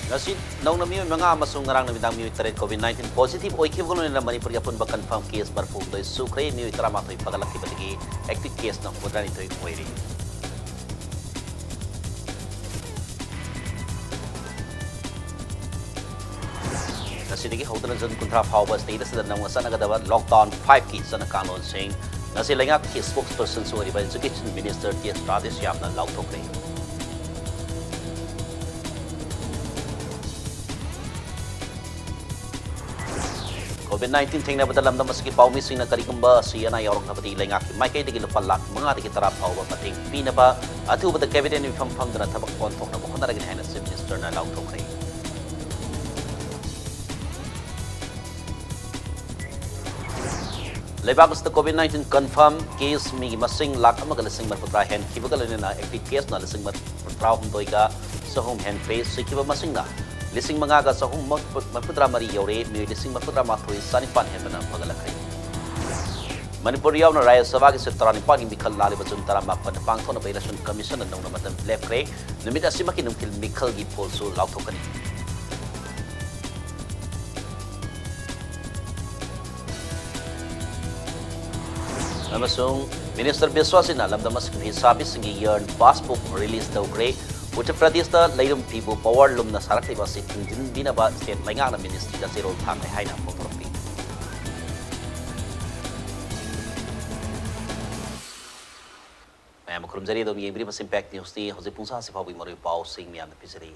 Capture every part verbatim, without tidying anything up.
ꯉꯁꯤ ꯅꯧꯅ ꯃꯤꯑꯣꯏ ꯃꯉꯥ ꯑꯃꯁꯨꯡ ꯉꯔꯥꯡ ꯅꯨꯃꯤꯗꯥꯡ ꯃꯤꯑꯣꯏ ꯇꯔꯦꯠ COVID nineteen positive ꯑꯣꯏꯈꯤꯕꯒ ꯂꯣꯏꯅꯅ ꯃꯅꯤꯄꯨꯔꯒꯤ ꯑꯄꯨꯟꯕ confirm case ꯃꯔꯤꯐꯨꯍꯨꯝꯗꯣꯏ ꯁꯨꯈ꯭ꯔꯦ꯫ ꯃꯤꯑꯣꯏ ꯇꯔꯥꯃꯥꯊꯣꯏ ꯐꯒꯠꯂꯛꯈꯤꯕꯗꯒꯤ active case ꯅ ꯍꯨꯝꯐꯨꯇꯔꯥꯅꯤꯊꯣꯏ ꯑꯣꯏꯔꯦ꯫ ꯉꯁꯤꯗꯒꯤ ꯍꯧꯗꯨꯅ June ꯀꯨꯟꯊ꯭ꯔꯥ ꯐꯥꯎꯕ state ꯑꯁꯤꯗ ꯅꯧꯅ ꯆꯠꯅꯒꯗꯕ lockdown five ꯀꯤ ꯆꯠꯅ ꯀꯥꯡꯂꯣꯟꯁꯤꯡ ꯉꯁꯤ ꯂꯩꯉꯥꯛꯀꯤ spokesperson ꯁꯨ ꯑꯣꯏꯔꯤꯕ Education Minister T S ꯔꯥꯙꯦꯁ꯭ꯌꯥꯝꯅ ꯂꯥꯎꯊꯣꯛꯈ꯭ꯔꯦ꯫ COVID nineteen ꯊꯦꯡꯅꯕꯗ ꯂꯝꯗꯝ ꯑꯁꯤꯒꯤ ꯄꯥꯎꯃꯤꯁꯤꯡꯅ ꯀꯔꯤꯒꯨꯝꯕ ꯑꯁꯤ ꯑꯅꯥ ꯌꯥꯎꯔꯛꯂꯕꯗꯤ ꯂꯩꯉꯥꯛꯀꯤ ꯃꯥꯏꯀꯩꯗꯒꯤ ꯂꯨꯄꯥ ꯂꯥꯈ ꯃꯉꯥꯗꯒꯤ ꯇꯔꯥ ꯐꯥꯎꯕ ꯃꯇꯦꯡ ꯄꯤꯅꯕ ꯑꯊꯨꯕꯗ cabinet ꯃꯤꯐꯝ ꯐꯝꯗꯨꯅ ꯊꯕꯛ ꯑꯣꯟꯊꯣꯛꯅꯕ ꯍꯣꯠꯅꯔꯒꯅꯤ ꯍꯥꯏꯅ Chief Minister ꯅ ꯂꯥꯎꯊꯣꯛꯈ꯭ꯔꯦ꯫ ꯂꯩꯕꯥꯛ ꯑꯁꯤꯗ COVID nineteen confirm case ꯃꯤꯒꯤ ꯃꯁꯤꯡ ꯂꯥꯈ ꯑꯃꯒ ꯂꯤꯁꯤꯡ ꯃꯔꯤꯐꯨꯇꯔꯥ ꯍꯦꯟꯈꯤꯕꯒ ꯂꯣꯏꯅꯅ active case ꯅ ꯂꯤꯁꯤꯡ ꯃꯔꯤꯐꯨꯇꯔꯥ ꯍꯨꯝꯗꯣꯏꯒ ꯆꯍꯨꯝ ꯍꯦꯟꯈ꯭ꯔꯦ꯫ ꯁꯤꯈꯤꯕ ꯃꯁꯤꯡꯅ ꯂꯤꯁꯤꯡ ꯃꯉꯥꯒ ꯆꯍꯨꯝ ꯃꯔꯤꯐꯨꯇꯔꯥ ꯃꯔꯤ ꯌꯧꯔꯦ꯫ ꯃꯤꯑꯣꯏ ꯂꯤꯁꯤꯡ ꯃꯔꯤꯐꯨꯇꯔꯥ ꯃꯥꯊꯣꯏ ꯆꯥꯅꯤꯄꯥꯟ ꯍꯦꯟꯕꯅ ꯐꯒꯠꯂꯛꯈ꯭ꯔꯦ꯫ ꯃꯅꯤꯄꯨꯔ ꯌꯥꯎꯅ ꯔꯥꯖ꯭ꯌ ꯁꯚꯥꯒꯤ seat ꯇꯔꯥꯅꯤꯄꯥꯟꯒꯤ ꯃꯤꯈꯜ ꯂꯥꯛꯂꯤꯕ June ꯇꯔꯥꯃꯥꯄꯟꯗ ꯄꯥꯡꯊꯣꯛꯅꯕ election commission ꯅ ꯅꯧꯅ ꯃꯇꯝ ꯂꯦꯞꯈ꯭ꯔꯦ꯫ ꯅꯨꯃꯤꯠ ꯑꯁꯤꯃꯛꯀꯤ ꯅꯨꯡꯊꯤꯜ ꯃꯤꯈꯜꯒꯤ poll ꯁꯨ ꯂꯥꯎꯊꯣꯛꯀꯅꯤ꯫ ꯑꯃꯁꯨꯡ Minister ꯕꯤꯁ꯭ꯋꯥꯁꯤꯅ ꯂꯝꯗꯝ ꯑꯁꯤꯒꯤ ꯐꯤꯁꯥꯕꯤꯁꯤꯡꯒꯤ urn passbook release ꯇꯧꯈ꯭ꯔꯦ꯫ ꯎꯠꯇꯔ ꯄ꯭ꯔꯗꯦꯁꯇ ꯂꯩꯔꯨꯝ ꯐꯤꯕꯨ power loom ꯅ ꯁꯥꯔꯛꯂꯤꯕ ꯑꯁꯤ ꯊꯤꯡꯖꯤꯟꯕꯤꯅꯕ state ꯂꯩꯉꯥꯛꯅ ministry ꯗ ꯆꯦꯔꯣꯜ ꯊꯥꯈ꯭ꯔꯦ ꯍꯥꯏꯅ ꯐꯣꯡꯗꯣꯔꯛꯂꯤ꯫ ꯃꯌꯥꯝ ꯈꯨꯔꯨꯝꯖꯔꯤ꯫ ꯑꯗꯨꯝ ꯌꯦꯡꯕꯤꯔꯤꯕ Impact News ꯅꯤ꯫ ꯍꯧꯖꯤꯛ ꯄꯨꯡꯁꯥꯁꯤ ꯐꯥꯎꯕꯒꯤ ꯃꯔꯨꯑꯣꯏꯕ ꯄꯥꯎꯁꯤꯡ ꯃꯌꯥꯝꯗ ꯄꯤꯖꯔꯤ꯫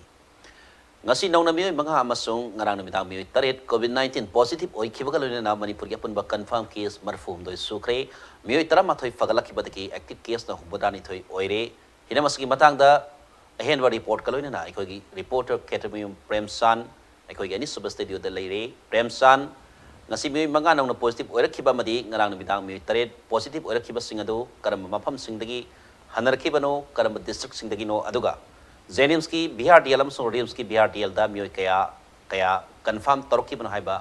ꯉꯁꯤ ꯅꯧꯅ ꯃꯤꯑꯣꯏ ꯃꯉꯥ ꯑꯃꯁꯨꯡ ꯉꯔꯥꯡ ꯅꯨꯃꯤꯗꯥꯡ ꯃꯤꯑꯣꯏ ꯇꯔꯦꯠ COVID nineteen positive ꯑꯣꯏꯈꯤꯕꯒ ꯂꯣꯏꯅꯅ ꯃꯅꯤꯄꯨꯔꯒꯤ ꯑꯄꯨꯟꯕ confirm case ꯃꯔꯤꯐꯨꯍꯨꯝꯗꯣꯏ ꯁꯨꯈ꯭ꯔꯦ꯫ ꯃꯤꯑꯣꯏ ꯇꯔꯥꯃꯥꯊꯣꯏ ꯐꯒꯠꯂꯛꯈꯤꯕꯗꯒꯤ active case ꯅ ꯍꯨꯝꯐꯨꯇꯔꯥꯅꯤꯊꯣꯏ ꯑꯣꯏꯔꯦ꯫ ꯍꯤꯔꯝ ꯑꯁꯤꯒꯤ ꯃꯇꯥꯡꯗ ꯑꯍꯦꯟꯕ report ꯀ ꯂꯣꯏꯅꯅ ꯑꯩꯈꯣꯏꯒꯤ reporter ꯈꯦꯇ꯭ꯔꯃꯌꯨꯝ ꯄ꯭ꯔꯦꯝꯆꯥꯟ ꯑꯩꯈꯣꯏꯒꯤ ꯑꯅꯤꯁꯨꯕ studio ꯗ ꯂꯩꯔꯦ꯫ ꯄ꯭ꯔꯦꯝꯆꯥꯟ, ꯉꯁꯤ ꯃꯤꯑꯣꯏ ꯃꯉꯥ ꯅꯧꯅ positive ꯑꯣꯏꯔꯛꯈꯤꯕ ꯑꯃꯗꯤ ꯉꯔꯥꯡ ꯅꯨꯃꯤꯗꯥꯡ ꯃꯤꯑꯣꯏ ꯇꯔꯦꯠ positive ꯑꯣꯏꯔꯛꯈꯤꯕꯁꯤꯡ ꯑꯗꯨ ꯀꯔꯝꯕ ꯃꯐꯝꯁꯤꯡꯗꯒꯤ ꯍꯟꯅꯔꯛꯈꯤꯕꯅꯣ, ꯀꯔꯝꯕ district ꯁꯤꯡꯗꯒꯤꯅꯣ, ꯑꯗꯨꯒ JNIMS ꯀꯤ VRDL ꯑꯃꯁꯨꯡ RIMS ꯀꯤ VRDL ꯗ ꯃꯤꯑꯣꯏ ꯀꯌꯥ, ꯀꯌꯥ confirm ꯇꯧꯔꯛꯈꯤꯕꯅꯣ ꯍꯥꯏꯕ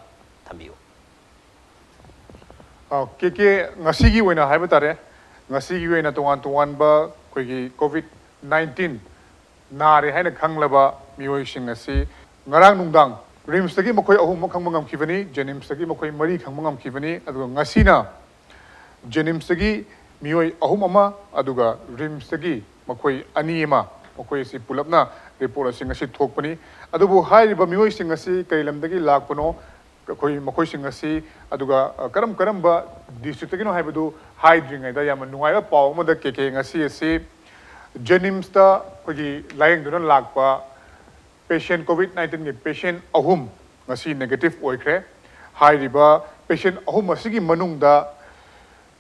ꯊꯝꯕꯤꯌꯨ꯫ ꯑ, ꯀꯦ ꯀꯦ, ꯉꯁꯤꯒꯤ ꯑꯣꯏꯅ ꯍꯥꯏꯕ ꯇꯥꯔꯦ, ꯉꯁꯤꯒꯤ ꯑꯣꯏꯅ ꯇꯣꯉꯥꯟ ꯇꯣꯉꯥꯟꯕ ꯑꯩꯈꯣꯏꯒꯤ COVID nineteen ꯅꯥꯔꯦ ꯍꯥꯏꯅ ꯈꯪꯂꯕ ꯃꯤꯑꯣꯏꯁꯤꯡ ꯑꯁꯤ ꯉꯔꯥꯡ ꯅꯨꯡꯗꯥꯡ ꯔꯤꯝꯁꯇꯒꯤ ꯃꯈꯣꯏ ꯑꯍꯨꯝ ꯑꯃ ꯈꯪꯕ ꯉꯝꯈꯤꯕꯅꯤ, ꯖꯦꯅꯤꯝꯁꯇꯒꯤ ꯃꯈꯣꯏ ꯃꯔꯤ ꯈꯪꯕ ꯉꯝꯈꯤꯕꯅꯤ, ꯑꯗꯨꯒ ꯉꯁꯤꯅ ꯖꯦꯅꯤꯝꯁꯇꯒꯤ ꯃꯤꯑꯣꯏ ꯑꯍꯨꯝ ꯑꯃ, ꯑꯗꯨꯒ ꯔꯤꯝꯁꯇꯒꯤ ꯃꯈꯣꯏ ꯑꯅꯤ ꯑꯃ, ꯃꯈꯣꯏ ꯑꯁꯤ ꯄꯨꯂꯞꯅ ꯔꯤꯄꯣꯔꯠ ꯑꯁꯤ ꯉꯁꯤ ꯊꯣꯛꯄꯅꯤ꯫ ꯑꯗꯨꯕꯨ ꯍꯥꯏꯔꯤꯕ ꯃꯤꯑꯣꯏꯁꯤꯡ ꯑꯁꯤ ꯀꯔꯤ ꯂꯝꯗꯒꯤ ꯂꯥꯛꯄꯅꯣ, ꯑꯩꯈꯣꯏ ꯃꯈꯣꯏꯁꯤꯡ ꯑꯁꯤ, ꯑꯗꯨꯒ, ꯑ, ꯀꯔꯝ ꯀꯔꯝꯕ ꯗꯤꯁꯇ꯭ꯔꯤꯛꯇꯒꯤꯅꯣ ꯍꯥꯏꯕꯗꯨ ꯍꯥꯏꯗ꯭ꯔꯤꯉꯩꯗ, ꯌꯥꯝꯅ ꯅꯨꯡꯉꯥꯏꯕ ꯄꯥꯎ ꯑꯃꯗ, ꯀꯦ ꯀꯦ, ꯉꯁꯤ ꯑꯁꯤ ꯖꯦꯅꯤꯝꯁꯇ ꯑꯩꯈꯣꯏꯒꯤ ꯂꯥꯌꯦꯡꯗꯨꯅ ꯂꯥꯛꯄ ꯄꯦꯁꯦꯟ, ꯀꯣꯚꯤꯗ ꯅꯥꯏꯟꯇꯤꯟꯒꯤ ꯄꯦꯁꯦꯟ ꯑꯍꯨꯝ ꯉꯁꯤ ꯅꯦꯒꯦꯇꯤꯚ ꯑꯣꯏꯈ꯭ꯔꯦ꯫ ꯍꯥꯏꯔꯤꯕ ꯄꯦꯁꯦꯟ ꯑꯍꯨꯝ ꯑꯁꯤꯒꯤ ꯃꯅꯨꯡꯗ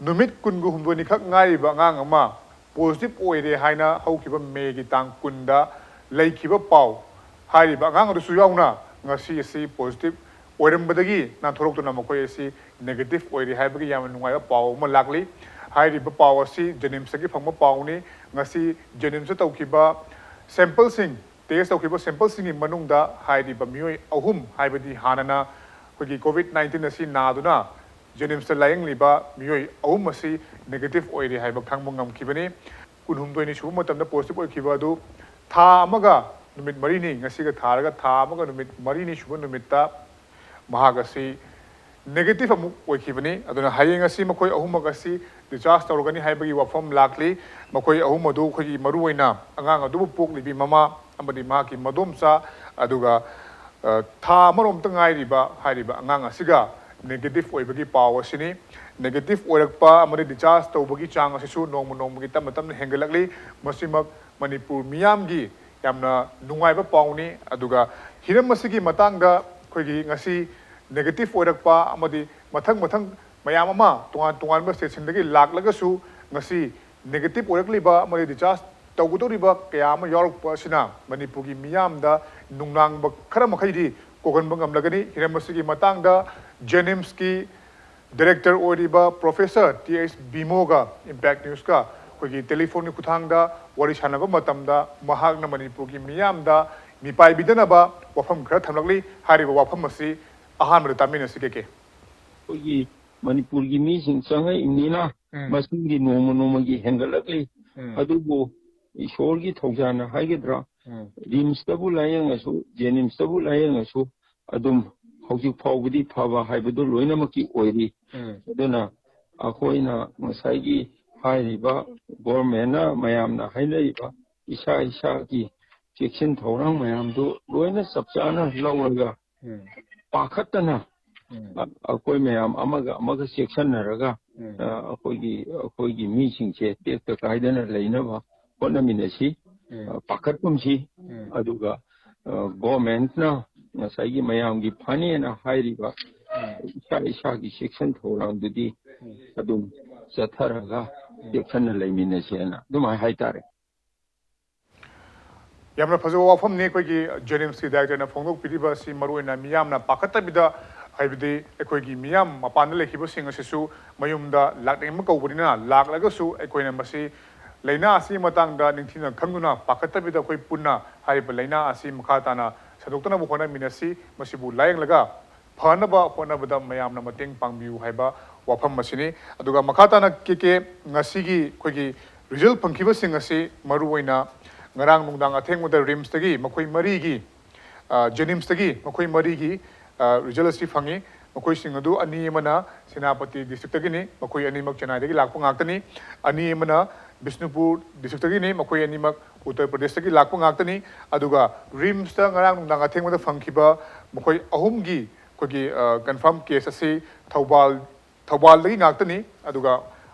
ꯅꯨꯃꯤꯠ ꯀꯨꯟꯒ ꯍꯨꯝꯗꯣꯏꯅꯤꯈꯛ ꯉꯥꯏꯔꯤꯕ ꯑꯉꯥꯡ ꯑꯃ ꯄꯣꯖꯤꯇꯤꯚ ꯑꯣꯏꯔꯦ ꯍꯥꯏꯅ ꯍꯧꯈꯤꯕ ꯃꯦꯒꯤ ꯇꯥꯡ ꯀꯨꯟꯗ ꯂꯩꯈꯤꯕ ꯄꯥꯎ, ꯍꯥꯏꯔꯤꯕ ꯑꯉꯥꯡ ꯑꯗꯨꯁꯨ ꯌꯥꯎꯅ ꯉꯁꯤ ꯑꯁꯤ ꯄꯣꯖꯤꯇꯤꯚ ꯑꯣꯏꯔꯝꯕꯗꯒꯤ ꯅꯥꯟꯊꯣꯔꯛꯇꯨꯅ ꯃꯈꯣꯏ ꯑꯁꯤ ꯅꯦꯒꯦꯇꯤꯚ ꯑꯣꯏꯔꯦ ꯍꯥꯏꯕꯒꯤ ꯌꯥꯝꯅ ꯅꯨꯡꯉꯥꯏꯕ ꯄꯥꯎ ꯑꯃ ꯂꯥꯛꯂꯤ꯫ ꯍꯥꯏꯔꯤꯕ ꯄꯥꯎ ꯑꯁꯤ ꯖꯦꯅꯤꯝꯁꯇꯒꯤ ꯐꯪꯕ ꯄꯥꯎꯅꯤ꯫ ꯉꯁꯤ ꯖꯦꯅꯤꯝꯁꯇ ꯇꯧꯈꯤꯕ ꯁꯦꯝꯄꯜꯁꯤꯡ, ꯇꯦꯁ ꯇꯧꯈꯤꯕ ꯁꯦꯝꯄꯜꯁꯤꯡꯒꯤ ꯃꯅꯨꯡꯗ ꯍꯥꯏꯔꯤꯕ ꯃꯤꯑꯣꯏ ꯑꯍꯨꯝ, ꯍꯥꯏꯕꯗꯤ ꯍꯥꯟꯅꯅ ꯑꯩꯈꯣꯏꯒꯤ ꯀꯣꯚꯤꯗ ꯅꯥꯏꯟꯇꯤꯟ ꯑꯁꯤ ꯅꯥꯗꯨꯅ ꯖꯦꯅꯤꯝꯁꯇ ꯂꯥꯌꯦꯡꯂꯤꯕ ꯃꯤꯑꯣꯏ ꯑꯍꯨꯝ ꯑꯁꯤ ꯅꯦꯒꯦꯇꯤꯚ ꯑꯣꯏꯔꯦ ꯍꯥꯏꯕ ꯈꯪꯕ ꯉꯝꯈꯤꯕꯅꯤ꯫ ꯀꯨꯟꯍꯨꯝꯗꯣꯏꯅꯤ ꯁꯨꯕ ꯃꯇꯝꯗ ꯄꯣꯖꯤꯇꯤꯚ ꯑꯣꯏꯈꯤꯕ ꯑꯗꯨ ꯊꯥ ꯑꯃꯒ ꯅꯨꯃꯤꯠ ꯃꯔꯤꯅꯤ, ꯉꯁꯤꯒ ꯊꯥꯔꯒ ꯊꯥ ꯑꯃꯒ ꯅꯨꯃꯤꯠ ꯃꯔꯤꯅꯤ ꯁꯨꯕ ꯅꯨꯃꯤꯠꯇ ꯃꯍꯥꯛ ꯑꯁꯤ ꯅꯦꯒꯦꯇꯤꯚ ꯑꯃꯨꯛ ꯑꯣꯏꯈꯤꯕꯅꯤ꯫ ꯑꯗꯨꯅ ꯍꯌꯦꯡ ꯑꯁꯤ ꯃꯈꯣꯏ ꯑꯍꯨꯝꯃꯛ ꯑꯁꯤ ꯗꯤꯁꯆꯥꯔꯖ ꯇꯧꯔꯒꯅꯤ ꯍꯥꯏꯕꯒꯤ ꯋꯥꯐꯝ ꯂꯥꯛꯂꯤ꯫ ꯃꯈꯣꯏ ꯑꯍꯨꯝ ꯑꯗꯨ ꯑꯩꯈꯣꯏꯒꯤ ꯃꯔꯨꯑꯣꯏꯅ ꯑꯉꯥꯡ ꯑꯗꯨꯕꯨ ꯄꯣꯛꯂꯤꯕꯤ ꯃꯃꯥ ꯑꯃꯗꯤ ꯃꯍꯥꯛꯀꯤ ꯃꯗꯣꯝꯆꯥ, ꯑꯗꯨꯒ, ꯑ, ꯊꯥ ꯑꯃꯔꯣꯝꯇ ꯉꯥꯏꯔꯤꯕ ꯍꯥꯏꯔꯤꯕ ꯑꯉꯥꯡ ꯑꯁꯤꯒ ꯅꯦꯒꯦꯇꯤꯚ ꯑꯣꯏꯕꯒꯤ ꯄꯥꯎ ꯑꯁꯤꯅꯤ꯫ ꯅꯦꯒꯦꯇꯤꯚ ꯑꯣꯏꯔꯛꯄ ꯑꯃꯗꯤ ꯗꯤꯁꯆꯥꯔꯖ ꯇꯧꯕꯒꯤ ꯆꯥꯡ ꯑꯁꯤꯁꯨ ꯅꯣꯡꯃ ꯅꯣꯡꯃꯒꯤ ꯇꯞꯅ ꯇꯞꯅ ꯍꯦꯟꯒꯠꯂꯛꯂꯤ꯫ ꯃꯁꯤꯃꯛ ꯃꯅꯤꯄꯨꯔ ꯃꯤꯌꯥꯝꯒꯤ ꯌꯥꯝꯅ ꯅꯨꯡꯉꯥꯏꯕ ꯄꯥꯎꯅꯤ꯫ ꯑꯗꯨꯒ ꯍꯤꯔꯝ ꯑꯁꯤꯒꯤ ꯃꯇꯥꯡꯗ ꯑꯩꯈꯣꯏꯒꯤ ꯉꯁꯤ ꯅꯦꯒꯦꯇꯤꯚ ꯑꯣꯏꯔꯛꯄ ꯑꯃꯗꯤ ꯃꯊꯪ ꯃꯊꯪ ꯃꯌꯥꯝ ꯑꯃ ꯇꯣꯉꯥꯟ ꯇꯣꯉꯥꯟꯕ ꯁ꯭ꯇꯦꯠꯁꯤꯡꯗꯒꯤ ꯂꯥꯛꯂꯒꯁꯨ ꯉꯁꯤ ꯅꯦꯒꯦꯇꯤꯚ ꯑꯣꯏꯔꯛꯂꯤꯕ ꯑꯃꯗꯤ ꯗꯤꯁꯆꯥꯔꯖ ꯇꯧꯒꯗꯧꯔꯤꯕ ꯀꯌꯥ ꯑꯃ ꯌꯥꯎꯔꯛꯄ ꯑꯁꯤꯅ ꯃꯅꯤꯄꯨꯔꯒꯤ ꯃꯤꯌꯥꯝꯗ ꯅꯨꯡꯅꯥꯡꯕ ꯈꯔ ꯃꯈꯩꯗꯤ ꯀꯣꯛꯍꯟꯕ ꯉꯝꯂꯒꯅꯤ꯫ ꯍꯤꯔꯝ ꯑꯁꯤꯒꯤ ꯃꯇꯥꯡꯗ ꯖꯦꯅꯤꯝꯁꯀꯤ ꯗꯥꯏꯔꯦꯛꯇꯔ ꯑꯣꯏꯔꯤꯕ ꯄ꯭ꯔꯣꯐꯦꯁꯔ ꯇꯤ ꯑꯩꯆ ꯕꯤꯃꯣꯒ ꯏꯝꯄꯦꯛ ꯅ꯭ꯌꯨꯁꯀ ꯑꯩꯈꯣꯏꯒꯤ ꯇꯦꯂꯤꯐꯣꯟꯒꯤ ꯈꯨꯠꯊꯥꯡꯗ ꯋꯥꯔꯤ ꯁꯥꯟꯅꯕ ꯃꯇꯝꯗ ꯃꯍꯥꯛꯅ ꯃꯅꯤꯄꯨꯔꯒꯤ ꯃꯤꯌꯥꯝꯗ ꯃꯤꯄꯥꯏꯕꯤꯗꯅꯕ ꯋꯥꯐꯝ ꯈꯔ ꯊꯝꯂꯛꯂꯤ꯫ ꯍꯥꯏꯔꯤꯕ ꯋꯥꯐꯝ ꯑꯁꯤ ꯑꯍꯥꯟꯕꯗ ꯇꯥꯃꯤꯟꯅꯁꯤ, ꯀꯦ ꯀꯦ꯫ ꯑꯩꯈꯣꯏꯒꯤ ꯃꯅꯤꯄꯨꯔꯒꯤ ꯃꯤꯁꯤꯡ ꯆꯪꯉꯛꯏꯕꯅꯤꯅ ꯎꯝ꯫ ꯃꯁꯤꯡꯗꯤ ꯅꯣꯡꯃ ꯅꯣꯡꯃꯒꯤ ꯍꯦꯟꯒꯠꯂꯛꯂꯤ꯫ ꯎꯝ꯫ ꯑꯗꯨꯕꯨ ꯏꯁꯣꯔꯒꯤ ꯊꯧꯖꯥꯜꯅ ꯍꯥꯏꯒꯗ꯭ꯔꯥ, ꯔꯤꯝꯁꯇꯕꯨ ꯂꯥꯌꯦꯡꯉꯁꯨ, ꯖꯦꯅꯤꯝꯁꯇꯕꯨ ꯂꯥꯌꯦꯡꯉꯁꯨ, ꯑꯗꯨꯝ ꯍꯧꯖꯤꯛ ꯐꯥꯎꯕꯗꯤ ꯐꯕ ꯍꯥꯏꯕꯗꯨ ꯂꯣꯏꯅꯃꯛꯀꯤ ꯑꯣꯏꯔꯤ꯫ ꯑꯗꯨꯅ ꯑꯩꯈꯣꯏꯅ ꯉꯁꯥꯏꯒꯤ ꯍꯥꯏꯔꯤꯕ ꯒꯣꯔꯃꯦꯟꯅ ꯃꯌꯥꯝꯅ ꯍꯥꯏꯅꯔꯤꯕ ꯏꯁꯥ ꯏꯁꯥꯒꯤ ꯆꯦꯛꯁꯤꯟ ꯊꯧꯔꯥꯡ ꯃꯌꯥꯝꯗꯨ ꯂꯣꯏꯅ ꯆꯞ ꯆꯥꯅ ꯂꯧꯔꯒ ꯄꯥꯈꯠꯇꯅ ꯑ-, ꯑꯩꯈꯣꯏ ꯃꯌꯥꯝ ꯑꯃꯒ ꯑꯃꯒ ꯆꯦꯛꯁꯤꯟꯅꯔꯒ, ꯑ, ꯑꯩꯈꯣꯏꯒꯤ, ꯑꯩꯈꯣꯏꯒꯤ ꯃꯤꯁꯤꯡꯁꯦ ꯇꯦꯛꯇ ꯀꯥꯏꯗꯅ ꯂꯩꯅꯕ ꯍꯣꯠꯅꯃꯤꯟꯅꯁꯤ꯫ ꯑ, ꯄꯥꯈꯠꯀꯨꯝꯁꯤ꯫ ꯑꯗꯨꯒ, ꯑ, ꯒꯣꯔꯃꯦꯟꯅ ꯉꯁꯥꯏꯒꯤ ꯃꯌꯥꯝꯒꯤ ꯐꯅꯦꯅ ꯍꯥꯏꯔꯤꯕ ꯏꯁꯥ ꯏꯁꯥꯒꯤ ꯆꯦꯛꯁꯤꯟ ꯊꯧꯔꯥꯡꯗꯨꯗꯤ ꯑꯗꯨꯝ ꯆꯠꯊꯔꯒ ꯆꯦꯛꯁꯤꯟꯅ ꯂꯩꯃꯤꯟꯅꯁꯦꯅ ꯑꯗꯨꯃꯥꯏꯅ ꯍꯥꯏꯇꯥꯔꯦ꯫ ꯌꯥꯝꯅ ꯐꯖꯕ ꯋꯥꯐꯝꯅꯤ꯫ ꯑꯩꯈꯣꯏꯒꯤ ꯖꯦꯅꯤꯝꯁꯀꯤ ꯗꯥꯏꯔꯦꯛꯇꯔꯅ ꯐꯣꯡꯗꯣꯛꯄꯤꯔꯤꯕ ꯑꯁꯤ ꯃꯔꯨꯑꯣꯏꯅ ꯃꯤꯌꯥꯝꯅ ꯄꯥꯈꯠꯇꯕꯤꯗ, ꯍꯥꯏꯕꯗꯤ ꯑꯩꯈꯣꯏꯒꯤ ꯃꯤꯌꯥꯝ ꯃꯄꯥꯟꯗ ꯂꯩꯈꯤꯕꯁꯤꯡ ꯑꯁꯤꯁꯨ ꯃꯌꯨꯝꯗ ꯂꯥꯛꯅꯤꯡꯕ ꯀꯧꯕꯅꯤꯅ, ꯂꯥꯛꯂꯒꯁꯨ ꯑꯩꯈꯣꯏꯅ ꯃꯁꯤ ꯂꯥꯏꯅꯥ ꯑꯁꯤꯒꯤ ꯃꯇꯥꯡꯗ ꯅꯤꯡꯊꯤꯅ ꯈꯪꯗꯨꯅ ꯄꯥꯈꯠꯇꯕꯤꯗ ꯑꯩꯈꯣꯏ ꯄꯨꯟꯅ ꯍꯥꯏꯔꯤꯕ ꯂꯥꯏꯅꯥ ꯑꯁꯤ ꯃꯈꯥ ꯇꯥꯅ ꯁꯟꯗꯣꯛꯇꯅꯕ ꯍꯣꯠꯅꯃꯤꯟꯅꯁꯤ꯫ ꯃꯁꯤꯕꯨ ꯂꯥꯌꯦꯡꯂꯒ ꯐꯅꯕ ꯍꯣꯠꯅꯕꯗ ꯃꯌꯥꯝꯅ ꯃꯇꯦꯡ ꯄꯥꯡꯕꯤꯌꯨ ꯍꯥꯏꯕ ꯋꯥꯐꯝ ꯑꯁꯤꯅꯤ꯫ ꯑꯗꯨꯒ ꯃꯈꯥ ꯇꯥꯅ ꯀꯦ ꯀꯦ, ꯉꯁꯤꯒꯤ ꯑꯩꯈꯣꯏꯒꯤ ꯔꯤꯖꯜ ꯐꯪꯈꯤꯕꯁꯤꯡ ꯑꯁꯤ ꯃꯔꯨꯑꯣꯏꯅ ꯉꯔꯥꯡ ꯅꯨꯡꯗꯥꯡ ꯑꯊꯦꯡꯕꯗ ꯔꯤꯝꯁꯇꯒꯤ ꯃꯈꯣꯏ ꯃꯔꯤꯒꯤ, ꯑ, ꯖꯦꯅꯤꯝꯁꯇꯒꯤ ꯃꯈꯣꯏ ꯃꯔꯤꯒꯤ, ꯑ, ꯔꯤꯖꯜ ꯑꯁꯤ ꯐꯪꯉꯤ꯫ ꯃꯈꯣꯏꯁꯤꯡ ꯑꯗꯨ ꯑꯅꯤ ꯑꯃꯅ ꯁꯦꯅꯥꯄꯇꯤ ꯗꯤꯁꯇ꯭ꯔꯤꯛꯇꯒꯤꯅꯤ, ꯃꯈꯣꯏ ꯑꯅꯤꯃꯛ ꯆꯦꯟꯅꯥꯏꯗꯒꯤ ꯂꯥꯛꯄ ꯉꯥꯛꯇꯅꯤ꯫ ꯑꯅꯤ ꯑꯃꯅ ꯕꯤꯁꯅꯨꯄꯨꯔ ꯗꯤꯁꯇ꯭ꯔꯤꯛꯇꯒꯤꯅꯤ, ꯃꯈꯣꯏ ꯑꯅꯤꯃꯛ ꯎꯠꯇꯔ ꯄ꯭ꯔꯗꯦꯁꯇꯒꯤ ꯂꯥꯛꯄ ꯉꯥꯛꯇꯅꯤ꯫ ꯑꯗꯨꯒ ꯔꯤꯝꯁꯇ ꯉꯔꯥꯡ ꯅꯨꯡꯗꯥꯡ ꯑꯊꯦꯡꯕꯗ ꯐꯪꯈꯤꯕ ꯃꯈꯣꯏ ꯑꯍꯨꯝꯒꯤ ꯑꯩꯈꯣꯏꯒꯤ, ꯑ, ꯀꯟꯐꯥꯔꯝ ꯀꯦꯁ ꯑꯁꯤ ꯊꯧꯕꯥꯜ, ꯊꯧꯕꯥꯜꯗꯒꯤ ꯉꯥꯛꯇꯅꯤ꯫ ꯑꯗꯨꯒ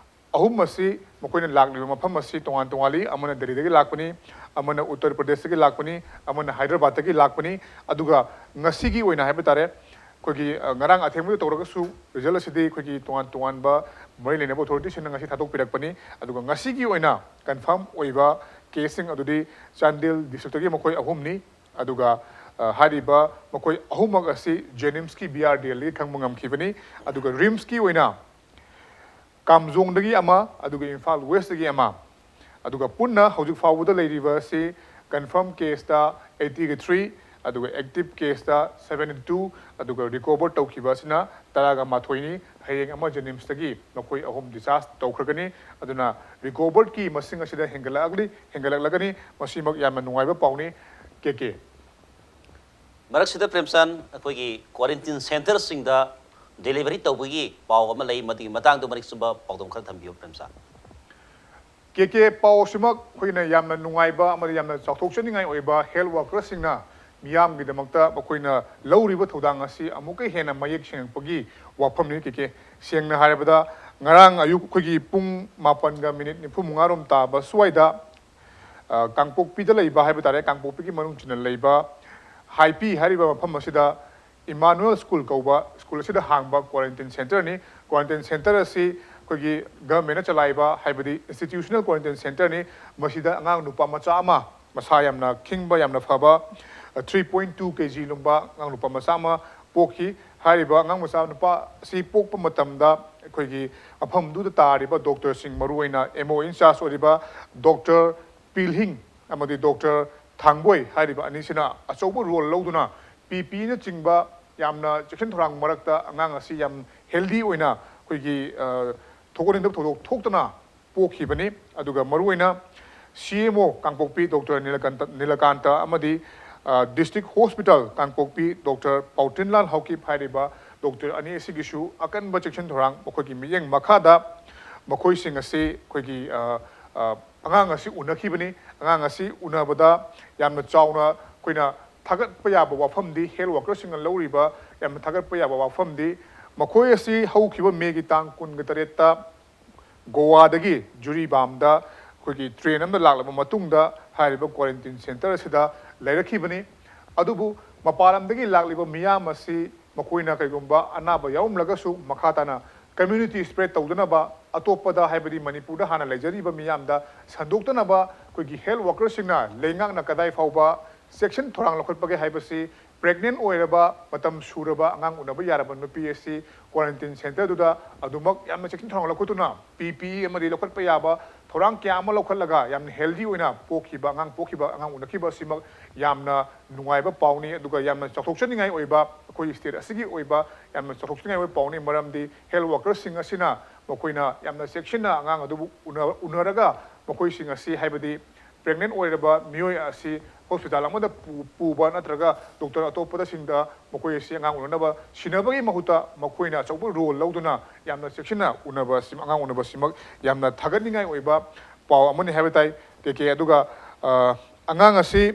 ꯑꯍꯨꯝ ꯑꯁꯤ ꯃꯈꯣꯏꯅ ꯂꯥꯛꯂꯤꯕ ꯃꯐꯝ ꯑꯁꯤ ꯇꯣꯉꯥꯟ ꯇꯣꯉꯥꯜꯂꯤ꯫ ꯑꯃꯅ ꯗꯦꯜꯂꯤꯗꯒꯤ ꯂꯥꯛꯄꯅꯤ, ꯑꯃꯅ ꯎꯠꯇꯔ ꯄ꯭ꯔꯗꯦꯁꯇꯒꯤ ꯂꯥꯛꯄꯅꯤ, ꯑꯃꯅ ꯍꯥꯏꯗ꯭ꯔꯕꯥꯗꯇꯒꯤ ꯂꯥꯛꯄꯅꯤ꯫ ꯑꯗꯨꯒ ꯉꯁꯤꯒꯤ ꯑꯣꯏꯅ ꯍꯥꯏꯕ ꯇꯥꯔꯦ, ꯑꯩꯈꯣꯏꯒꯤ, ꯑ, ꯉꯔꯥꯡ ꯑꯊꯦꯡꯕꯗ ꯇꯧꯔꯒꯁꯨ ꯔꯤꯖꯜ ꯑꯁꯤꯗꯤ ꯑꯩꯈꯣꯏꯒꯤ ꯇꯣꯉꯥꯟ ꯇꯣꯉꯥꯟꯕ ꯃꯔꯤ ꯂꯩꯅꯕ ꯑꯣꯊꯣꯔꯤꯇꯤꯁꯤꯡꯅ ꯉꯁꯤ ꯊꯥꯗꯣꯛꯄꯤꯔꯛꯄꯅꯤ꯫ ꯑꯗꯨꯒ ꯉꯁꯤꯒꯤ ꯑꯣꯏꯅ ꯀꯟꯐꯥꯔꯝ ꯑꯣꯏꯕ ꯀꯦꯁꯁꯤꯡ ꯑꯗꯨꯗꯤ ꯆꯥꯟꯗꯦꯜ ꯗꯤꯁꯇ꯭ꯔꯤꯛꯇꯒꯤ ꯃꯈꯣꯏ ꯑꯍꯨꯝꯅꯤ꯫ ꯑꯗꯨꯒ, ꯑ, ꯍꯥꯏꯔꯤꯕ ꯃꯈꯣꯏ ꯑꯍꯨꯝꯃꯛ ꯑꯁꯤ ꯖꯦꯅꯤꯝꯁꯀꯤ ꯕꯤ ꯑꯥꯔ ꯗꯤ ꯑꯦꯜꯗꯒꯤ ꯈꯪꯕ ꯉꯝꯈꯤꯕꯅꯤ꯫ ꯑꯗꯨꯒ ꯔꯤꯝꯁꯀꯤ ꯑꯣꯏꯅ ꯀꯥꯝꯖꯣꯡꯗꯒꯤ ꯑꯃ, ꯑꯗꯨꯒ ꯏꯝꯐꯥꯜ ꯋꯦꯁꯇꯒꯤ ꯑꯃ, ꯑꯗꯨꯒ ꯄꯨꯟꯅ ꯍꯧꯖꯤꯛ ꯐꯥꯎꯕꯗ ꯂꯩꯔꯤꯕ ꯑꯁꯤ ꯀꯟꯐꯥꯔꯝ ꯀꯦꯁꯇ ꯑꯩꯠꯇꯤꯒ ꯊ꯭ꯔꯤ, ꯑꯗꯨꯒ ꯑꯦꯛꯇꯤꯚ ꯀꯦꯁꯇ ꯁꯕꯦꯟꯇꯤ ꯇꯨ, ꯑꯗꯨꯒ ꯔꯤꯀꯣꯚꯔ ꯇꯧꯈꯤꯕ ꯑꯁꯤꯅ ꯇꯔꯥꯒ ꯃꯥꯊꯣꯏꯅꯤ꯫ ꯍꯌꯦꯡ ꯑꯃ ꯖꯦꯅꯤꯝꯁꯇꯒꯤ ꯃꯈꯣꯏ ꯑꯍꯨꯝ ꯗꯤꯁꯆꯥꯔꯖ ꯇꯧꯈ꯭ꯔꯒꯅꯤ꯫ ꯑꯗꯨꯅ ꯔꯤꯀꯣꯚꯔꯒꯤ ꯃꯁꯤꯡ ꯑꯁꯤꯗ ꯍꯦꯟꯒꯠꯂꯛꯂꯤ, ꯍꯦꯟꯒꯠꯂꯛꯂꯒꯅꯤ꯫ ꯃꯁꯤꯃꯛ ꯌꯥꯝꯅ ꯅꯨꯡꯉꯥꯏꯕ ꯄꯥꯎꯅꯤ꯫ ꯀꯦ ꯀꯦ꯫ ꯃꯔꯛꯁꯤꯗ ꯄ꯭ꯔꯦꯝꯆꯥꯟ, ꯑꯩꯈꯣꯏꯒꯤ ꯀ꯭ꯋꯥꯔꯦꯟꯇꯤꯟ ꯁꯦꯟꯇꯔꯁꯤꯡꯗ ꯗꯦꯂꯤꯚꯔꯤ ꯇꯧꯕꯒꯤ ꯄꯥꯎ ꯑꯃ ꯂꯩ, ꯃꯗꯨꯒꯤ ꯃꯇꯥꯡꯗ ꯃꯔꯤꯛ ꯆꯨꯝꯕ ꯄꯥꯎꯗꯝ ꯈꯔ ꯊꯝꯕꯤꯌꯨ ꯄ꯭ꯔꯦꯝꯆꯥꯟ꯫ ꯀꯦ ꯀꯦ, ꯄꯥꯎ ꯑꯁꯤꯃꯛ ꯑꯩꯈꯣꯏꯅ ꯌꯥꯝꯅ ꯅꯨꯡꯉꯥꯏꯕ ꯑꯃꯗꯤ ꯌꯥꯝꯅ ꯆꯥꯎꯊꯣꯛꯆꯅꯤꯡꯉꯥꯏ ꯑꯣꯏꯕ꯫ ꯍꯦꯜꯊ ꯋꯥꯔꯀꯔꯁꯤꯡꯅ ꯃꯤꯌꯥꯝꯒꯤꯗꯃꯛꯇ ꯃꯈꯣꯏꯅ ꯂꯧꯔꯤꯕ ꯊꯧꯗꯥꯡ ꯑꯁꯤ ꯑꯃꯨꯛꯀ ꯍꯦꯟꯅ ꯃꯌꯦꯛ ꯁꯦꯡꯉꯛꯄꯒꯤ ꯋꯥꯐꯝꯅꯤ꯫ ꯀꯦ ꯀꯦ, ꯁꯦꯡꯅ ꯍꯥꯏꯔꯕꯗ, ꯉꯔꯥꯡ ꯑꯌꯨꯛ ꯑꯩꯈꯣꯏꯒꯤ ꯄꯨꯡ ꯃꯥꯄꯟꯒ ꯃꯤꯅꯤꯠ ꯅꯤꯐꯨ ꯃꯉꯥ ꯔꯣꯝ ꯇꯥꯕ ꯁ꯭ꯋꯥꯏꯗ, ꯑ, ꯀꯥꯡꯄꯣꯛꯄꯤꯗ ꯂꯩꯕ ꯍꯥꯏꯕ ꯇꯥꯔꯦ, ꯀꯥꯡꯄꯣꯛꯄꯤꯒꯤ ꯃꯅꯨꯡ ꯆꯟꯅ ꯂꯩꯕ ꯍꯥꯏꯄꯤ ꯍꯥꯏꯔꯤꯕ ꯃꯐꯝ ꯑꯁꯤꯗ ꯏꯃꯥꯅꯨꯑꯦꯜ ꯁ꯭ꯀꯨꯜ ꯀꯧꯕ ꯁ꯭ꯀꯨꯜ ꯑꯁꯤꯗ ꯍꯥꯡꯕ ꯀ꯭ꯋꯥꯔꯦꯟꯇꯤꯟ ꯁꯦꯟꯇꯔꯅꯤ꯫ ꯀ꯭ꯋꯥꯔꯦꯟꯇꯤꯟ ꯁꯦꯟꯇꯔ ꯑꯁꯤ ꯑꯩꯈꯣꯏꯒꯤ ꯒꯚꯔꯟꯃꯦꯟꯅ ꯆꯂꯥꯏꯕ, ꯍꯥꯏꯕꯗꯤ ꯏꯟꯁꯇꯤꯇ꯭ꯌꯨꯁꯅꯦꯜ ꯀ꯭ꯋꯥꯔꯦꯟꯇꯤꯟ ꯁꯦꯟꯇꯔꯅꯤ꯫ ꯃꯁꯤꯗ ꯑꯉꯥꯡ ꯅꯨꯄꯥ ꯃꯆꯥ ꯑꯃ, ꯃꯁꯥ ꯌꯥꯝꯅ ꯈꯤꯡꯕ, ꯌꯥꯝꯅ ꯐꯕ, three point two K G ꯂꯨꯝꯕ ꯑꯉꯥꯡ ꯅꯨꯄꯥ ꯃꯆꯥ ꯑꯃ ꯄꯣꯛꯈꯤ꯫ ꯍꯥꯏꯔꯤꯕ ꯑꯉꯥꯡ ꯃꯆꯥ ꯅꯨꯄꯥ ꯑꯁꯤ ꯄꯣꯛꯄ ꯃꯇꯝꯗ ꯑꯩꯈꯣꯏꯒꯤ ꯃꯐꯝꯗꯨꯗ ꯇꯥꯔꯤꯕ ꯗꯣꯛꯇꯔꯁꯤꯡ, ꯃꯔꯨꯑꯣꯏꯅ ꯑꯦꯝ ꯑꯣ in charge ꯑꯣꯏꯔꯤꯕ ꯗꯣꯛꯇꯔ ꯄꯤꯜꯍꯤꯡ ꯑꯃꯗꯤ ꯗꯣꯛꯇꯔ ꯊꯥꯡꯕꯣꯏ ꯍꯥꯏꯔꯤꯕ ꯑꯅꯤꯁꯤꯅ ꯑꯆꯧꯕ ꯔꯣꯜ ꯂꯧꯗꯨꯅ ꯄꯤ ꯄꯤ ꯏꯅꯆꯤꯡꯕ ꯌꯥꯝꯅ ꯆꯦꯛꯁꯤꯟ ꯊꯧꯔꯥꯡ ꯃꯔꯛꯇ ꯑꯉꯥꯡ ꯑꯁꯤ ꯌꯥꯝ ꯍꯦꯜꯗꯤ ꯑꯣꯏꯅ ꯑꯩꯈꯣꯏꯒꯤ, ꯑ, ꯊꯧꯒꯠ ꯅꯤꯡꯊꯧ ꯊꯧꯗꯣꯛ ꯊꯣꯛꯇꯅ ꯄꯣꯛꯈꯤꯕꯅꯤ꯫ ꯑꯗꯨꯒ ꯃꯔꯨꯑꯣꯏꯅ ꯁꯤ ꯑꯦꯝ ꯑꯣ ꯀꯥꯡꯄꯣꯛꯄꯤ ꯗꯣꯛꯇꯔ ꯅꯤꯂꯀꯥꯟꯇ, ꯅꯤꯂꯀꯥꯟꯇ ꯑꯃꯗꯤ, ꯑ, ꯗꯤꯁꯇ꯭ꯔꯤꯛ ꯍꯣꯁꯄꯤꯇꯥꯜ ꯀꯥꯡꯄꯣꯛꯄꯤ ꯗꯣꯛꯇꯔ ꯄꯥꯎꯇ꯭ꯔꯤꯟꯂꯥꯜ ꯍꯥꯎꯀꯤꯞ ꯍꯥꯏꯔꯤꯕ ꯗꯣꯛꯇꯔ ꯑꯅꯤ ꯑꯁꯤꯒꯤꯁꯨ ꯑꯀꯟꯕ ꯆꯦꯛꯁꯤꯟ ꯊꯧꯔꯥꯡ ꯃꯈꯣꯏꯒꯤ ꯃꯤꯠꯌꯦꯡ ꯃꯈꯥꯗ ꯃꯈꯣꯏꯁꯤꯡ ꯑꯁꯤ ꯑꯩꯈꯣꯏꯒꯤ, ꯑ, ꯑ, ꯑꯉꯥꯡ ꯑꯁꯤ ꯎꯅꯈꯤꯕꯅꯤ꯫ ꯑꯉꯥꯡ ꯑꯁꯤ ꯎꯅꯕꯗ ꯌꯥꯝꯅ ꯆꯥꯎꯅ ꯑꯩꯈꯣꯏꯅ ꯊꯥꯒꯠꯄ ꯌꯥꯕ ꯋꯥꯐꯝꯗꯤ, ꯍꯦꯜꯊ ꯋꯥꯔꯀꯔꯁꯤꯡꯅ ꯂꯧꯔꯤꯕ ꯌꯥꯝꯅ ꯊꯥꯒꯠꯄ ꯌꯥꯕ ꯋꯥꯐꯝꯗꯤ, ꯃꯈꯣꯏ ꯑꯁꯤ ꯍꯧꯈꯤꯕ ꯃꯦꯒꯤ ꯇꯥꯡ ꯀꯨꯟꯒ ꯇꯔꯦꯠꯇ ꯒꯣꯋꯥꯗꯒꯤ ꯖꯨꯔꯤꯕꯥꯝꯗ ꯑꯩꯈꯣꯏꯒꯤ ꯇ꯭ꯔꯦꯟ ꯑꯃꯗ ꯂꯥꯛꯂꯕ ꯃꯇꯨꯡꯗ ꯍꯥꯏꯔꯤꯕ ꯀ꯭ꯋꯥꯔꯦꯟꯇꯤꯟ ꯁꯦꯟꯇꯔ ꯑꯁꯤꯗ ꯂꯩꯔꯛꯈꯤꯕꯅꯤ꯫ ꯑꯗꯨꯕꯨ ꯃꯄꯥꯟ ꯂꯝꯗꯒꯤ ꯂꯥꯛꯂꯤꯕ ꯃꯤꯌꯥꯝ ꯑꯁꯤ ꯃꯈꯣꯏꯅ ꯀꯩꯒꯨꯝꯕ ꯑꯅꯥꯕ ꯌꯥꯎꯔꯝꯂꯒꯁꯨ ꯃꯈꯥ ꯇꯥꯅ ꯀꯝꯃ꯭ꯌꯨꯅꯤꯇꯤ ꯁ꯭ꯄ꯭ꯔꯦꯗ ꯇꯧꯗꯅꯕ, ꯑꯇꯣꯞꯄꯗ, ꯍꯥꯏꯕꯗꯤ ꯃꯅꯤꯄꯨꯔꯗ ꯍꯥꯟꯅ ꯂꯩꯖꯔꯤꯕ ꯃꯤꯌꯥꯝꯗ ꯁꯟꯗꯣꯛꯇꯅꯕ ꯑꯩꯈꯣꯏꯒꯤ ꯍꯦꯜꯊ ꯋꯥꯔꯀꯔꯁꯤꯡꯅ ꯂꯩꯉꯥꯛꯅ ꯀꯗꯥꯏ ꯐꯥꯎꯕ ꯆꯦꯛꯁꯤꯟ ꯊꯧꯔꯥꯡ ꯂꯧꯈꯠꯄꯒꯦ ꯍꯥꯏꯕꯁꯤ, ꯄ꯭ꯔꯦꯒꯅꯦꯟ ꯑꯣꯏꯔꯕ, ꯃꯇꯝ ꯁꯨꯔꯕ, ꯑꯉꯥꯡ ꯎꯅꯕ ꯌꯥꯔꯕ ꯅꯨꯄꯤ ꯑꯁꯤ ꯀ꯭ꯋꯥꯔꯦꯟꯇꯤꯟ ꯁꯦꯟꯇꯔꯗꯨꯗ ꯑꯗꯨꯃꯛ ꯌꯥꯝꯅ ꯆꯦꯛꯁꯤꯟ ꯊꯧꯔꯥꯡ ꯂꯧꯈꯠꯇꯨꯅ ꯄꯤ ꯄꯤ ꯏ ꯑꯃꯗꯤ ꯂꯧꯈꯠꯄ ꯌꯥꯕ ꯊꯧꯔꯥꯡ ꯀꯌꯥ ꯑꯃ ꯂꯧꯈꯠꯂꯒ ꯌꯥꯝꯅ healthy ꯑꯣꯏꯅ ꯄꯣꯛꯈꯤꯕ ꯑꯉꯥꯡ, ꯄꯣꯛꯈꯤꯕ ꯑꯉꯥꯡ ꯎꯅꯈꯤꯕ ꯑꯁꯤꯃꯛ ꯌꯥꯝꯅ ꯅꯨꯡꯉꯥꯏꯕ ꯄꯥꯎꯅꯤ꯫ ꯑꯗꯨꯒ ꯌꯥꯝꯅ ꯆꯥꯎꯊꯣꯛꯆꯅꯤꯡꯉꯥꯏ ꯑꯣꯏꯕ, ꯑꯩꯈꯣꯏ state ꯑꯁꯤꯒꯤ ꯑꯣꯏꯕ ꯌꯥꯝꯅ ꯆꯥꯎꯊꯣꯛꯆꯅꯤꯡꯉꯥꯏ ꯑꯣꯏꯕ ꯄꯥꯎꯅꯤ꯫ ꯃꯔꯝꯗꯤ health workerꯁꯤꯡ ꯑꯁꯤꯅ ꯃꯈꯣꯏꯅ ꯌꯥꯝꯅ ꯆꯦꯛꯁꯤꯟꯅ ꯑꯉꯥꯡ ꯑꯗꯨꯕꯨ ꯎꯅ-, ꯎꯅꯔꯒ ꯃꯈꯣꯏꯁꯤꯡ ꯑꯁꯤ, ꯍꯥꯏꯕꯗꯤ pregnant ꯑꯣꯏꯔꯕ ꯃꯤꯑꯣꯏ ꯑꯁꯤ hospital ꯑꯃꯗ ꯄꯨ-, ꯄꯨꯕ ꯅꯠꯇ꯭ꯔꯒ doctor ꯑꯇꯣꯞꯄꯗꯁꯤꯡꯗ ꯃꯈꯣꯏ ꯑꯁꯤ ꯑꯉꯥꯡ ꯎꯅꯅꯕ ꯁꯤꯟꯅꯕꯒꯤ ꯃꯍꯨꯠꯇ ꯃꯈꯣꯏꯅ ꯑꯆꯧꯕ role ꯂꯧꯗꯨꯅ ꯌꯥꯝꯅ ꯆꯦꯛꯁꯤꯟꯅ ꯎꯅꯕ ꯑꯁꯤ, ꯑꯉꯥꯡ ꯎꯅꯕꯁꯤꯃꯛ ꯌꯥꯝꯅ ꯊꯥꯒꯠꯅꯤꯡꯉꯥꯏ ꯑꯣꯏꯕ ꯄꯥꯎ ꯑꯃꯅꯤ ꯍꯥꯏꯕ ꯇꯥꯏ, ꯀꯦ ꯀꯦ꯫ ꯑꯗꯨꯒ, ꯑ, ꯑꯉꯥꯡ ꯑꯁꯤ,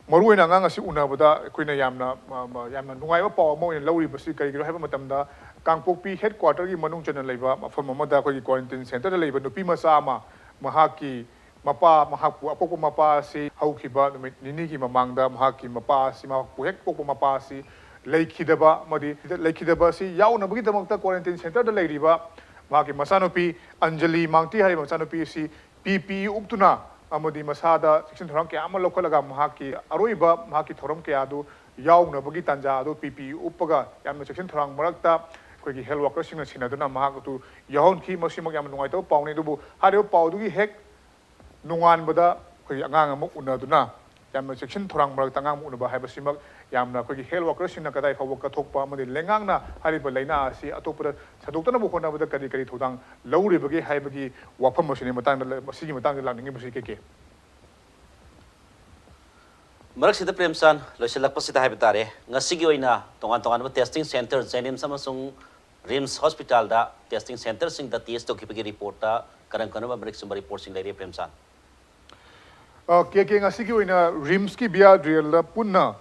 ꯃꯔꯨꯑꯣꯏꯅ ꯑꯉꯥꯡ ꯑꯁꯤ ꯎꯅꯕꯗ ꯑꯩꯈꯣꯏꯅ ꯌꯥꯝꯅ, ꯃ-, ꯃ-, ꯌꯥꯝꯅ ꯅꯨꯡꯉꯥꯏꯕ ꯄꯥꯎ ꯑꯃ ꯑꯣꯏꯅ ꯂꯧꯔꯤꯕꯁꯤ ꯀꯔꯤꯒꯤꯅꯣ ꯍꯥꯏꯕ ꯃꯇꯝꯗ, ꯀꯥꯡꯄꯣꯛꯄꯤ headquarterꯒꯤ ꯃꯅꯨꯡ ꯆꯟꯅ ꯂꯩꯕ ꯃꯐꯝ ꯑꯃꯗ ꯑꯩꯈꯣꯏꯒꯤ quarantine centreꯗ ꯂꯩꯕ ꯅꯨꯄꯤ ꯃꯆꯥ ꯑꯃ, ꯃꯍꯥꯛꯀꯤ ꯃꯄꯥ, ꯃꯍꯥꯛꯄꯨ ꯑꯄꯣꯛꯄ ꯃꯄꯥ ꯑꯁꯤ ꯍꯧꯈꯤꯕ ꯅꯨꯃꯤꯠ ꯅꯤꯅꯤꯒꯤ ꯃꯃꯥꯡꯗ ꯃꯍꯥꯛꯀꯤ ꯃꯄꯥ ꯑꯁꯤ, ꯃꯍꯥꯛꯄꯨ ꯍꯦꯛ ꯄꯣꯛꯄ ꯃꯄꯥ ꯑꯁꯤ ꯂꯩꯈꯤꯗꯕ ꯑꯃꯗꯤ ꯂꯩꯈꯤꯗꯕ ꯑꯁꯤ ꯌꯥꯎꯅꯕꯒꯤꯗꯃꯛꯇ quarantine centreꯗ ꯂꯩꯔꯤꯕ ꯃꯍꯥꯛꯀꯤ ꯃꯆꯥꯅꯨꯄꯤ ꯑꯟꯖꯂꯤ ꯃꯥꯡꯇꯤ ꯍꯥꯏꯔꯤꯕ ꯃꯆꯥꯅꯨꯄꯤ ꯑꯁꯤ ꯄꯤ ꯄꯤ ꯏ ꯎꯞꯇꯨꯅ ꯑꯃꯗꯤ ꯃꯁꯥꯗ ꯆꯦꯛꯁꯤꯟ ꯊꯧꯔꯥꯡ ꯀꯌꯥ ꯑꯃ ꯂꯧꯈꯠꯂꯒ ꯃꯍꯥꯛꯀꯤ ꯑꯔꯣꯏꯕ ꯃꯍꯥꯛꯀꯤ ꯊꯧꯔꯝ ꯀꯌꯥ ꯑꯗꯨ ꯌꯥꯎꯅꯕꯒꯤ ꯇꯥꯟꯖꯥ ꯑꯗꯨ ꯄꯤ ꯄꯤ ꯏ ꯎꯞꯄꯒ ꯌꯥꯝꯅ ꯆꯦꯛꯁꯤꯟ ꯊꯧꯔꯥꯡ ꯃꯔꯛꯇ ꯑꯩꯈꯣꯏꯒꯤ health workerꯁꯤꯡꯅ ꯁꯦꯟꯅꯗꯨꯅ ꯃꯍꯥꯛ ꯑꯗꯨ ꯌꯥꯎꯍꯟꯈꯤ꯫ ꯃꯁꯤꯃꯛ ꯌꯥꯝꯅ ꯅꯨꯡꯉꯥꯏꯇꯕ ꯄꯥꯎꯅꯤ꯫ ꯑꯗꯨꯕꯨ ꯍꯥꯏꯔꯤꯕ ꯄꯥꯎꯗꯨꯒꯤ ꯍꯦꯛ ꯅꯣꯡꯉꯥꯟꯕꯗ ꯑꯩꯈꯣꯏꯒꯤ ꯑꯉꯥꯡ ꯑꯃ ꯎꯅꯗꯨꯅ ꯌꯥꯝꯅ ꯆꯦꯛꯁꯤꯟ ꯊꯧꯔꯥꯡ ꯃꯔꯛꯇ ꯑꯉꯥꯡ ꯑꯃ ꯎꯅꯕ ꯍꯥꯏꯕꯁꯤꯃꯛ ꯌꯥꯝꯅ ꯑꯩꯈꯣꯏꯒꯤ health workerꯁꯤꯡꯅ ꯀꯗꯥꯏ ꯐꯥꯎꯕ ꯀꯠꯊꯣꯛꯄ ꯑꯃꯗꯤ ꯂꯩꯉꯥꯛꯅ ꯍꯥꯏꯔꯤꯕ ꯂꯥꯏꯅꯥ ꯑꯁꯤ ꯑꯇꯣꯞꯄꯗ ꯁꯟꯗꯣꯛꯇꯅꯕ ꯍꯣꯠꯅꯕꯗ ꯀꯔꯤ ꯀꯔꯤ ꯊꯧꯗꯥꯡ ꯂꯧꯔꯤꯕꯒꯦ ꯍꯥꯏꯕꯒꯤ ꯋꯥꯐꯝ ꯑꯁꯤꯅꯤ ꯃꯇꯥꯡꯗ, ꯃꯁꯤꯒꯤ ꯃꯇꯥꯡꯗ ꯂꯥꯛꯅꯤꯡꯉꯤꯕꯁꯤ, ꯀꯦ ꯀꯦ꯫ ꯃꯔꯛꯁꯤꯗ ꯄ꯭ꯔꯦꯝꯆꯥꯟ, ꯂꯣꯏꯁꯤꯜꯂꯛꯄꯁꯤꯗ ꯍꯥꯏꯕ ꯇꯥꯔꯦ, ꯉꯁꯤꯒꯤ ꯑꯣꯏꯅ ꯇꯣꯉꯥꯟ ꯇꯣꯉꯥꯟꯕ testing centre, JNIMS ꯑꯃꯁꯨꯡ RIMS hospitalꯗ testing centreꯁꯤꯡꯗ test ꯇꯧꯈꯤꯕꯒꯤ reportꯇ ꯀꯔꯝ ꯀꯔꯝꯕ ꯃꯔꯤꯛ ꯆꯨꯝꯕ reportꯁꯤꯡ ꯂꯩꯔꯦ, ꯄ꯭ꯔꯦꯝꯆꯥꯟ? ꯑ, ꯀꯦ ꯀꯦ, ꯉꯁꯤꯒꯤ ꯑꯣꯏꯅ RIMSꯀꯤ BRDLꯗ ꯄꯨꯟꯅ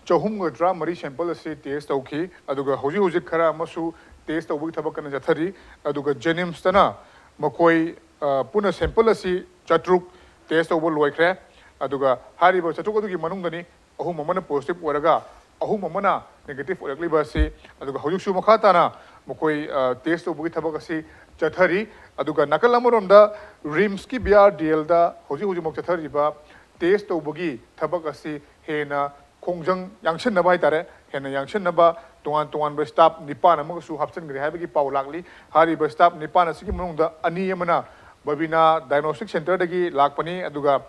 ꯆꯍꯨꯝꯒ ꯇꯔꯥꯃꯔꯤ sample ꯑꯁꯤ test ꯇꯧꯈꯤ꯫ ꯑꯗꯨꯒ ꯍꯧꯖꯤꯛ ꯍꯧꯖꯤꯛ ꯈꯔ ꯑꯃꯁꯨ test ꯇꯧꯕꯒꯤ ꯊꯕꯛ ꯀꯟꯅ ꯆꯠꯊꯔꯤ꯫ ꯑꯗꯨꯒ JNIMSꯇꯅ ꯃꯈꯣꯏ, ꯑ, ꯄꯨꯟꯅ sample ꯑꯁꯤ ꯆꯥꯇ꯭ꯔꯨꯛ test ꯇꯧꯕ ꯂꯣꯏꯈ꯭ꯔꯦ꯫ ꯑꯗꯨꯒ ꯍꯥꯏꯔꯤꯕ ꯆꯥꯇ꯭ꯔꯨꯛ ꯑꯗꯨꯒꯤ ꯃꯅꯨꯡꯗꯅꯤ ꯑꯍꯨꯝ ꯑꯃꯅ positive ꯑꯣꯏꯔꯒ ꯑꯍꯨꯝ ꯑꯃꯅ negative ꯑꯣꯏꯔꯛꯂꯤꯕ ꯑꯁꯤ꯫ ꯑꯗꯨꯒ ꯍꯧꯖꯤꯛꯁꯨ ꯃꯈꯥ ꯇꯥꯅ ꯃꯈꯣꯏ, ꯑ, test ꯇꯧꯕꯒꯤ ꯊꯕꯛ ꯑꯁꯤ ꯆꯠꯊꯔꯤ꯫ ꯑꯗꯨꯒ ꯅꯥꯀꯜ ꯑꯃꯔꯣꯝꯗ RIMSꯀꯤ BRDLꯗ ꯍꯧꯖꯤꯛ ꯍꯧꯖꯤꯛꯃꯛ ꯆꯠꯊꯔꯤꯕ test ꯇꯧꯕꯒꯤ ꯊꯕꯛ ꯑꯁꯤ ꯍꯦꯟꯅ ꯈꯣꯡꯖꯪ ꯌꯥꯡꯁꯤꯟꯅꯕ ꯍꯥꯏꯇꯥꯔꯦ, ꯍꯦꯟꯅ ꯌꯥꯡꯁꯤꯟꯅꯕ ꯇꯣꯉꯥꯟ ꯇꯣꯉꯥꯟꯕ staff ꯅꯤꯄꯥꯟ ꯑꯃꯒꯁꯨ ꯍꯥꯞꯆꯤꯟꯈ꯭ꯔꯦ ꯍꯥꯏꯕꯒꯤ ꯄꯥꯎ ꯂꯥꯛꯂꯤ꯫ ꯍꯥꯏꯔꯤꯕ staff ꯅꯤꯄꯥꯟ ꯑꯁꯤꯒꯤ ꯃꯅꯨꯡꯗ ꯑꯅꯤ ꯑꯃꯅ ꯕꯕꯤꯅꯥ ꯗꯥꯏꯒꯅꯣꯁꯇꯤꯛ ꯁꯦꯟꯇꯔꯗꯒꯤ ꯂꯥꯛꯄꯅꯤ꯫ ꯑꯗꯨꯒ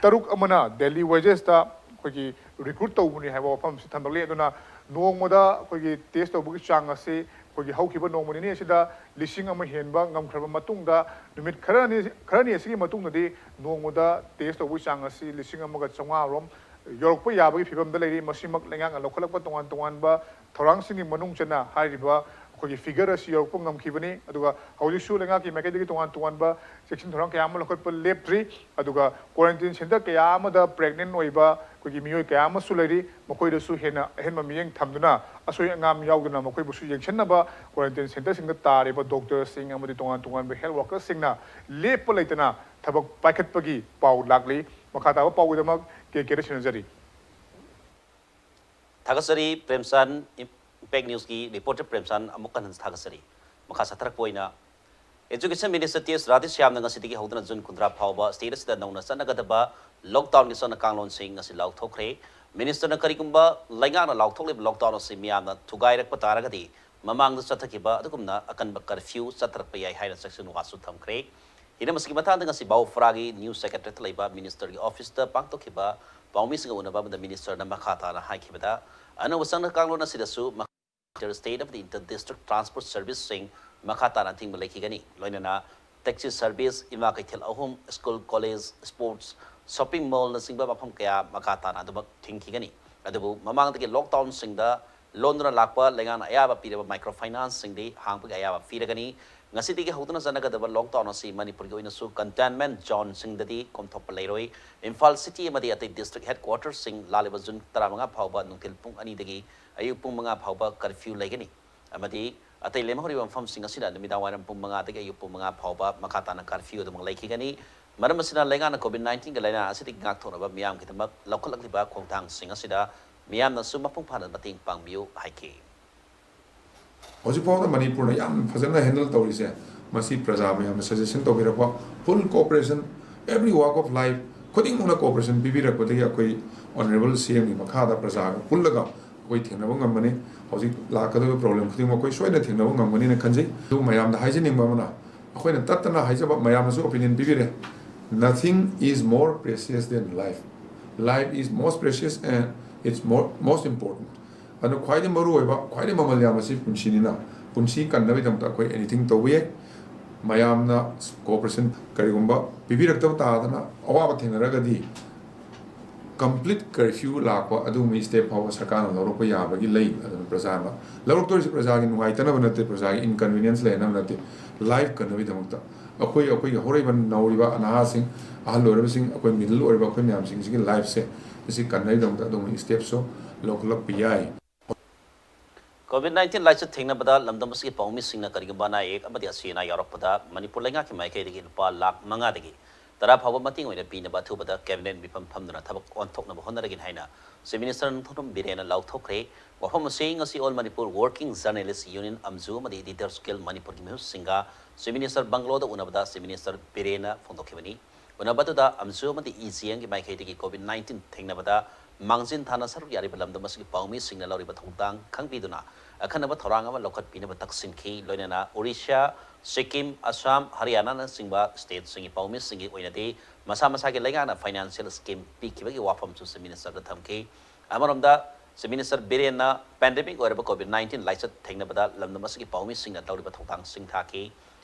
ꯇꯔꯨꯛ ꯑꯃꯅ ꯗꯦꯂꯤ ꯋꯦꯖꯦꯁꯇ ꯑꯩꯈꯣꯏꯒꯤ ꯔꯤꯀ꯭ꯔꯨꯠ ꯇꯧꯕꯅꯤ ꯍꯥꯏꯕ ꯋꯥꯐꯝ ꯑꯁꯤ ꯊꯝꯂꯛꯂꯤ꯫ ꯑꯗꯨꯅ ꯅꯣꯡꯃꯗ ꯑꯩꯈꯣꯏꯒꯤ ꯇꯦꯁ ꯇꯧꯕꯒꯤ ꯆꯥꯡ ꯑꯁꯤ ꯑꯩꯈꯣꯏꯒꯤ ꯍꯧꯈꯤꯕ ꯅꯣꯡꯃ ꯅꯤꯅꯤ ꯑꯁꯤꯗ ꯂꯤꯁꯤꯡ ꯑꯃ ꯍꯦꯟꯕ ꯉꯝꯈ꯭ꯔꯕ ꯃꯇꯨꯡꯗ, ꯅꯨꯃꯤꯠ ꯈꯔꯅꯤ, ꯈꯔꯅꯤ ꯑꯁꯤꯒꯤ ꯃꯇꯨꯡꯗꯗꯤ ꯅꯣꯡꯃꯗ ꯇꯦꯁ ꯇꯧꯕꯒꯤ ꯆꯥꯡ ꯑꯁꯤ ꯂꯤꯁꯤꯡ ꯑꯃꯒ ꯆꯥꯝꯃꯉꯥ ꯔꯣꯝ ꯌꯧꯔꯛꯄ ꯌꯥꯕꯒꯤ ꯐꯤꯕꯝꯗ ꯂꯩꯔꯤ꯫ ꯃꯁꯤꯃꯛ ꯂꯩꯉꯥꯛꯅ ꯂꯧꯈꯠꯂꯛꯄ ꯇꯣꯉꯥꯟ ꯇꯣꯉꯥꯟꯕ ꯊꯧꯔꯥꯡꯁꯤꯡꯒꯤ ꯃꯅꯨꯡ ꯆꯟꯅ ꯍꯥꯏꯔꯤꯕ ꯑꯩꯈꯣꯏꯒꯤ ꯐꯤꯒꯔ ꯑꯁꯤ ꯌꯧꯔꯛꯄ ꯉꯝꯈꯤꯕꯅꯤ꯫ ꯑꯗꯨꯒ ꯍꯧꯖꯤꯛꯁꯨ ꯂꯩꯉꯥꯛꯀꯤ ꯃꯥꯏꯀꯩꯗꯒꯤ ꯇꯣꯉꯥꯟ ꯇꯣꯉꯥꯟꯕ ꯆꯦꯛꯁꯤꯟ ꯊꯧꯔꯥꯡ ꯀꯌꯥ ꯑꯃ ꯂꯧꯈꯠꯄ ꯂꯦꯞꯇ꯭ꯔꯤ꯫ ꯑꯗꯨꯒ ꯀ꯭ꯋꯥꯔꯦꯟꯇꯤꯟ ꯁꯦꯟꯇꯔ ꯀꯌꯥ ꯑꯃꯗ ꯄ꯭ꯔꯦꯒꯅꯦꯟ ꯑꯣꯏꯕ ꯑꯩꯈꯣꯏꯒꯤ ꯃꯤꯑꯣꯏ ꯀꯌꯥ ꯑꯃꯁꯨ ꯂꯩꯔꯤ꯫ ꯃꯈꯣꯏꯗꯁꯨ ꯍꯦꯟꯅ ꯑꯍꯦꯟꯕ ꯃꯤꯠꯌꯦꯡ ꯊꯝꯗꯨꯅ ꯑꯁꯣꯏ ꯑꯉꯥꯝ ꯌꯥꯎꯗꯅ ꯃꯈꯣꯏꯕꯨꯁꯨ ꯌꯦꯡꯁꯤꯟꯅꯕ ꯀ꯭ꯋꯥꯔꯦꯟꯇꯤꯟ ꯁꯦꯟꯇꯔꯁꯤꯡꯗ ꯇꯥꯔꯤꯕ ꯗꯣꯛꯇꯔꯁꯤꯡ ꯑꯃꯗꯤ ꯇꯣꯉꯥꯟ ꯇꯣꯉꯥꯟꯕ ꯍꯦꯜꯊ ꯋꯥꯔꯀꯔꯁꯤꯡꯅ ꯂꯦꯞꯄ ꯂꯩꯇꯅ ꯊꯕꯛ ꯄꯥꯏꯈꯠꯄꯒꯤ ꯄꯥꯎ ꯂꯥꯛꯂꯤ꯫ ꯃꯈꯥ ꯇꯥꯕ ꯄꯥꯎꯒꯤꯗꯃꯛ ꯀꯦ ꯀꯦꯗ ꯁꯤꯟꯅꯖꯔꯤ꯫ ꯊꯥꯒꯠꯆꯔꯤ ꯄ꯭ꯔꯦꯝꯆꯥꯟ, ꯏꯝꯄꯦꯛ ꯅ꯭ꯌꯨꯁꯀꯤ ꯔꯤꯄꯣꯔꯇꯔ ꯄ꯭ꯔꯦꯝꯆꯥꯟ ꯑꯃꯨꯛ ꯍꯟꯅ ꯊꯥꯒꯠꯆꯔꯤ꯫ ꯃꯈꯥ ꯆꯠꯊꯔꯛꯄ ꯑꯣꯏꯅ Education Minister T S ꯔꯥꯙꯦꯁ꯭ꯌꯥꯝꯅ ꯉꯁꯤꯗꯒꯤ ꯍꯧꯗꯨꯅ ꯖꯨꯟ ꯀꯨꯟꯊ꯭ꯔꯥ ꯐꯥꯎꯕ state ꯑꯁꯤꯗ ꯅꯧꯅ ꯆꯠꯅꯒꯗꯕ ꯂꯣꯛꯗꯥꯎꯟꯒꯤ ꯆꯠꯅ ꯀꯥꯡꯂꯣꯟꯁꯤꯡ ꯑꯁꯤ ꯂꯥꯎꯊꯣꯛꯈ꯭ꯔꯦ꯫ Ministerꯅ ꯀꯔꯤꯒꯨꯝꯕ ꯂꯩꯉꯥꯛꯅ ꯂꯥꯎꯊꯣꯛꯂꯤꯕ ꯂꯣꯛꯗꯥꯎꯟ ꯑꯁꯤ ꯃꯤꯌꯥꯝꯅ ꯊꯨꯒꯥꯏꯔꯛꯄ ꯇꯥꯔꯒꯗꯤ ꯃꯃꯥꯡꯗ ꯆꯠꯊꯈꯤꯕ ꯑꯗꯨꯒꯨꯝꯅ ꯑꯀꯟꯕ ꯀꯔꯐ꯭ꯌꯨ ꯆꯠꯊꯔꯛꯄ ꯌꯥꯏ ꯍꯥꯏꯅ ꯆꯦꯛꯁꯤꯟ ꯋꯥꯁꯨ ꯊꯝꯈ꯭ꯔꯦ꯫ ꯍꯤꯔꯝ ꯑꯁꯤꯒꯤ ꯃꯇꯥꯡꯗ ꯉꯁꯤ ꯕꯥꯎꯐ꯭ꯔꯥꯒꯤ ꯅ꯭ꯌꯨꯁ ꯁꯦꯀ꯭ꯔꯦꯇꯔꯤꯌꯦꯠꯇ ꯂꯩꯕ ministerꯒꯤ officeꯇ ꯄꯥꯡꯊꯣꯛꯈꯤꯕ ꯄꯥꯎꯃꯤꯁꯤꯡꯒ ꯎꯅꯕ ꯑꯃꯗ ministerꯅ ꯃꯈꯥ ꯇꯥꯅ ꯍꯥꯏꯈꯤꯕꯗ, ꯑꯅꯧꯕ ꯆꯠꯅ ꯀꯥꯡꯂꯣꯟ ꯑꯁꯤꯗꯁꯨ inter state ꯑꯃꯗꯤ inter district transport serviceꯁꯤꯡ ꯃꯈꯥ ꯇꯥꯅ ꯑꯊꯤꯡꯕ ꯂꯩꯈꯤꯒꯅꯤ꯫ ꯂꯣꯏꯅꯅ taxi service, ꯏꯃꯥ ꯀꯩꯊꯦꯜ ꯑꯍꯨꯝ, school, college, sports, shopping mallꯅꯆꯤꯡꯕ ꯃꯐꯝ ꯀꯌꯥ ꯃꯈꯥ ꯇꯥꯅ ꯑꯗꯨꯃꯛ ꯊꯤꯡꯈꯤꯒꯅꯤ꯫ ꯑꯗꯨꯕꯨ ꯃꯃꯥꯡꯗꯒꯤ ꯂꯣꯛꯗꯥꯎꯟꯁꯤꯡꯗ ꯂꯣꯟꯗꯨꯅ ꯂꯥꯛꯄ ꯂꯩꯉꯥꯛꯅ ꯑꯌꯥꯕ ꯄꯤꯔꯕ micro financeꯁꯤꯡꯗꯤ ꯍꯥꯡꯕꯒꯤ ꯑꯌꯥꯕ ꯄꯤꯔꯒꯅꯤ꯫ ꯉꯁꯤꯗꯒꯤ ꯍꯧꯗꯨꯅ ꯆꯠꯅꯒꯗꯕ ꯂꯣꯛꯗꯥꯎꯟ ꯑꯁꯤ ꯃꯅꯤꯄꯨꯔꯒꯤ ꯑꯣꯏꯅꯁꯨ containment zoneꯁꯤꯡꯗꯗꯤ ꯀꯣꯝꯊꯣꯛꯄ ꯂꯩꯔꯣꯏ꯫ ꯏꯝꯐꯥꯜ city ꯑꯃꯗꯤ ꯑꯇꯩ district headquarterꯁꯤꯡ ꯂꯥꯛꯂꯤꯕ ꯖꯨꯟ ꯇꯔꯥꯃꯉꯥ ꯐꯥꯎꯕ ꯅꯨꯡꯊꯤꯜ ꯄꯨꯡ ꯑꯅꯤꯗꯒꯤ ꯑꯌꯨꯛ ꯄꯨꯡ ꯃꯉꯥ ꯐꯥꯎꯕ curfew ꯂꯩꯒꯅꯤ꯫ ꯑꯃꯗꯤ ꯑꯇꯩ ꯂꯦꯝꯍꯧꯔꯤꯕ ꯃꯐꯝꯁꯤꯡ ꯑꯁꯤꯗ ꯅꯨꯃꯤꯗꯥꯡ ꯋꯥꯏꯔꯝ ꯄꯨꯡ ꯃꯉꯥꯗꯒꯤ ꯑꯌꯨꯛ ꯄꯨꯡ ꯃꯉꯥ ꯐꯥꯎꯕ ꯃꯈꯥ ꯇꯥꯅ curfew ꯑꯗꯨꯃꯛ ꯂꯩꯈꯤꯒꯅꯤ꯫ ꯃꯔꯝ ꯑꯁꯤꯅ ꯂꯩꯉꯥꯛꯅ COVID nineteenꯒꯤ ꯂꯥꯏꯅꯥ ꯑꯁꯤꯗꯒꯤ ꯉꯥꯛꯊꯣꯛꯅꯕ ꯃꯤꯌꯥꯝꯒꯤꯗꯃꯛ ꯂꯧꯈꯠꯂꯛꯂꯤꯕ ꯈꯣꯡꯊꯥꯡꯁꯤꯡ ꯑꯁꯤꯗ ꯃꯤꯌꯥꯝꯅꯁꯨ ꯃꯄꯨꯡ ꯐꯥꯅ ꯃꯇꯦꯡ ꯄꯥꯡꯕꯤꯌꯨ ꯍꯥꯏꯈꯤ꯫ ꯍꯧꯖꯤꯛ ꯐꯥꯎꯗ ꯃꯅꯤꯄꯨꯔꯅ ꯌꯥꯝ ꯐꯖꯅ handle ꯇꯧꯔꯤꯁꯦ, ꯃꯁꯤ ꯄ꯭ꯔꯖꯥ ꯃꯌꯥꯝꯅ suggestion ꯇꯧꯕꯤꯔꯛꯄ, full cooperation, every walk of life ꯈꯨꯗꯤꯡꯃꯛꯅ cooperation ꯄꯤꯕꯤꯔꯛꯄꯗꯒꯤ ꯑꯩꯈꯣꯏ honourable CMꯒꯤ ꯃꯈꯥꯗ ꯄ꯭ꯔꯖꯥꯒ ꯄꯨꯜꯂꯒ ꯑꯩꯈꯣꯏ ꯊꯦꯡꯅꯕ ꯉꯝꯕꯅꯤ꯫ ꯍꯧꯖꯤꯛ ꯂꯥꯛꯀꯗꯧꯔꯤꯕ problem ꯈꯨꯗꯤꯡꯃꯛ ꯑꯩꯈꯣꯏ ꯁꯣꯏꯗꯅ ꯊꯦꯡꯅꯕ ꯉꯝꯒꯅꯤꯅ ꯈꯟꯖꯩ꯫ ꯑꯗꯨ ꯃꯌꯥꯝꯗ ꯍꯥꯏꯖꯅꯤꯡꯕ ꯑꯃꯅ, ꯑꯩꯈꯣꯏꯅ ꯇꯠꯇꯅ ꯍꯥꯏꯖꯕ, ꯃꯌꯥꯝꯅꯁꯨ opinion ꯄꯤꯕꯤꯔꯦ, "Nothing is more precious than life. Life is most precious and it's more, most important." ꯑꯗꯨꯅ ꯈ꯭ꯋꯥꯏꯗꯒꯤ ꯃꯔꯨ ꯑꯣꯏꯕ, ꯈ꯭ꯋꯥꯏꯗꯒꯤ ꯃꯃꯜ ꯌꯥꯝꯕꯁꯤ ꯄꯨꯟꯁꯤꯅꯤꯅ, ꯄꯨꯟꯁꯤ ꯀꯟꯅꯕꯒꯤꯗꯃꯛꯇ ꯑꯩꯈꯣꯏ anything ꯇꯧꯕ ꯌꯥꯏ꯫ ꯃꯌꯥꯝꯅ cooperation ꯀꯔꯤꯒꯨꯝꯕ ꯄꯤꯕꯤꯔꯛꯇꯕ ꯇꯥꯗꯅ ꯑꯋꯥꯕ ꯊꯦꯡꯅꯔꯒꯗꯤ, complete curfew ꯂꯥꯛꯄ ꯑꯗꯨꯒꯨꯝꯕꯒꯤ step ꯐꯥꯎꯕ ꯁꯔꯀꯥꯔꯅ ꯂꯧꯔꯛꯄ ꯌꯥꯕꯒꯤ ꯂꯩ꯫ ꯑꯗꯨꯅ ꯄ꯭ꯔꯖꯥꯅ ꯂꯧꯔꯛꯇꯣꯔꯤꯁꯤ ꯄ꯭ꯔꯖꯥꯒꯤ ꯅꯨꯡꯉꯥꯏꯇꯅꯕ ꯅꯠꯇꯦ, ꯄ꯭ꯔꯖꯥꯒꯤ inconvenience ꯂꯩꯅꯕ ꯅꯠꯇꯦ, life ꯀꯟꯅꯕꯒꯤꯗꯃꯛꯇ꯫ ꯑꯩꯈꯣꯏ, ꯑꯩꯈꯣꯏꯒꯤ ꯍꯧꯔꯛꯏꯕ ꯅꯧꯔꯤꯕ ꯅꯍꯥꯁꯤꯡ, ꯑꯍꯜ ꯑꯣꯏꯔꯕꯁꯤꯡ, ꯑꯩꯈꯣꯏ middle ꯑꯣꯏꯔꯕ ꯑꯩꯈꯣꯏ ꯃꯌꯥꯝꯁꯤꯡꯁꯤꯒꯤ lifeꯁꯦ, ꯑꯁꯤ ꯀꯟꯅꯕꯒꯤꯗꯃꯛꯇ ꯑꯗꯨꯒꯨꯝꯕ stepꯁꯨ ꯂꯧꯈꯠꯂꯛꯄ ꯌꯥꯏ꯫ COVID nineteen ꯂꯥꯏꯆꯠ ꯊꯦꯡꯅꯕꯗ ꯂꯝꯗꯝ ꯑꯁꯤꯒꯤ ꯄꯥꯎꯃꯤꯁꯤꯡꯅ ꯀꯔꯤꯒꯨꯝꯕ ꯑꯅꯥ ꯑꯌꯦꯛ ꯑꯃꯗꯤ ꯑꯁꯤ ꯑꯅꯥ ꯌꯥꯎꯔꯛꯄꯗ ꯃꯅꯤꯄꯨꯔ ꯂꯩꯉꯥꯛꯀꯤ ꯃꯥꯏꯀꯩꯗꯒꯤ ꯂꯨꯄꯥ ꯂꯥꯈ ꯃꯉꯥꯗꯒꯤ ꯇꯔꯥ ꯐꯥꯎꯕ ꯃꯇꯦꯡ ꯑꯣꯏꯅ ꯄꯤꯅꯕ ꯑꯊꯨꯕꯗ cabinet ꯃꯤꯐꯝ ꯐꯝꯗꯨꯅ ꯊꯕꯛ ꯑꯣꯟꯊꯣꯛꯅꯕ ꯍꯣꯠꯅꯔꯒꯅꯤ ꯍꯥꯏꯅ Chief Minister ꯅꯣꯡꯊꯣꯝꯕꯝ ꯕꯤꯔꯦꯟꯅ ꯂꯥꯎꯊꯣꯛꯈ꯭ꯔꯦ꯫ ꯋꯥꯐꯝ ꯑꯁꯤ ꯉꯁꯤ All Manipur Working Journalist Union, ꯑꯝꯖꯨ ꯑꯃꯗꯤ Editors Guild ꯃꯅꯤꯄꯨꯔꯒꯤ ꯃꯤꯍꯨꯠꯁꯤꯡꯒ Chief Minister ꯕꯪꯒꯂꯣꯗ ꯎꯅꯕꯗ Chief Minister ꯕꯤꯔꯦꯟꯅ ꯐꯣꯡꯗꯣꯛꯈꯤꯕꯅꯤ꯫ ꯎꯅꯕꯗꯨꯗ ꯑꯝꯖꯨ ꯑꯃꯗꯤ ꯏ ꯖꯤ ꯑꯦꯝꯒꯤ ꯃꯥꯏꯀꯩꯗꯒꯤ COVID nineteen ꯊꯦꯡꯅꯕꯗ ꯃꯥꯡꯖꯤꯟ ꯊꯥꯅ ꯁꯔꯨꯛ ꯌꯥꯔꯤꯕ ꯂꯝꯗꯝ ꯑꯁꯤꯒꯤ ꯄꯥꯎꯃꯤꯁꯤꯡꯅ ꯂꯧꯔꯤꯕ ꯊꯧꯗꯥꯡ ꯈꯪꯕꯤꯗꯨꯅ ꯑꯈꯟꯅꯕ ꯊꯧꯔꯥꯡ ꯑꯃ ꯂꯧꯈꯠꯄꯤꯅꯕ ꯇꯛꯁꯤꯟꯈꯤ꯫ ꯂꯣꯏꯅꯅ ꯑꯣꯔꯤꯁꯥ, ꯁꯤꯛꯀꯤꯝ, ꯑꯁꯥꯝ, ꯍꯔꯤꯌꯥꯅꯥꯅꯆꯤꯡꯕ stateꯁꯤꯡꯒꯤ ꯄꯥꯎꯃꯤꯁꯤꯡꯒꯤ ꯑꯣꯏꯅꯗꯤ ꯃꯁꯥ ꯃꯁꯥꯒꯤ ꯂꯩꯉꯥꯛꯅ financial scheme ꯄꯤꯈꯤꯕꯒꯤ ꯋꯥꯐꯝꯁꯨ Chief Ministerꯗ ꯊꯝꯈꯤ꯫ ꯑꯃꯔꯣꯝꯗ Chief Minister ꯕꯤꯔꯦꯟꯅ pandemic ꯑꯣꯏꯔꯕ COVID nineteen ꯂꯥꯏꯆꯠ ꯊꯦꯡꯅꯕꯗ ꯂꯝꯗꯝ ꯑꯁꯤꯒꯤ ꯄꯥꯎꯃꯤꯁꯤꯡꯅ ꯇꯧꯔꯤꯕ ꯊꯧꯗꯥꯡꯁꯤꯡ ꯊꯥꯈꯤ꯫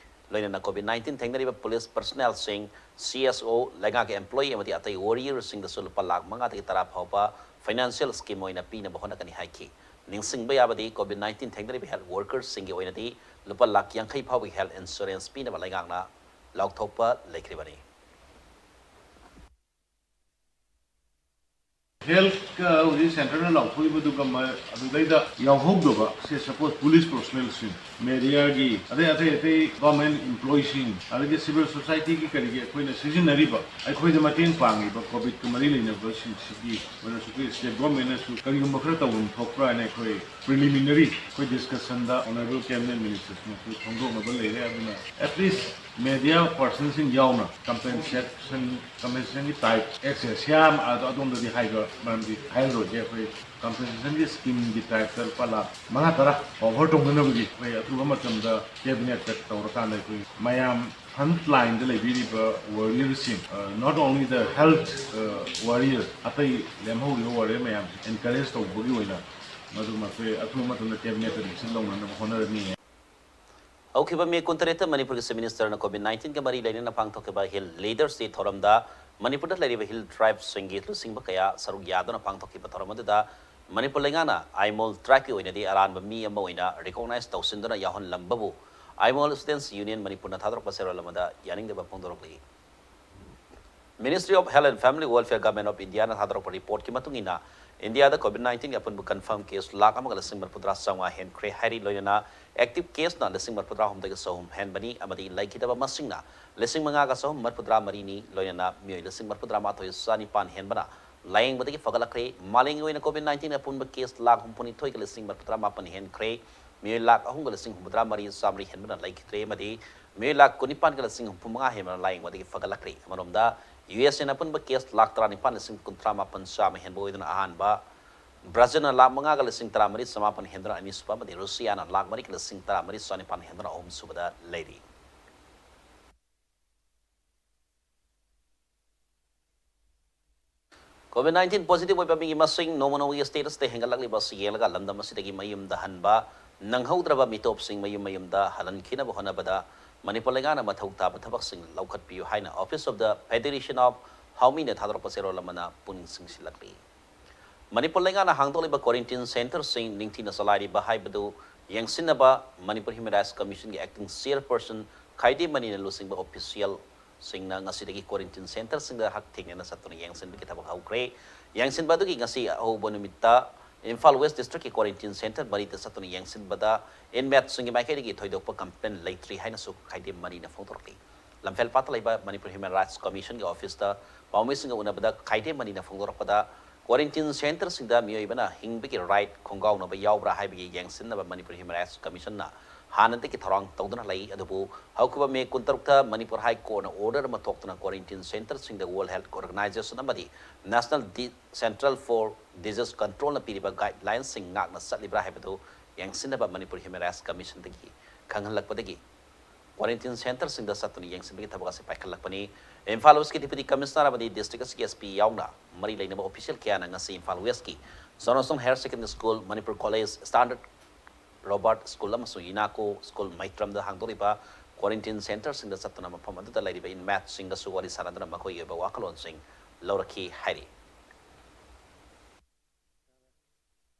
ꯂꯣꯏꯅꯅ COVID nineteen ꯊꯦꯡꯅꯔꯤꯕ police personnelꯁꯤꯡ, C S O, ꯂꯩꯉꯥꯛꯀꯤ employee ꯑꯃꯗꯤ ꯑꯇꯩ warriorꯁꯤꯡꯗꯁꯨ ꯂꯨꯄꯥ ꯂꯥꯈ ꯃꯉꯥꯗꯒꯤ ꯇꯔꯥ ꯐꯥꯎꯕ financial scheme ꯑꯣꯏꯅ ꯄꯤꯅꯕ ꯍꯣꯠꯅꯒꯅꯤ ꯍꯥꯏꯈꯤ꯫ ꯅꯤꯡꯁꯤꯡꯕ ꯌꯥꯕꯗꯤ, COVID nineteen ꯊꯦꯡꯅꯔꯤꯕ health workersꯁꯤꯡꯒꯤ ꯑꯣꯏꯅꯗꯤ ꯂꯨꯄꯥ ꯂꯥꯈ ꯌꯥꯡꯈꯩ ꯐꯥꯎꯕꯒꯤ health insurance ꯄꯤꯅꯕ ꯂꯩꯉꯥꯛꯅ ꯂꯥꯎꯊꯣꯛꯄ ꯂꯩꯈ꯭ꯔꯤꯕꯅꯤ꯫ Healthꯀ ꯍꯧꯖꯤꯛ centreꯅ ꯂꯥꯎꯊꯣꯛꯏꯕꯗꯨꯒ ꯃ-, ꯑꯗꯨꯗꯩꯗ ꯌꯥꯎꯍꯧꯗꯕ, say suppose police personnelꯁꯤꯡ, mediaꯒꯤ, ꯑꯗꯩ ꯑꯇꯩ ꯑꯇꯩ government employeeꯁꯤꯡ, ꯑꯗꯒꯤ civil societyꯒꯤ ꯀꯔꯤꯒꯤ ꯑꯩꯈꯣꯏꯅ ꯁꯤꯖꯤꯟꯅꯔꯤꯕ, ꯑꯩꯈꯣꯏꯗ ꯃꯇꯦꯡ ꯄꯥꯡꯉꯤꯕ COVIDꯀ ꯃꯔꯤ ꯂꯩꯅꯕꯁꯤꯡꯁꯤꯒꯤ ꯑꯣꯏꯅꯁꯨ ꯑꯩꯈꯣꯏ state governmentꯅꯁꯨ ꯀꯔꯤꯒꯨꯝꯕ ꯈꯔ ꯇꯧꯐꯝ ꯊꯣꯛꯄ꯭ꯔꯥ ꯍꯥꯏꯅ ꯑꯩꯈꯣꯏ preliminary ꯑꯩꯈꯣꯏ discussionꯗ Honourable Cabinet Ministerꯁꯤꯡꯅꯁꯨ ꯐꯣꯡꯗꯣꯛꯅꯕ ꯂꯩꯔꯦ꯫ ꯑꯗꯨꯅ at least media personꯁꯤꯡ ꯌꯥꯎꯅ compensation, compensationꯒꯤ type X ꯁꯦ ꯁꯤꯌꯥꯝ ꯑꯗꯣ ꯑꯗꯣꯝꯗꯗꯤ ꯍꯥꯏꯕ ꯃꯔꯝꯗꯤ ꯍꯥꯏꯔꯔꯣꯏꯒꯦ, ꯑꯩꯈꯣꯏ ꯀꯝꯄꯦꯟꯁꯦꯁꯟꯒꯤ ꯁ꯭ꯀꯤꯝꯒꯤ ꯇꯥꯏꯞꯇ ꯂꯨꯄꯥ ꯂꯥꯈ ꯃꯉꯥ ꯇꯔꯥ ꯀꯣꯚꯔ ꯇꯧꯅꯅꯕꯒꯤ ꯑꯩꯈꯣꯏ ꯑꯊꯨꯕ ꯃꯇꯝꯗ ꯀꯦꯕꯤꯅꯦꯠꯇ ꯇꯧꯔꯀꯥꯟꯗ ꯑꯩꯈꯣꯏ ꯃꯌꯥꯝ ꯐ꯭ꯔꯟꯠ ꯂꯥꯏꯟꯗ ꯂꯩꯕꯤꯔꯤꯕ ꯋꯥꯔꯤꯌꯔꯁꯤꯡ, not only the health warrior, ꯑꯇꯩ ꯂꯦꯝꯍꯧꯔꯤꯕ ꯋꯥꯔꯤꯌꯔ ꯃꯌꯥꯝꯁꯦ ꯑꯦꯟꯀꯔꯦꯖ ꯇꯧꯕꯒꯤ ꯑꯣꯏꯅ ꯃꯗꯨꯃ ꯑꯩꯈꯣꯏ ꯑꯊꯨꯕ ꯃꯇꯝꯗ ꯀꯦꯕꯤꯅꯦꯠꯇ ꯗꯤꯁꯤꯖꯟ ꯂꯧꯅꯅꯕ ꯍꯣꯠꯅꯔꯅꯤ꯫ ꯍꯧꯈꯤꯕ ꯃꯦ ꯀꯨꯟꯇꯔꯦꯠꯇ ꯃꯅꯤꯄꯨꯔꯒꯤ ꯆꯤꯐ ꯃꯤꯅꯤꯁꯇꯔꯅ ꯀꯣꯚꯤꯗ ꯅꯥꯏꯟꯇꯤꯟꯒ ꯃꯔꯤ ꯂꯩꯅꯅ ꯄꯥꯡꯊꯣꯛꯈꯤꯕ ꯍꯤꯜ ꯂꯤꯗꯔꯁ ꯗꯦ ꯊꯧꯔꯝꯗ ꯃꯅꯤꯄꯨꯔꯗ ꯂꯩꯔꯤꯕ ꯍꯤꯜ ꯇ꯭ꯔꯥꯏꯕꯁꯤꯡꯒꯤ ꯂꯨꯆꯤꯡꯕ ꯀꯌꯥ ꯁꯔꯨꯛ ꯌꯥꯗꯨꯅ ꯄꯥꯡꯊꯣꯛꯈꯤꯕ ꯊꯧꯔꯝ ꯑꯗꯨꯗ ꯃꯅꯤꯄꯨꯔ ꯂꯩꯉꯥꯛꯅ ꯑꯥꯏꯃꯣꯜ ꯇ꯭ꯔꯥꯏꯕꯀꯤ ꯑꯣꯏꯅꯗꯤ ꯑꯔꯥꯟꯕ ꯃꯤ ꯑꯃ ꯑꯣꯏꯅ ꯔꯤꯀꯣꯛꯅꯥꯏꯖ ꯇꯧꯁꯤꯟꯗꯨꯅ ꯌꯥꯎꯍꯜꯂꯝꯕꯕꯨ ꯑꯥꯏꯃꯣꯜ ꯁ꯭ꯇꯨꯗꯦꯟꯠꯁ ꯌꯨꯅꯤꯌꯟ ꯃꯅꯤꯄꯨꯔꯅ ꯊꯥꯗꯣꯔꯛꯄ ꯆꯦꯔꯣꯜ ꯑꯃꯗ ꯌꯥꯅꯤꯡꯗꯕ ꯐꯣꯡꯗꯣꯔꯛꯂꯤ꯫ Ministry of Health and Family Welfare, Government of Indiaꯅ ꯊꯥꯗꯣꯔꯛꯄ ꯔꯤꯄꯣꯔꯠꯀꯤ ꯃꯇꯨꯡ ꯏꯟꯅ, ꯏꯟꯗꯤꯌꯥꯗ ꯀꯣꯚꯤꯗ ꯅꯥꯏꯟꯇꯤꯟꯒꯤ ꯑꯄꯨꯟꯕ ꯀꯟꯐꯥꯔꯝ ꯀꯦꯁ ꯂꯥꯈ ꯑꯃꯒ ꯂꯤꯁꯤꯡ ꯃꯔꯤꯐꯨꯇꯔꯥ ꯆꯥꯝꯃꯉꯥ ꯍꯦꯟꯈ꯭ꯔꯦ ꯍꯥꯏꯔꯤ꯫ ꯂꯣꯏꯅꯅ ꯑꯦꯛꯇꯤꯚ ꯀꯦꯁꯅ ꯂꯤꯁꯤꯡ ꯃꯔꯤꯐꯨꯇꯔꯥ ꯍꯨꯝꯗꯣꯏꯒ ꯆꯍꯨꯝ ꯍꯦꯟꯕꯅꯤ ꯑꯃꯗꯤ ꯂꯩꯈꯤꯗꯕ ꯃꯁꯤꯡꯅ ꯂꯤꯁꯤꯡ ꯃꯉꯥꯒ ꯆꯍꯨꯝ ꯃꯔꯤꯐꯨꯇꯔꯥ ꯃꯔꯤꯅꯤ꯫ ꯂꯣꯏꯅꯅ ꯃꯤꯑꯣꯏ ꯂꯤꯁꯤꯡ ꯃꯔꯤꯐꯨꯇꯔꯥ ꯃꯥꯊꯣꯏ ꯆꯥꯅꯤꯄꯥꯟ ꯍꯦꯟꯕꯅ ꯂꯥꯌꯦꯡꯕꯗꯒꯤ ꯐꯒꯠꯂꯛꯈ꯭ꯔꯦ꯫ ꯃꯥꯂꯦꯝꯒꯤ ꯑꯣꯏꯅ ꯀꯣꯚꯤꯗ ꯅꯥꯏꯟꯇꯤꯟ ꯑꯄꯨꯟꯕ ꯀꯦꯁ ꯂꯥꯈ ꯍꯨꯝꯐꯨꯅꯤꯊꯣꯏꯒ ꯂꯤꯁꯤꯡ ꯃꯔꯤꯐꯨꯇꯔꯥ ꯃꯥꯄꯟ ꯍꯦꯟꯈ꯭ꯔꯦ꯫ ꯃꯤꯑꯣꯏ ꯂꯥꯈ ꯑꯍꯨꯝꯒ ꯂꯤꯁꯤꯡ ꯍꯨꯝꯐꯨꯇꯔꯥ ꯃꯔꯤ ꯆꯥꯃꯔꯤ ꯍꯦꯟꯕꯅ ꯂꯩꯈꯤꯗ꯭ꯔꯦ ꯑꯃꯗꯤ ꯃꯤꯑꯣꯏ ꯂꯥꯈ ꯀꯨꯟꯅꯤꯄꯥꯟꯒ ꯂꯤꯁꯤꯡ ꯍꯨꯝꯐꯨ ꯃꯉꯥ ꯍꯦꯟꯕꯅ ꯂꯥꯌꯦꯡꯕꯗꯒꯤ ꯐꯒꯠꯂꯛꯈ꯭ꯔꯦ꯫ ꯑꯃꯔꯣꯝꯗ, ꯌꯨ ꯑꯦꯁ ꯑꯦꯅ ꯑꯄꯨꯟꯕ ꯀꯦꯁ ꯂꯥꯈ ꯇꯔꯥꯅꯤꯄꯥꯟ ꯂꯤꯁꯤꯡ ꯀꯨꯟꯊ꯭ꯔꯥ ꯃꯥꯄꯟ ꯆꯥꯝꯃ ꯍꯦꯟꯕ ꯑꯣꯏꯗꯨꯅ ꯑꯍꯥꯟꯕ, ꯕ꯭ꯔꯥꯖꯤꯜꯅ ꯂꯥꯈ ꯃꯉꯥꯒ ꯂꯤꯁꯤꯡ ꯇꯔꯥꯃꯔꯤ ꯆꯃꯥꯄꯟ ꯍꯦꯟꯗꯨꯅ ꯑꯅꯤꯁꯨꯕ ꯑꯃꯗꯤ ꯔꯨꯁꯤꯌꯥꯅ ꯂꯥꯈ ꯃꯔꯤꯒ ꯂꯤꯁꯤꯡ ꯇꯔꯥꯃꯔꯤ ꯆꯅꯤꯄꯥꯟ ꯍꯦꯟꯗꯨꯅ ꯑꯍꯨꯝꯁꯨꯕꯗ ꯂꯩꯔꯤ꯫ ꯀꯣꯚꯤꯗ ꯅꯥꯏꯟꯇꯤꯟ ꯄꯣꯖꯤꯇꯤꯚ ꯑꯣꯏꯕ ꯃꯤꯒꯤ ꯃꯁꯤꯡ ꯅꯣꯡꯃ ꯅꯣꯡꯃꯒꯤ ꯁ꯭ꯇꯦꯇꯁꯇ ꯍꯦꯟꯒꯠꯂꯛꯂꯤꯕ ꯑꯁꯤ ꯌꯦꯡꯂꯒ ꯂꯝꯗꯝ ꯑꯁꯤꯗꯒꯤ ꯃꯌꯨꯝꯗ ꯍꯟꯕ ꯅꯪꯍꯧꯗ꯭ꯔꯕ ꯃꯤꯇꯣꯞꯁꯤꯡ ꯃꯌꯨꯝ ꯃꯌꯨꯝꯗ ꯍꯜꯍꯟꯈꯤꯅꯕ ꯍꯣꯠꯅꯕꯗ ꯃꯅꯤꯄꯨꯔ ꯂꯩꯉꯥꯛꯅ ꯃꯊꯧ ꯇꯥꯕ ꯊꯕꯛꯁꯤꯡ ꯂꯧꯈꯠꯄꯤꯌꯨ ꯍꯥꯏꯅ Office of the Federation of Houmiꯅ ꯊꯥꯗꯣꯔꯛꯄ ꯆꯦꯔꯣꯜ ꯑꯃꯅ ꯄꯨꯛꯅꯤꯡ ꯆꯤꯡꯁꯤꯜꯂꯛꯂꯤ꯫ ꯃꯅꯤꯄꯨꯔ ꯂꯩꯉꯥꯛꯅ ꯍꯥꯡꯗꯣꯛꯂꯤꯕ ꯀ꯭ꯋꯥꯔꯦꯟꯇꯤꯟ ꯁꯦꯟꯇꯔꯁꯤꯡ ꯅꯤꯡꯊꯤꯅ ꯆꯂꯥꯏꯔꯤꯕ ꯍꯥꯏꯕꯗꯨ ꯌꯦꯡꯁꯤꯟꯅꯕ ꯃꯅꯤꯄꯨꯔ ꯍ꯭ꯌꯨꯃꯦꯟ ꯔꯥꯏꯠꯁ ꯀꯃꯤꯁꯟꯒꯤ ꯑꯦꯛꯇꯤꯡ ꯆꯤꯌꯔꯄꯔꯁꯟ ꯈꯥꯏꯗꯦꯝ ꯃꯅꯤꯅ ꯂꯨꯆꯤꯡꯕ ꯑꯣꯐꯤꯁꯤꯌꯦꯜꯁꯤꯡꯅ ꯉꯁꯤꯗꯒꯤ ꯀ꯭ꯋꯥꯔꯦꯟꯇꯤꯟ ꯁꯦꯟꯇꯔꯁꯤꯡꯗ ꯍꯛꯊꯦꯡꯅꯅ ꯆꯠꯇꯨꯅ ꯌꯦꯡꯁꯤꯟꯕꯒꯤ ꯊꯕꯛ ꯍꯧꯈ꯭ꯔꯦ꯫ ꯌꯦꯡꯁꯤꯟꯕ ꯑꯗꯨꯒꯤ ꯉꯁꯤ ꯑꯍꯧꯕ ꯅꯨꯃꯤꯠꯇ ꯏꯝꯐꯥꯜ ꯋꯦꯁ ꯗꯤꯁꯇ꯭ꯔꯤꯛꯀꯤ ꯀ꯭ꯋꯥꯔꯦꯟꯇꯤꯟ ꯁꯦꯟꯇꯔ ꯃꯔꯤꯗ ꯆꯠꯇꯨꯅ ꯌꯦꯡꯁꯤꯟꯕꯗ ꯏꯟꯃꯦꯠꯁꯤꯡꯒꯤ ꯃꯥꯏꯀꯩꯗꯒꯤ ꯊꯣꯏꯗꯣꯛꯄ ꯀꯝꯄ꯭ꯂꯦꯟ ꯂꯩꯇ꯭ꯔꯤ ꯍꯥꯏꯅꯁꯨ ꯈꯥꯏꯗꯦꯝ ꯃꯅꯤꯅ ꯐꯣꯡꯗꯣꯔꯛꯂꯤ꯫ ꯂꯝꯐꯦꯜ ꯄꯥꯠꯇ ꯂꯩꯕ ꯃꯅꯤꯄꯨꯔ ꯍ꯭ꯌꯨꯃꯦꯟ ꯔꯥꯏꯠꯁ ꯀꯃꯤꯁꯟꯒꯤ ꯑꯣꯐꯤꯁꯇ ꯄꯥꯎꯃꯤꯁꯤꯡꯒ ꯎꯅꯕꯗ ꯈꯥꯏꯗꯦꯝ ꯃꯅꯤꯅ ꯐꯣꯡꯗꯣꯔꯛꯄꯗ, ꯀ꯭ꯋꯥꯔꯦꯟꯇꯤꯟ ꯁꯦꯟꯇꯔꯁꯤꯡꯗ ꯃꯤꯑꯣꯏꯕꯅ ꯍꯤꯡꯕꯒꯤ ꯔꯥꯏꯠ ꯈꯣꯡꯒꯥꯎꯅꯕ ꯌꯥꯎꯕ꯭ꯔꯥ ꯍꯥꯏꯕꯒꯤ ꯌꯦꯡꯁꯤꯟꯅꯕ ꯃꯅꯤꯄꯨꯔ ꯍ꯭ꯌꯨꯃꯦꯟ ꯔꯥꯏꯠꯁ ꯀꯃꯤꯁꯟꯅ ꯍꯥꯟꯅꯗꯒꯤ ꯊꯧꯔꯥꯡ ꯇꯧꯗꯨꯅ ꯂꯩ꯫ ꯑꯗꯨꯕꯨ ꯍꯧꯈꯤꯕ ꯃꯦ ꯀꯨꯟꯇꯔꯨꯛꯇ ꯃꯅꯤꯄꯨꯔ ꯍꯥꯏ ꯀꯣꯔꯠꯅ order ꯑꯃ ꯊꯣꯛꯇꯨꯅ quarantine centreꯁꯤꯡꯗ World Health Organization ꯑꯃꯗꯤ National Centre for Disease Controlꯅ ꯄꯤꯔꯤꯕ guidelinesꯁꯤꯡ ꯉꯥꯛꯅ ꯆꯠꯂꯤꯕ꯭ꯔꯥ ꯍꯥꯏꯕꯗꯨ ꯌꯦꯡꯁꯤꯟꯅꯕ ꯃꯅꯤꯄꯨꯔ Human Rights Commissionꯗꯒꯤ ꯈꯪꯍꯜꯂꯛꯄꯗꯒꯤ quarantine centreꯁꯤꯡꯗ ꯆꯠꯇꯨꯅ ꯌꯦꯡꯁꯤꯟꯕꯒꯤ ꯊꯕꯛ ꯑꯁꯤ ꯄꯥꯏꯈꯠꯂꯛꯄꯅꯤ꯫ ꯏꯝꯐꯥꯜ Westꯀꯤ Deputy Commissioner ꯑꯃꯗꯤ district ꯑꯁꯤꯒꯤ S P ꯌꯥꯎꯅ ꯃꯔꯤ ꯂꯩꯅꯕ official ꯀꯌꯥꯅ ꯉꯁꯤ Imphal Westꯀꯤ Sonasong Higher Secondary School, Manipur College, Standard Robert School ꯑꯃꯁꯨꯡ UNACO School ꯃꯩꯇ꯭ꯔꯝꯗ ꯍꯥꯡꯗꯣꯛꯂꯤꯕ quarantine centreꯁꯤꯡꯗ ꯆꯠꯇꯨꯅ ꯃꯐꯝ ꯑꯗꯨꯗ ꯂꯩꯔꯤꯕ inmateꯁꯤꯡꯒꯁꯨ ꯋꯥꯔꯤ ꯁꯥꯟꯅꯗꯨꯅ ꯃꯈꯣꯏꯒꯤ ꯑꯣꯏꯕ ꯋꯥꯈꯜꯂꯣꯟꯁꯤꯡ ꯂꯧꯔꯛꯈꯤ ꯍꯥꯏꯔꯤ꯫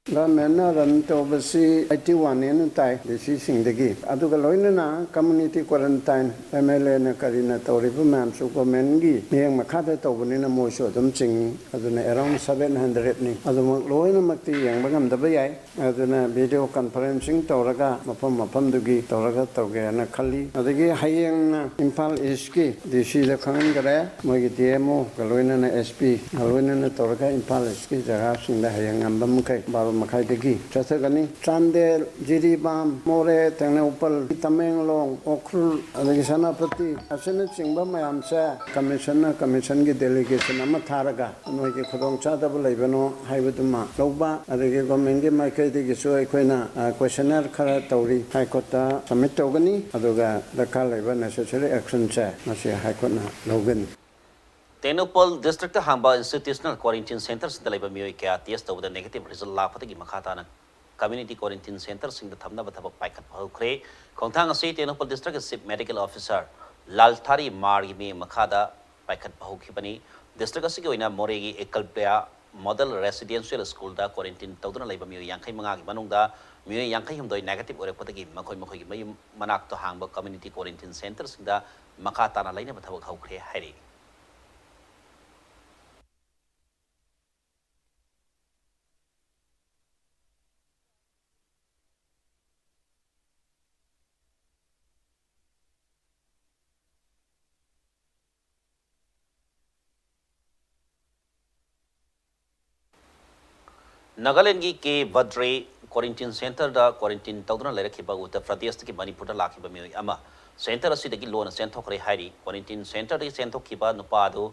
Governmentꯅ run ꯇꯧꯕꯁꯤ eighty one ꯅꯦꯅ ꯇꯥꯏ D Cꯁꯤꯡꯗꯒꯤ꯫ ꯑꯗꯨꯒ ꯂꯣꯏꯅꯅ community quarantine, M L Aꯅ ꯀꯔꯤꯅ ꯇꯧꯔꯤꯕ ꯃꯌꯥꯝꯁꯨ governmentꯀꯤ ꯃꯤꯠꯌꯦꯡ ꯃꯈꯥꯗ ꯇꯧꯕꯅꯤꯅ ꯃꯣꯏꯁꯨ ꯑꯗꯨꯝ ꯆꯤꯡꯏ꯫ ꯑꯗꯨꯅ around seven hundredꯅꯤ꯫ ꯑꯗꯨꯃꯛ ꯂꯣꯏꯅꯃꯛꯇꯤ ꯌꯦꯡꯕ ꯉꯝꯗꯕ ꯌꯥꯏ꯫ ꯑꯗꯨꯅ video conferencing ꯇꯧꯔꯒ ꯃꯐꯝ ꯃꯐꯝꯗꯨꯒꯤ ꯇꯧꯔꯒ ꯇꯧꯒꯦꯅ ꯈꯜꯂꯤ꯫ ꯑꯗꯒꯤ ꯍꯌꯦꯡꯅ ꯏꯝꯐꯥꯜ Eastꯀꯤ D Cꯗ ꯈꯪꯍꯟꯈꯔꯦ, ꯃꯣꯏꯒꯤ D M Oꯒ ꯂꯣꯏꯅꯅ S Pꯒ ꯂꯣꯏꯅꯅ ꯇꯧꯔꯒ ꯏꯝꯐꯥꯜ Eastꯀꯤ ꯖꯒꯥꯁꯤꯡꯗ ꯍꯌꯦꯡ ꯉꯝꯕ ꯃꯈꯩ ꯕꯥꯔꯣ ꯃꯈꯥꯏꯗꯒꯤ ꯆꯠꯊꯒꯅꯤ꯫ ꯆꯥꯟꯗꯦꯜ, ꯖꯤꯔꯤꯕꯥꯝ, ꯃꯣꯔꯦ, ꯇꯦꯡꯅꯧꯄꯜ, ꯇꯃꯦꯡꯂꯣꯡ, ꯎꯈ꯭ꯔꯨꯜ, ꯑꯗꯒꯤ ꯁꯦꯅꯥꯄꯇꯤ ꯑꯁꯤꯅꯆꯤꯡꯕ ꯃꯌꯥꯝꯁꯦ commissionꯅ commissionꯒꯤ delegation ꯑꯃ ꯊꯥꯔꯒ ꯅꯣꯏꯒꯤ ꯈꯨꯗꯣꯡꯆꯥꯗꯕ ꯂꯩꯕꯅꯣ ꯍꯥꯏꯕꯗꯨꯃ ꯂꯧꯕ, ꯑꯗꯒꯤ governmentꯀꯤ ꯃꯥꯏꯀꯩꯗꯒꯤꯁꯨ ꯑꯩꯈꯣꯏꯅ, ꯑ, questionnaire ꯈꯔ ꯇꯧꯔꯤ꯫ High Courtꯇ submit ꯇꯧꯒꯅꯤ, ꯑꯗꯨꯒ ꯗꯔꯀꯥꯔ ꯂꯩꯕ necessary actionꯁꯦ ꯃꯁꯤ High Courtꯅ ꯂꯧꯒꯅꯤ꯫ ꯇꯦꯡꯅꯧꯄꯜ districtꯇ ꯍꯥꯡꯕ institutional quarantine centreꯁꯤꯡꯗ ꯂꯩꯕ ꯃꯤꯑꯣꯏ ꯀꯌꯥ test ꯇꯧꯕꯗ negative result ꯂꯥꯛꯄꯗꯒꯤ ꯃꯈꯥ ꯇꯥꯅ community quarantine centreꯁꯤꯡꯗ ꯊꯝꯅꯕ ꯊꯕꯛ ꯄꯥꯏꯈꯠꯄ ꯍꯧꯈ꯭ꯔꯦ꯫ ꯈꯣꯡꯊꯥꯡ ꯑꯁꯤ ꯇꯦꯡꯅꯧꯄꯜ districtꯀꯤ Chief Medical Officer ꯂꯥꯜꯊꯥꯔꯤ ꯃꯥꯔꯒꯤ ꯃꯤꯠꯌꯦꯡ ꯃꯈꯥꯗ ꯄꯥꯏꯈꯠꯄ ꯍꯧꯈꯤꯕꯅꯤ꯫ District ꯑꯁꯤꯒꯤ ꯑꯣꯏꯅ ꯃꯣꯔꯦꯒꯤ ꯑꯦꯀꯜꯕ꯭ꯌꯥ Model Residential Schoolꯗ quarantine ꯇꯧꯗꯨꯅ ꯂꯩꯕ ꯃꯤꯑꯣꯏ ꯌꯥꯡꯈꯩ ꯃꯉꯥꯒꯤ ꯃꯅꯨꯡꯗ ꯃꯤꯑꯣꯏ ꯌꯥꯡꯈꯩ ꯍꯨꯝꯗꯣꯏ negative ꯑꯣꯏꯔꯛꯄꯗꯒꯤ ꯃꯈꯣꯏ ꯃꯈꯣꯏꯒꯤ ꯃꯌꯨꯝ ꯃꯅꯥꯛꯇ ꯍꯥꯡꯕ community quarantine centreꯁꯤꯡꯗ ꯃꯈꯥ ꯇꯥꯅ ꯂꯩꯅꯕ ꯊꯕꯛ ꯍꯧꯈ꯭ꯔꯦ ꯍꯥꯏꯔꯤ꯫ ꯅꯥꯒꯥꯂꯦꯟꯒꯤ ꯀꯦ ꯕꯗ꯭ꯔꯦ ꯀ꯭ꯋꯥꯔꯦꯟꯇꯤꯟ ꯁꯦꯟꯇꯔꯗ ꯀ꯭ꯋꯥꯔꯦꯟꯇꯤꯟ ꯇꯧꯗꯨꯅ ꯂꯩꯔꯛꯈꯤꯕ ꯎꯠꯇꯔ ꯄ꯭ꯔꯗꯦꯁꯇꯒꯤ ꯃꯅꯤꯄꯨꯔꯗ ꯂꯥꯛꯈꯤꯕ ꯃꯤꯑꯣꯏ ꯑꯃ ꯁꯦꯟꯇꯔ ꯑꯁꯤꯗꯒꯤ ꯂꯣꯟꯅ ꯆꯦꯟꯊꯣꯛꯈ꯭ꯔꯦ ꯍꯥꯏꯔꯤ꯫ ꯀ꯭ꯋꯥꯔꯦꯟꯇꯤꯟ ꯁꯦꯟꯇꯔꯗꯒꯤ ꯆꯦꯟꯊꯣꯛꯈꯤꯕ ꯅꯨꯄꯥ ꯑꯗꯨ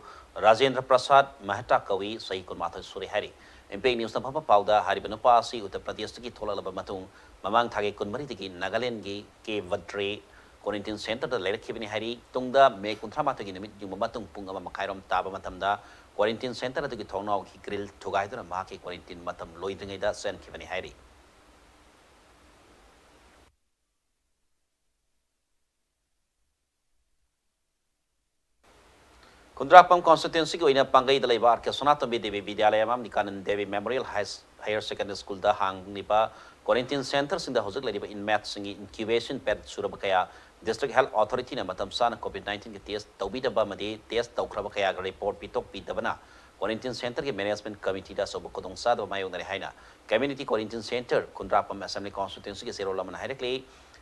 ꯔꯥꯖꯦꯟꯗ꯭ꯔ ꯄ꯭ꯔꯁꯥꯗ ꯃꯦꯍꯇꯥ ꯀꯧꯏ, ꯆꯍꯤ ꯀꯨꯟꯃꯥꯊꯣꯏ ꯁꯨꯔꯦ ꯍꯥꯏꯔꯤ꯫ ꯏꯝꯄꯦꯛ ꯅ꯭ꯌꯨꯁꯅ ꯐꯪꯕ ꯄꯥꯎꯗ ꯍꯥꯏꯔꯤꯕ ꯅꯨꯄꯥ ꯑꯁꯤ ꯎꯠꯇꯔ ꯄ꯭ꯔꯗꯦꯁꯇꯒꯤ ꯊꯣꯛꯂꯛꯂꯕ ꯃꯇꯨꯡ ꯃꯃꯥꯡ ꯊꯥꯒꯤ ꯀꯨꯟꯃꯔꯤꯗꯒꯤ ꯅꯥꯒꯥꯂꯦꯟꯗꯒꯤ ꯀꯦ ꯚꯗ꯭ꯔꯦ ꯀ꯭ꯋꯥꯔꯦꯟꯇꯤꯟ ꯁꯦꯟꯇꯔꯗ ꯂꯩꯔꯛꯈꯤꯕꯅꯤ ꯍꯥꯏꯔꯤ꯫ ꯇꯨꯡꯗ ꯃꯦ ꯀꯨꯟꯊ꯭ꯔꯥ ꯃꯥꯊꯣꯏꯒꯤ ꯅꯨꯃꯤꯠ ꯌꯨꯡꯕ ꯃꯇꯨꯡ ꯄꯨꯡ ꯑꯃ ꯃꯈꯥꯏꯔꯣꯝ ꯇꯥꯕ ꯃꯇꯝꯗ ꯀ꯭ꯋꯥꯔꯦꯟꯇꯤꯟ ꯁꯦꯟꯇꯔ ꯑꯗꯨꯒꯤ ꯊꯣꯡꯅꯥꯎꯒꯤ ꯒ꯭ꯔꯤꯜ ꯊꯨꯒꯥꯏꯗꯨꯅ ꯃꯍꯥꯛꯀꯤ ꯀ꯭ꯋꯥꯔꯦꯟꯇꯤꯟ ꯃꯇꯝ ꯂꯣꯏꯗ꯭ꯔꯤꯉꯩꯗ ꯆꯦꯟꯈꯤꯕꯅꯤ ꯍꯥꯏꯔꯤ꯫ ꯈꯨꯟꯗ꯭ꯔꯥꯛꯄꯝ ꯀꯣꯟꯁꯇꯤꯇ꯭ꯋꯦꯟꯁꯤꯒꯤ ꯑꯣꯏꯅ ꯄꯥꯡꯒꯩꯗ ꯂꯩꯕ ꯑꯥꯔ ꯀꯦ ꯁꯣꯅꯥꯇꯣꯝꯕꯤ ꯗꯦꯕꯤ ꯕꯤꯗ꯭ꯌꯥꯂꯌꯝ ꯑꯃꯗꯤ ꯀꯥꯅꯟ ꯗꯦꯕꯤ ꯃꯦꯃꯣꯔꯤꯌꯦꯜ ꯍꯥꯏ-, ꯍꯥꯌꯔ ꯁꯦꯀꯦꯟꯗꯔꯤ ꯁ꯭ꯀꯨꯜꯗ ꯍꯥꯡꯂꯤꯕ ꯀ꯭ꯋꯥꯔꯦꯟꯇꯤꯟ ꯁꯦꯟꯇꯔꯁꯤꯡꯗ ꯍꯧꯖꯤꯛ ꯂꯩꯔꯤꯕ ꯏꯟꯃꯦꯠꯁꯤꯡꯒꯤ ꯏꯟꯀ꯭ꯌꯨꯕꯦꯁꯟ ꯄꯦꯔꯤꯌꯗ ꯁꯨꯔꯕ ꯀꯌꯥ ꯗꯤꯁꯇ꯭ꯔꯤꯛ ꯍꯦꯜꯊ ꯑꯣꯊꯣꯔꯤꯇꯤꯅ ꯃꯇꯝ ꯆꯥꯅ ꯀꯣꯚꯤꯗ ꯅꯥꯏꯟꯇꯤꯟꯒꯤ ꯇꯦꯁ ꯇꯧꯕꯤꯗꯕ ꯑꯃꯗꯤ ꯇꯦꯁ ꯇꯧꯈ꯭ꯔꯕ ꯀꯌꯥꯒꯤ ꯔꯤꯄꯣꯔꯠ ꯄꯤꯊꯣꯛꯄꯤꯗꯕꯅ ꯀ꯭ꯋꯥꯔꯦꯟꯇꯤꯟ ꯁꯦꯟꯇꯔꯒꯤ ꯃꯦꯅꯦꯖꯃꯦꯟꯠ ꯀꯃꯤꯇꯤꯗ ꯑꯆꯧꯕ ꯈꯨꯗꯣꯡꯆꯥꯗꯕ ꯃꯥꯌꯣꯛꯅꯔꯦ ꯍꯥꯏꯅ ꯀꯝꯃ꯭ꯌꯨꯅꯤꯇꯤ ꯀ꯭ꯋꯥꯔꯦꯟꯇꯤꯟ ꯁꯦꯟꯇꯔ ꯈꯨꯟꯗ꯭ꯔꯥꯛꯄꯝ ꯑꯦꯁꯦꯝꯕ꯭ꯂꯤ ꯀꯣꯟꯁꯇꯤꯇ꯭ꯋꯦꯟꯁꯤꯒꯤ ꯆꯦꯔꯣꯜ ꯑꯃꯅ ꯍꯥꯏꯔꯛꯂꯤ꯫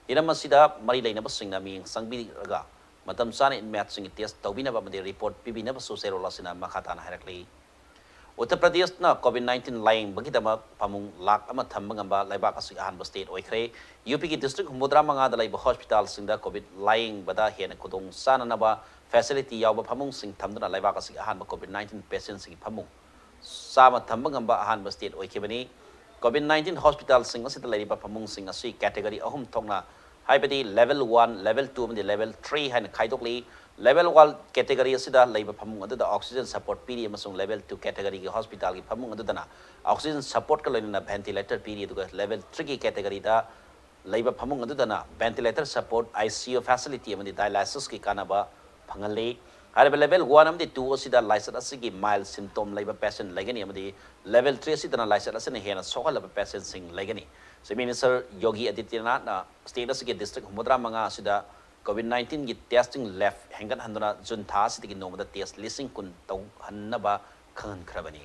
ꯍꯤꯔꯝ ꯑꯁꯤꯗ ꯃꯔꯤ ꯂꯩꯅꯕꯁꯤꯡꯅ ꯃꯤꯠꯌꯦꯡ ꯆꯪꯕꯤꯔꯒ ꯃꯇꯝ ꯆꯥꯅ ꯏꯟꯃꯦꯠꯁꯤꯡꯒꯤ ꯇꯦꯁ ꯇꯧꯕꯤꯅꯕ ꯑꯃꯗꯤ ꯔꯤꯄꯣꯔꯠ ꯄꯤꯕꯤꯅꯕꯁꯨ ꯆꯦꯔꯣꯜ ꯑꯁꯤꯅ ꯃꯈꯥ ꯇꯥꯅ ꯍꯥꯏꯔꯛꯂꯤ꯫ ꯎꯠꯇꯔ ꯄ꯭ꯔꯗꯦꯁꯅ ꯀꯣꯚꯤꯗ ꯅꯥꯏꯟꯇꯤꯟ ꯂꯥꯌꯦꯡꯕꯒꯤꯗꯃꯛ ꯐꯃꯨꯡ ꯂꯥꯈ ꯑꯃ ꯊꯝꯕ ꯉꯝꯕ ꯂꯩꯕꯥꯛ ꯑꯁꯤꯒꯤ ꯑꯍꯥꯟꯕ ꯁ꯭ꯇꯦꯠ ꯑꯣꯏꯈ꯭ꯔꯦ꯫ ꯌꯨ ꯄꯤꯒꯤ ꯗꯤꯁꯇ꯭ꯔꯤꯛ ꯍꯨꯝꯐꯨꯇꯔꯥ ꯃꯉꯥꯗ ꯂꯩꯕ ꯍꯣꯁꯄꯤꯇꯥꯜꯁꯤꯡꯗ ꯀꯣꯚꯤꯗ ꯂꯥꯌꯦꯡꯕꯗ ꯍꯦꯟꯅ ꯈꯨꯗꯣꯡ ꯆꯥꯅꯅꯕ ꯐꯦꯁꯤꯂꯤꯇꯤ ꯌꯥꯎꯕ ꯐꯃꯨꯡꯁꯤꯡ ꯊꯝꯗꯨꯅ ꯂꯩꯕꯥꯛ ꯑꯁꯤꯒꯤ ꯑꯍꯥꯟꯕ ꯀꯣꯚꯤꯗ ꯅꯥꯏꯟꯇꯤꯟ ꯄꯦꯁꯦꯟꯁꯤꯡꯒꯤ ꯐꯃꯨꯡ ꯆꯥꯝꯃ ꯊꯝꯕ ꯉꯝꯕ ꯑꯍꯥꯟꯕ ꯁ꯭ꯇꯦꯠ ꯑꯣꯏꯈꯤꯕꯅꯤ꯫ ꯀꯣꯚꯤꯗ ꯅꯥꯏꯟꯇꯤꯟ ꯍꯣꯁꯄꯤꯇꯥꯜꯁꯤꯡ ꯑꯁꯤꯗ ꯂꯩꯔꯤꯕ ꯐꯃꯨꯡꯁꯤꯡ ꯑꯁꯤ ꯀꯦꯇꯦꯒꯣꯔꯤ ꯑꯍꯨꯝ ꯊꯣꯛꯅ, ꯍꯥꯏꯕꯗꯤ ꯂꯦꯚꯦꯜ ꯋꯥꯟ, ꯂꯦꯚꯦꯜ ꯇꯨ ꯑꯃꯗꯤ ꯂꯦꯚꯦꯜ ꯊ꯭ꯔꯤ ꯍꯥꯏꯅ ꯈꯥꯏꯗꯣꯛꯂꯤ꯫ ꯂꯦꯚꯦꯜ ꯋꯥꯟ ꯀꯦꯇꯦꯒꯣꯔꯤ ꯑꯁꯤꯗ ꯂꯩꯕ ꯐꯃꯨꯡ ꯑꯗꯨꯗ ꯑꯣꯛꯁꯤꯖꯦꯟ ꯁꯄꯣꯔꯠ ꯄꯤꯔꯤ ꯑꯃꯁꯨꯡ ꯂꯦꯚꯦꯜ ꯇꯨ ꯀꯦꯇꯦꯒꯣꯔꯤꯒꯤ ꯍꯣꯁꯄꯤꯇꯥꯜꯒꯤ ꯐꯃꯨꯡ ꯑꯗꯨꯗꯅ ꯑꯣꯛꯁꯤꯖꯦꯟ ꯁꯄꯣꯔꯠꯀ ꯂꯣꯏꯅꯅ ꯚꯦꯟꯇꯤꯂꯦꯇꯔ ꯄꯤꯔꯤ, ꯑꯗꯨꯒ ꯂꯦꯚꯦꯜ ꯊ꯭ꯔꯤꯒꯤ ꯀꯦꯇꯦꯒꯣꯔꯤꯗ ꯂꯩꯕ ꯐꯃꯨꯡ ꯑꯗꯨꯗꯅ ventilator support, I C U facility ꯑꯃꯗꯤ ꯗꯥꯏꯂꯥꯏꯁꯤꯁꯀꯤ ꯀꯥꯟꯅꯕ ꯐꯪꯍꯜꯂꯤ꯫ ꯍꯥꯏꯔꯤꯕ ꯂꯦꯚꯦꯜ ꯋꯥꯟ ꯑꯃꯗꯤ ꯇꯨ ꯑꯁꯤꯗ ꯂꯥꯏꯆꯠ ꯑꯁꯤꯒꯤ ꯃꯥꯏꯜ ꯁꯤꯝꯇꯣꯝ ꯂꯩꯕ ꯄꯦꯁꯦꯟꯠ ꯂꯩꯒꯅꯤ ꯑꯃꯗꯤ ꯂꯦꯚꯦꯜ ꯊ꯭ꯔꯤ ꯑꯁꯤꯗꯅ ꯂꯥꯏꯆꯠ ꯑꯁꯤꯅ ꯍꯦꯟꯅ ꯁꯣꯛꯍꯜꯂꯕ ꯄꯦꯁꯦꯟꯠꯁꯤꯡ ꯂꯩꯒꯅꯤ꯫ ꯆꯤꯐ ꯃꯤꯅꯤꯁꯇꯔ ꯌꯣꯒꯤ ꯑꯥꯗꯤꯇ꯭ꯌꯅꯥꯊꯅ ꯁ꯭ꯇꯦꯠ ꯑꯁꯤꯒꯤ ꯗꯤꯁꯇ꯭ꯔꯤꯛ ꯍꯨꯝꯐꯨꯇꯔꯥ ꯃꯉꯥ ꯑꯁꯤꯗ ꯀꯣꯚꯤꯗ ꯅꯥꯏꯟꯇꯤꯟꯒꯤ ꯇꯦꯁꯇꯤꯡ ꯂꯦꯕ ꯍꯦꯟꯒꯠꯍꯟꯗꯨꯅ ꯖꯨꯟ ꯊꯥ ꯑꯁꯤꯗꯒꯤ ꯅꯣꯡꯃꯗ ꯇꯦꯁ ꯂꯤꯁꯤꯡ ꯀꯨꯟ ꯇꯧꯍꯟꯅꯕ ꯈꯪꯍꯟꯈ꯭ꯔꯕꯅꯤ꯫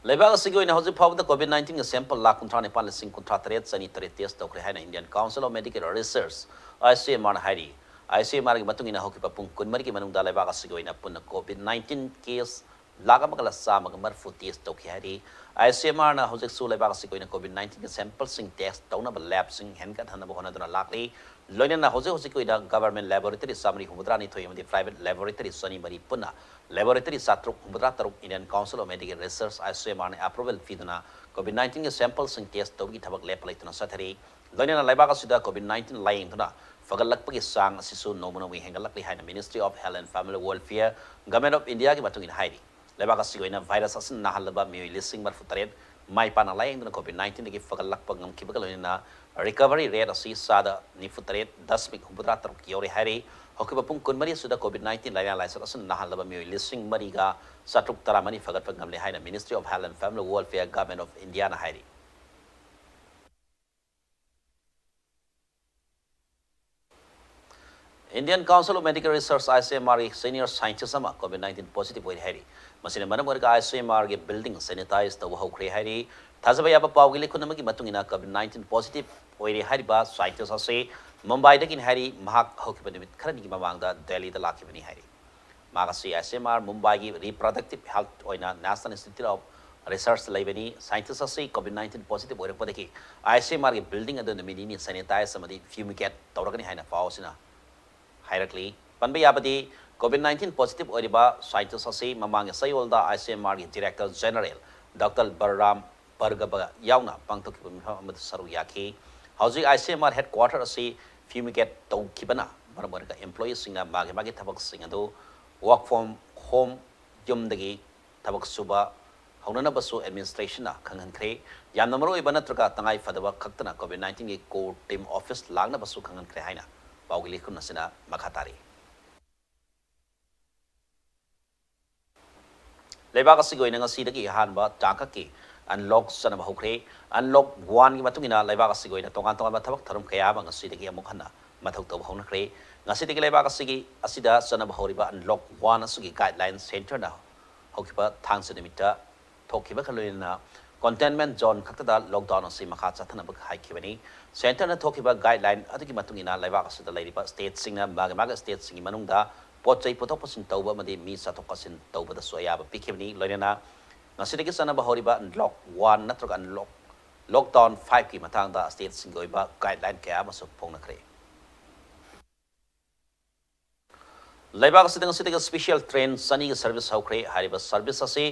ꯂꯩꯕꯥꯛ ꯑꯁꯤꯒꯤ ꯑꯣꯏꯅ ꯍꯧꯖꯤꯛ ꯐꯥꯎꯕꯗ ꯀꯣꯚꯤꯗ ꯅꯥꯏꯟꯇꯤꯟꯒꯤ ꯁꯦꯝꯄꯜ ꯂꯥꯈ ꯀꯨꯟꯊ꯭ꯔꯥ ꯅꯤꯄꯥꯟ ꯂꯤꯁꯤꯡ ꯀꯨꯟꯊ꯭ꯔꯥ ꯇꯔꯦꯠ ꯆꯅꯤ ꯇꯔꯦꯠ ꯇꯦꯁ ꯇꯧꯈ꯭ꯔꯦ ꯍꯥꯏꯅ Indian Council of Medical Research, I C M R ꯅ ꯍꯥꯏꯔꯤ꯫ I C M R ꯒꯤ ꯃꯇꯨꯡ ꯏꯟꯅ ꯍꯧꯈꯤꯕ ꯄꯨꯡ ꯀꯨꯟꯃꯔꯤꯒꯤ ꯃꯅꯨꯡꯗ ꯂꯩꯕꯥꯛ ꯑꯁꯤꯒꯤ ꯑꯣꯏꯅ ꯄꯨꯟꯅ ꯀꯣꯚꯤꯗ ꯅꯥꯏꯟꯇꯤꯟ ꯀꯦꯁ ꯂꯥꯈ ꯑꯃꯒ ꯂꯥꯈ ꯆꯥꯝꯃꯒ ꯃꯔꯤꯐꯨ test ꯇꯧꯈꯤ ꯍꯥꯏꯔꯤ꯫ ICMRꯅ ꯍꯧꯖꯤꯛꯁꯨ ꯂꯩꯕꯥꯛ ꯑꯁꯤꯒꯤ ꯑꯣꯏꯅ COVID nineteenꯒꯤ sampleꯁꯤꯡ test ꯇꯧꯅꯕ labꯁꯤꯡ ꯍꯦꯟꯒꯠꯍꯟꯅꯕ ꯍꯣꯠꯅꯗꯨꯅ ꯂꯥꯛꯂꯤ꯫ ꯂꯣꯏꯅꯅ ꯍꯧꯖꯤꯛ ꯍꯧꯖꯤꯛꯀꯤ ꯑꯣꯏꯅ government laboratory ꯆꯥꯃꯔꯤ ꯍꯨꯝꯐꯨꯇꯔꯥ ꯅꯤꯊꯣꯏ ꯑꯃꯗꯤ private laboratory ꯆꯅꯤ ꯃꯔꯤ ꯄꯨꯟꯅ laboratory ꯆꯥꯇ꯭ꯔꯨꯛ ꯍꯨꯝꯐꯨꯇꯔꯥ ꯇꯔꯨꯛ Indian Council of Medical Research, ICMRꯅ approval ꯄꯤꯗꯨꯅ COVID nineteenꯒꯤ sampleꯁꯤꯡ test ꯇꯧꯕꯒꯤ ꯊꯕꯛ ꯂꯦꯞꯄ ꯂꯩꯇꯅ ꯆꯠꯊꯔꯤ꯫ ꯂꯣꯏꯅꯅ ꯂꯩꯕꯥꯛ ꯑꯁꯤꯗ COVID nineteen ꯂꯥꯌꯦꯡꯗꯨꯅ ꯐꯒꯠꯂꯛꯄꯒꯤ ꯆꯥꯡ ꯑꯁꯤꯁꯨ ꯅꯣꯡꯃ ꯅꯣꯡꯃꯒꯤ ꯍꯦꯟꯒꯠꯂꯛꯂꯤ ꯍꯥꯏꯅ Ministry of Health and Family Welfare, Government of Indiaꯒꯤ ꯃꯇꯨꯡ ꯏꯟꯅ ꯍꯥꯏꯔꯤ꯫ ꯂꯩꯕꯥꯛ ꯑꯁꯤꯒꯤ ꯑꯣꯏꯅ virus ꯑꯁꯤꯅ ꯅꯥꯍꯜꯂꯕ ꯃꯤꯑꯣꯏ ꯂꯤꯁꯤꯡ ꯃꯔꯤꯐꯨ ꯇꯔꯦꯠ ꯃꯥꯏ ꯄꯥꯛꯅ ꯂꯥꯌꯦꯡꯗꯨꯅ COVID nineteenꯗꯒꯤ ꯐꯒꯠꯂꯛꯄ ꯉꯝꯈꯤꯕꯒ ꯂꯣꯏꯅꯅ recovery rate ꯑꯁꯤ ꯆꯥꯗ ꯅꯤꯐꯨ ꯇꯔꯦꯠ ꯗꯁꯃꯤꯛ ꯍꯨꯝꯐꯨꯇꯔꯥ ꯇꯔꯨꯛ ꯌꯧꯔꯦ ꯍꯥꯏꯔꯤ꯫ ꯍꯧꯈꯤꯕ ꯄꯨꯡ ꯀꯨꯟꯃꯔꯤ ꯑꯁꯤꯗ COVID nineteen ꯂꯥꯏꯅꯥ ꯂꯥꯏꯆꯠ ꯑꯁꯤꯅ ꯅꯥꯍꯜꯂꯕ ꯃꯤꯑꯣꯏ ꯂꯤꯁꯤꯡ ꯃꯔꯤꯒ ꯆꯥꯇ꯭ꯔꯨꯛ ꯇꯔꯥꯃꯔꯤ ꯐꯒꯠꯄ ꯉꯝꯂꯦ ꯍꯥꯏꯅ Ministry of Health and Family Welfare, Government of Indiaꯅ ꯍꯥꯏꯔꯤ꯫ Indian Council of Medical Research, ICMRꯒꯤ senior scientist ꯑꯃ COVID nineteen positive ꯑꯣꯏꯔꯦ ꯍꯥꯏꯔꯤ꯫ ꯃꯁꯤꯅ ꯃꯔꯝ ꯑꯣꯏꯔꯒ ICMRꯒꯤ building sanitize ꯇꯧꯕ ꯍꯧꯈ꯭ꯔꯦ ꯍꯥꯏꯔꯤ꯫ ꯊꯥꯖꯕ ꯌꯥꯕ ꯄꯥꯎꯒꯤ ꯂꯤꯈꯨꯟ ꯑꯃꯒꯤ ꯃꯇꯨꯡ ꯏꯟꯅ COVID nineteen positive ꯑꯣꯏꯔꯦ ꯍꯥꯏꯔꯤꯕ scientist ꯑꯁꯤ ꯃꯨꯝꯕꯥꯏꯗꯒꯤꯅꯤ ꯍꯥꯏꯔꯤ꯫ ꯃꯍꯥꯛ ꯍꯧꯈꯤꯕ ꯅꯨꯃꯤꯠ ꯈꯔꯅꯤꯒꯤ ꯃꯃꯥꯡꯗ ꯗꯦꯜꯂꯤꯗ ꯂꯥꯛꯈꯤꯕꯅꯤ ꯍꯥꯏꯔꯤ꯫ ꯃꯍꯥꯛ ꯑꯁꯤ ICMR ꯃꯨꯝꯕꯥꯏꯒꯤ reproductive health ꯑꯣꯏꯅ National Institute of Research ꯂꯩꯕꯅꯤ꯫ Scientist ꯑꯁꯤ COVID nineteen positive ꯑꯣꯏꯔꯛꯄꯗꯒꯤ ICMRꯒꯤ building ꯑꯗꯨ ꯅꯨꯃꯤꯠ ꯅꯤꯅꯤ sanitize ꯑꯃꯗꯤ fumigate ꯇꯧꯔꯒꯅꯤ ꯍꯥꯏꯅ ꯄꯥꯎ ꯑꯁꯤꯅ ꯍꯥꯏꯔꯛꯂꯤ꯫ ꯄꯟꯕ ꯌꯥꯕꯗꯤ, COVID nineteen positive ꯑꯣꯏꯔꯤꯕ scientist ꯑꯁꯤ ꯃꯃꯥꯡꯒꯤ ꯆꯌꯣꯜꯗ ICMRꯒꯤ Director General Doctor ꯕꯂꯔꯥꯝ ꯚꯥꯔꯒꯕ ꯌꯥꯎꯅ ꯄꯥꯡꯊꯣꯛꯈꯤꯕ ꯃꯤꯐꯝ ꯑꯃꯗ ꯁꯔꯨꯛ ꯌꯥꯈꯤ꯫ ꯍꯧꯖꯤꯛ ICMR headquarter ꯑꯁꯤ fumigate ꯇꯧꯈꯤꯕꯅ ꯃꯔꯝ ꯑꯣꯏꯔꯒ employeeꯁꯤꯡꯅ ꯃꯥꯒꯤ ꯃꯥꯒꯤ ꯊꯕꯛꯁꯤꯡ ꯑꯗꯨ work from home, ꯌꯨꯝꯗꯒꯤ ꯊꯕꯛ ꯁꯨꯕ ꯍꯧꯅꯅꯕꯁꯨ administrationꯅ ꯈꯪꯍꯟꯈ꯭ꯔꯦ꯫ ꯌꯥꯝꯅ ꯃꯔꯨꯑꯣꯏꯕ ꯅꯠꯇ꯭ꯔꯒ ꯇꯉꯥꯏ ꯐꯗꯕ ꯈꯛꯇꯅ COVID nineteenꯒꯤ core team office ꯂꯥꯛꯅꯕꯁꯨ ꯈꯪꯍꯟꯈ꯭ꯔꯦ ꯍꯥꯏꯅ ꯄꯥꯎꯒꯤ ꯂꯤꯈꯨꯟ ꯑꯁꯤꯅ ꯃꯈꯥ ꯇꯥꯔꯤ꯫ ꯂꯩꯕꯥꯛ ꯑꯁꯤꯒꯤ ꯑꯣꯏꯅ ꯉꯁꯤꯗꯒꯤ ꯑꯍꯥꯟꯕ ꯇꯥꯡꯀꯛꯀꯤ unlock ꯆꯠꯅꯕ ꯍꯧꯈ꯭ꯔꯦ꯫ Unlock oneꯒꯤ ꯃꯇꯨꯡ ꯏꯟꯅ ꯂꯩꯕꯥꯛ ꯑꯁꯤꯒꯤ ꯑꯣꯏꯅ ꯇꯣꯉꯥꯟ ꯇꯣꯉꯥꯟꯕ ꯊꯕꯛ ꯊꯧꯔꯝ ꯀꯌꯥ ꯑꯃ ꯉꯁꯤꯗꯒꯤ ꯑꯃꯨꯛ ꯍꯟꯅ ꯃꯊꯧ ꯇꯧꯕ ꯍꯧꯅꯈ꯭ꯔꯦ꯫ ꯉꯁꯤꯗꯒꯤ ꯂꯩꯕꯥꯛ ꯑꯁꯤꯒꯤ ꯑꯁꯤꯗ ꯆꯠꯅꯕ ꯍꯧꯔꯤꯕ unlock one ꯑꯁꯤꯒꯤ guideline centreꯅ ꯍꯧꯈꯤꯕ ꯊꯥꯡꯖ ꯅꯨꯃꯤꯠꯇ ꯊꯣꯛꯈꯤꯕꯒ ꯂꯣꯏꯅꯅ containment zone ꯈꯛꯇꯗ lockdown ꯑꯁꯤ ꯃꯈꯥ ꯆꯠꯊꯅꯕ ꯍꯥꯏꯈꯤꯕꯅꯤ꯫ Centreꯅ ꯊꯣꯛꯈꯤꯕ guideline ꯑꯗꯨꯒꯤ ꯃꯇꯨꯡ ꯏꯟꯅ ꯂꯩꯕꯥꯛ ꯑꯁꯤꯗ ꯂꯩꯔꯤꯕ stateꯁꯤꯡꯅ ꯃꯥꯒꯤ ꯃꯥꯒꯤ stateꯁꯤꯡꯒꯤ ꯃꯅꯨꯡꯗ ꯄꯣꯠ ꯆꯩ ꯄꯨꯊꯣꯛ ꯄꯨꯁꯤꯟ ꯇꯧꯕ ꯑꯃꯗꯤ ꯃꯤ ꯆꯠꯊꯣꯛ ꯆꯠꯁꯤꯟ ꯇꯧꯕꯗꯁꯨ ꯑꯌꯥꯕ ꯄꯤꯈꯤꯕꯅꯤ꯫ ꯂꯣꯏꯅꯅ ꯉꯁꯤꯗꯒꯤ ꯆꯠꯅꯕ ꯍꯧꯔꯤꯕ ꯑꯟꯂꯣꯛ ꯋꯥꯟ ꯅꯠꯇ꯭ꯔꯒ ꯑꯟꯂꯣꯛ, ꯂꯣꯛꯗꯥꯎꯟ ꯐꯥꯏꯚꯀꯤ ꯃꯇꯥꯡꯗ ꯁ꯭ꯇꯦꯠꯁꯤꯡꯒꯤ ꯑꯣꯏꯕ ꯒꯥꯏꯗꯂꯥꯏꯟ ꯀꯌꯥ ꯑꯃꯁꯨ ꯐꯣꯡꯅꯈ꯭ꯔꯦ꯫ ꯂꯩꯕꯥꯛ ꯑꯁꯤꯗ ꯉꯁꯤꯗꯒꯤ ꯁ꯭ꯄꯦꯁꯤꯌꯦꯜ ꯇ꯭ꯔꯦꯟ ꯆꯅꯤꯒꯤ ꯁꯔꯚꯤꯁ ꯍꯧꯈ꯭ꯔꯦ꯫ ꯍꯥꯏꯔꯤꯕ ꯁꯔꯚꯤꯁ ꯑꯁꯤ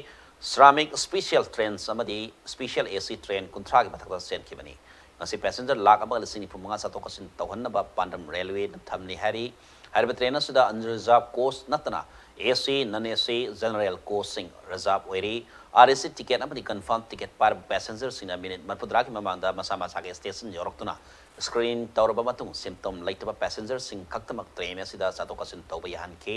ꯁ꯭ꯔꯥꯃꯤꯛ ꯁ꯭ꯄꯦꯁꯤꯌꯦꯜ ꯇ꯭ꯔꯦꯟꯁ ꯑꯃꯗꯤ ꯁ꯭ꯄꯦꯁꯤꯌꯦꯜ ꯑꯦ ꯁꯤ ꯇ꯭ꯔꯦꯟ ꯀꯨꯟꯊ꯭ꯔꯥꯒꯤ ꯃꯊꯛꯇ ꯆꯦꯟꯈꯤꯕꯅꯤ꯫ ꯉꯁꯤ ꯄꯦꯁꯦꯟꯖꯔ ꯂꯥꯈ ꯑꯃꯒ ꯂꯤꯁꯤꯡ ꯅꯤꯐꯨ ꯃꯉꯥ ꯆꯠꯊꯣꯛ ꯆꯠꯁꯤꯟ ꯇꯧꯍꯟꯅꯕ ꯄꯥꯟꯗꯝ ꯔꯦꯜꯋꯦꯅ ꯊꯝꯂꯤ ꯍꯥꯏꯔꯤ꯫ ꯍꯥꯏꯔꯤꯕ ꯇ꯭ꯔꯦꯟ ꯑꯁꯤꯗ ꯑꯟꯔꯤꯖꯥꯔꯚ ꯀꯣꯆ ꯅꯠꯇꯅ ꯑꯦ ꯁꯤ, ꯅꯟ ꯑꯦ ꯁꯤ, ꯖꯦꯅꯔꯦꯜ ꯀꯣꯆꯁꯤꯡ ꯔꯤꯖꯥꯔꯚ ꯑꯣꯏꯔꯤ꯫ ꯑꯥꯔ ꯑꯦ ꯁꯤ ꯇꯤꯀꯦꯠ ꯑꯃꯗꯤ ꯀꯟꯐꯥꯔꯝ ꯇꯤꯀꯦꯠ ꯄꯥꯏꯔꯕ ꯄꯦꯁꯦꯟꯖꯔꯁꯤꯡꯅ ꯃꯤꯅꯤꯠ ꯃꯔꯤꯐꯨꯇꯔꯥꯒꯤ ꯃꯃꯥꯡꯗ ꯃꯁꯥ ꯃꯁꯥꯒꯤ ꯁ꯭ꯇꯦꯁꯟ ꯌꯧꯔꯛꯇꯨꯅ ꯁ꯭ꯀ꯭ꯔꯤꯅꯤꯡ ꯇꯧꯔꯕ ꯃꯇꯨꯡ ꯁꯤꯝꯇꯣꯝ ꯂꯩꯇꯕ ꯄꯦꯁꯦꯟꯖꯔꯁꯤꯡ ꯈꯛꯇꯃꯛ ꯇ꯭ꯔꯦꯟ ꯑꯁꯤꯗ ꯆꯠꯊꯣꯛ ꯆꯠꯁꯤꯟ ꯇꯧꯕ ꯌꯥꯍꯟꯈꯤ꯫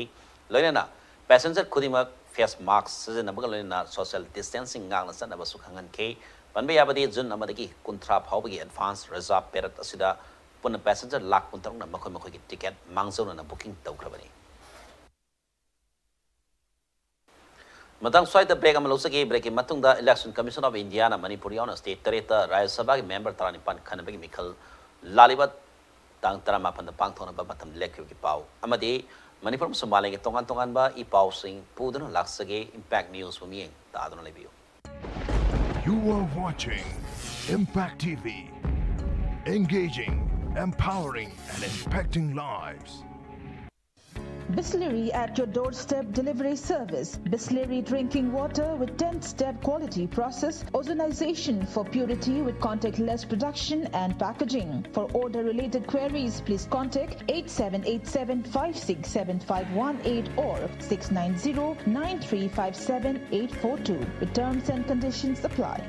ꯂꯣꯏꯅꯅ ꯄꯦꯁꯦꯟꯖꯔ ꯈꯨꯗꯤꯡꯃꯛ ꯐꯦꯁ ꯃꯥꯁꯛ ꯁꯤꯖꯤꯟꯅꯕꯒ ꯂꯣꯏꯅꯅ ꯁꯣꯁꯤꯌꯦꯜ ꯗꯤꯁꯇꯦꯟꯁꯤꯡ ꯉꯥꯛꯅ ꯆꯠꯅꯕꯁꯨ ꯈꯪꯍꯟꯈꯤ꯫ ꯄꯟꯕ ꯌꯥꯕꯗꯤ, ꯖꯨꯟ ꯑꯃꯗꯒꯤ ꯀꯨꯟꯊ꯭ꯔꯥ ꯐꯥꯎꯕꯒꯤ ꯑꯦꯗꯚꯥꯟꯁ ꯔꯤꯖꯥꯔꯚ ꯄꯦꯔꯠ ꯑꯁꯤꯗ ꯄꯨꯟꯅ ꯄꯦꯁꯦꯟꯖꯔ ꯂꯥꯈ ꯀꯨꯟꯇꯔꯨꯛꯅ ꯃꯈꯣꯏ ꯃꯈꯣꯏꯒꯤ ꯇꯤꯀꯦꯠ ꯃꯥꯡꯖꯧꯅꯅ ꯕꯨꯀꯤꯡ ꯇꯧꯈ꯭ꯔꯕꯅꯤ꯫ ꯃꯇꯥꯡ ꯁ꯭ꯋꯥꯏꯗ ꯕ꯭ꯔꯦꯛ ꯑꯃ ꯂꯧꯖꯒꯦ꯫ ꯕ꯭ꯔꯦꯛꯀꯤ ꯃꯇꯨꯡꯗ Election Commission of Indiaꯅ ꯃꯅꯤꯄꯨꯔ ꯌꯥꯎꯅ ꯁ꯭ꯇꯦꯠ ꯇꯔꯦꯠꯇ ꯔꯥꯖ꯭ꯌ ꯁꯚꯥꯒꯤ ꯃꯦꯝꯕꯔ ꯇꯔꯥꯅꯤꯄꯥꯟ ꯈꯟꯅꯕꯒꯤ ꯃꯤꯈꯜ ꯂꯥꯛꯂꯤꯕ ꯇꯥꯡ ꯇꯔꯥꯃꯥꯄꯟꯗ ꯄꯥꯡꯊꯣꯛꯅꯕ ꯃꯇꯝ ꯂꯦꯞꯈꯤꯕꯒꯤ ꯄꯥꯎ ꯑꯃꯗꯤ ꯃꯅꯤꯄꯨꯔ ꯑꯃꯁꯨꯡ ꯃꯥꯂꯦꯝꯒꯤ ꯇꯣꯉꯥꯟ ꯇꯣꯉꯥꯟꯕ ꯏ ꯄꯥꯎꯁꯤꯡ ꯄꯨꯗꯨꯅ ꯂꯥꯛꯆꯒꯦ꯫ Impact News ꯕꯨ ꯃꯤꯠꯌꯦꯡ ꯇꯥꯗꯨꯅ ꯂꯩꯕꯤꯌꯨ꯫ You are watching Impact T V. Engaging, empowering, and impacting lives. Bisleri at your doorstep delivery service. Bisleri drinking water with ten-step quality process, ozonization for purity with contactless production and packaging. For order related queries, please contact eight seven eight seven five six seven five one eight or six nine zero nine three five seven eight four two. The terms and conditions apply.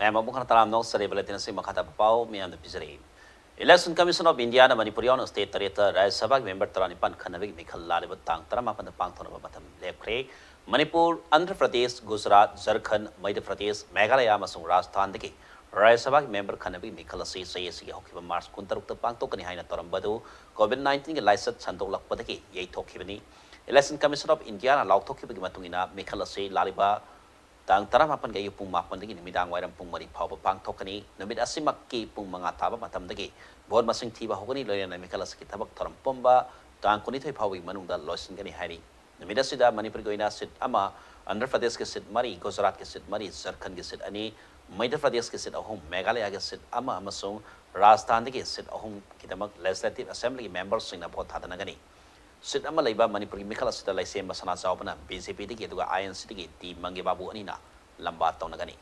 ꯃꯌꯥꯝ ꯑꯃꯨꯛ ꯍꯟꯅ ꯇꯔꯥꯝꯅ ꯑꯣꯛꯆꯔꯤ꯫ Bulletin ꯑꯁꯤ ꯃꯈꯥ ꯇꯥꯕ ꯄꯥꯎ ꯃꯌꯥꯝꯗ ꯄꯤꯖꯔꯛꯏ꯫ Election Commission of Indiaꯅ Manipur ꯌꯥꯎꯅ state ꯇꯔꯦꯠꯇ ꯔꯥꯖ꯭ꯌ ꯁꯚꯥꯒꯤ member ꯇꯔꯥꯅꯤꯄꯥꯟ ꯈꯟꯅꯕꯒꯤ ꯃꯤꯈꯜ ꯂꯥꯛꯂꯤꯕ ꯇꯥꯡ ꯇꯔꯥꯃꯥꯄꯟꯗ ꯄꯥꯡꯊꯣꯛꯅꯕ ꯃꯇꯝ ꯂꯦꯞꯈ꯭ꯔꯦ꯫ ꯃꯅꯤꯄꯨꯔ, ꯑꯟꯙ꯭ꯔ ꯄ꯭ꯔꯗꯦꯁ, ꯒꯨꯖꯔꯥꯠ, ꯖꯔꯈꯟꯗ, ꯃꯩꯙ꯭ꯌ ꯄ꯭ꯔꯗꯦꯁ, ꯃꯦꯘꯥꯂꯌꯥ ꯑꯃꯁꯨꯡ ꯔꯥꯖꯁꯊꯥꯟꯗꯒꯤ ꯔꯥꯖ꯭ꯌ ꯁꯚꯥꯒꯤ member ꯈꯟꯅꯕꯒꯤ ꯃꯤꯈꯜ ꯑꯁꯤ ꯆꯍꯤ ꯑꯁꯤꯒꯤ ꯍꯧꯈꯤꯕ March ꯀꯨꯟꯇꯔꯨꯛꯇ ꯄꯥꯡꯊꯣꯛꯀꯅꯤ ꯍꯥꯏꯅ ꯇꯧꯔꯝꯕ ꯑꯗꯨ COVID nineteenꯒꯤ ꯂꯥꯏꯆꯠ ꯁꯟꯗꯣꯛꯂꯛꯄꯗꯒꯤ ꯌꯩꯊꯣꯛꯈꯤꯕꯅꯤ꯫ Election Commission of Indiaꯅ ꯂꯥꯎꯊꯣꯛꯈꯤꯕꯒꯤ ꯃꯇꯨꯡ ꯏꯟꯅ ꯃꯤꯈꯜ ꯑꯁꯤ ꯂꯥꯛꯂꯤꯕ ꯇꯥꯡ ꯇꯔꯥꯃꯥꯄꯟꯒꯤ ꯑꯌꯨꯛ ꯄꯨꯡ ꯃꯥꯄꯟꯗꯒꯤ ꯅꯨꯃꯤꯗꯥꯡ ꯋꯥꯏꯔꯝ ꯄꯨꯡ ꯃꯔꯤ ꯐꯥꯎꯕ ꯄꯥꯡꯊꯣꯛꯀꯅꯤ꯫ ꯅꯨꯃꯤꯠ ꯑꯁꯤꯃꯛꯀꯤ ꯄꯨꯡ ꯃꯉꯥ ꯇꯥꯕ ꯃꯇꯝꯗꯒꯤ vote ꯃꯁꯤꯡ ꯊꯤꯕ ꯍꯧꯒꯅꯤ, ꯂꯣꯏꯅꯅ ꯃꯤꯈꯜ ꯑꯁꯤꯒꯤ ꯊꯕꯛ ꯊꯧꯔꯝ ꯄꯨꯝꯕ ꯇꯥꯡ ꯀꯨꯟꯅꯤꯊꯣꯏ ꯐꯥꯎꯕꯒꯤ ꯃꯅꯨꯡꯗ ꯂꯣꯏꯁꯤꯟꯒꯅꯤ ꯍꯥꯏꯔꯤ꯫ ꯅꯨꯃꯤꯠ ꯑꯁꯤꯗ ꯃꯅꯤꯄꯨꯔꯒꯤ ꯑꯣꯏꯅ seat ꯑꯃ, ꯑꯟꯙ꯭ꯔ ꯄ꯭ꯔꯗꯦꯁꯀꯤ seat ꯃꯔꯤ, ꯒꯨꯖꯔꯥꯠꯀꯤ seat ꯃꯔꯤ, ꯖꯔꯈꯟꯗꯒꯤ seat ꯑꯅꯤ, ꯃꯩꯙ꯭ꯌ ꯄ꯭ꯔꯗꯦꯁꯀꯤ seat ꯑꯍꯨꯝ, ꯃꯦꯘꯥꯂꯌꯥꯒꯤ seat ꯑꯃ ꯑꯃꯁꯨꯡ ꯔꯥꯖꯁꯊꯥꯟꯗꯒꯤ seat ꯑꯍꯨꯝꯒꯤꯗꯃꯛ Legislative Assemblyꯒꯤ memberꯁꯤꯡꯅ vote ꯊꯥꯗꯅꯒꯅꯤ꯫ Seat ꯑꯃ ꯂꯩꯕ ꯃꯅꯤꯄꯨꯔꯒꯤ ꯃꯤꯈꯜ ꯑꯁꯤꯗ ꯂꯩꯁꯦꯝꯕ ꯁꯅꯥ ꯆꯥꯎꯕꯅ BJPꯗꯒꯤ ꯑꯗꯨꯒ INCꯗꯒꯤ ꯇꯤ ꯃꯪꯒꯦ ꯕꯥꯕꯨ ꯑꯅꯤꯅ ꯂꯝꯕꯥ ꯇꯧꯅꯒꯅꯤ꯫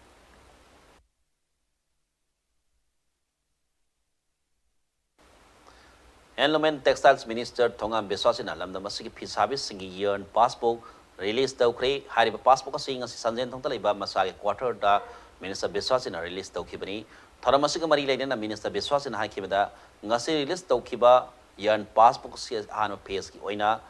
Handloom and Textiles Minister ꯊꯣꯉꯥꯝ ꯕꯤꯁ꯭ꯋꯥꯁꯖꯤꯅ ꯂꯝꯗꯝ ꯑꯁꯤꯒꯤ ꯐꯤꯁꯥꯕꯤꯁꯤꯡꯒꯤ yarn passbook release ꯇꯧꯈ꯭ꯔꯦ꯫ ꯍꯥꯏꯔꯤꯕ passbook ꯑꯁꯤ ꯉꯁꯤ ꯁꯟꯖꯦꯟꯊꯣꯡꯗ ꯂꯩꯕ ꯃꯁꯥꯒꯤ quarterꯗ Minister ꯕꯤꯁ꯭ꯋꯥꯁꯖꯤꯅ release ꯇꯧꯈꯤꯕꯅꯤ꯫ ꯊꯧꯔꯝ ꯑꯁꯤꯒ ꯃꯔꯤ ꯂꯩꯅꯅ Minister ꯕꯤꯁ꯭ꯋꯥꯁꯖꯤꯅ ꯍꯥꯏꯈꯤꯕꯗ, ꯉꯁꯤ release ꯇꯧꯈꯤꯕ yarn passbook ꯑꯁꯤ ꯑꯍꯥꯟꯕ phaseꯀꯤ ꯑꯣꯏꯅ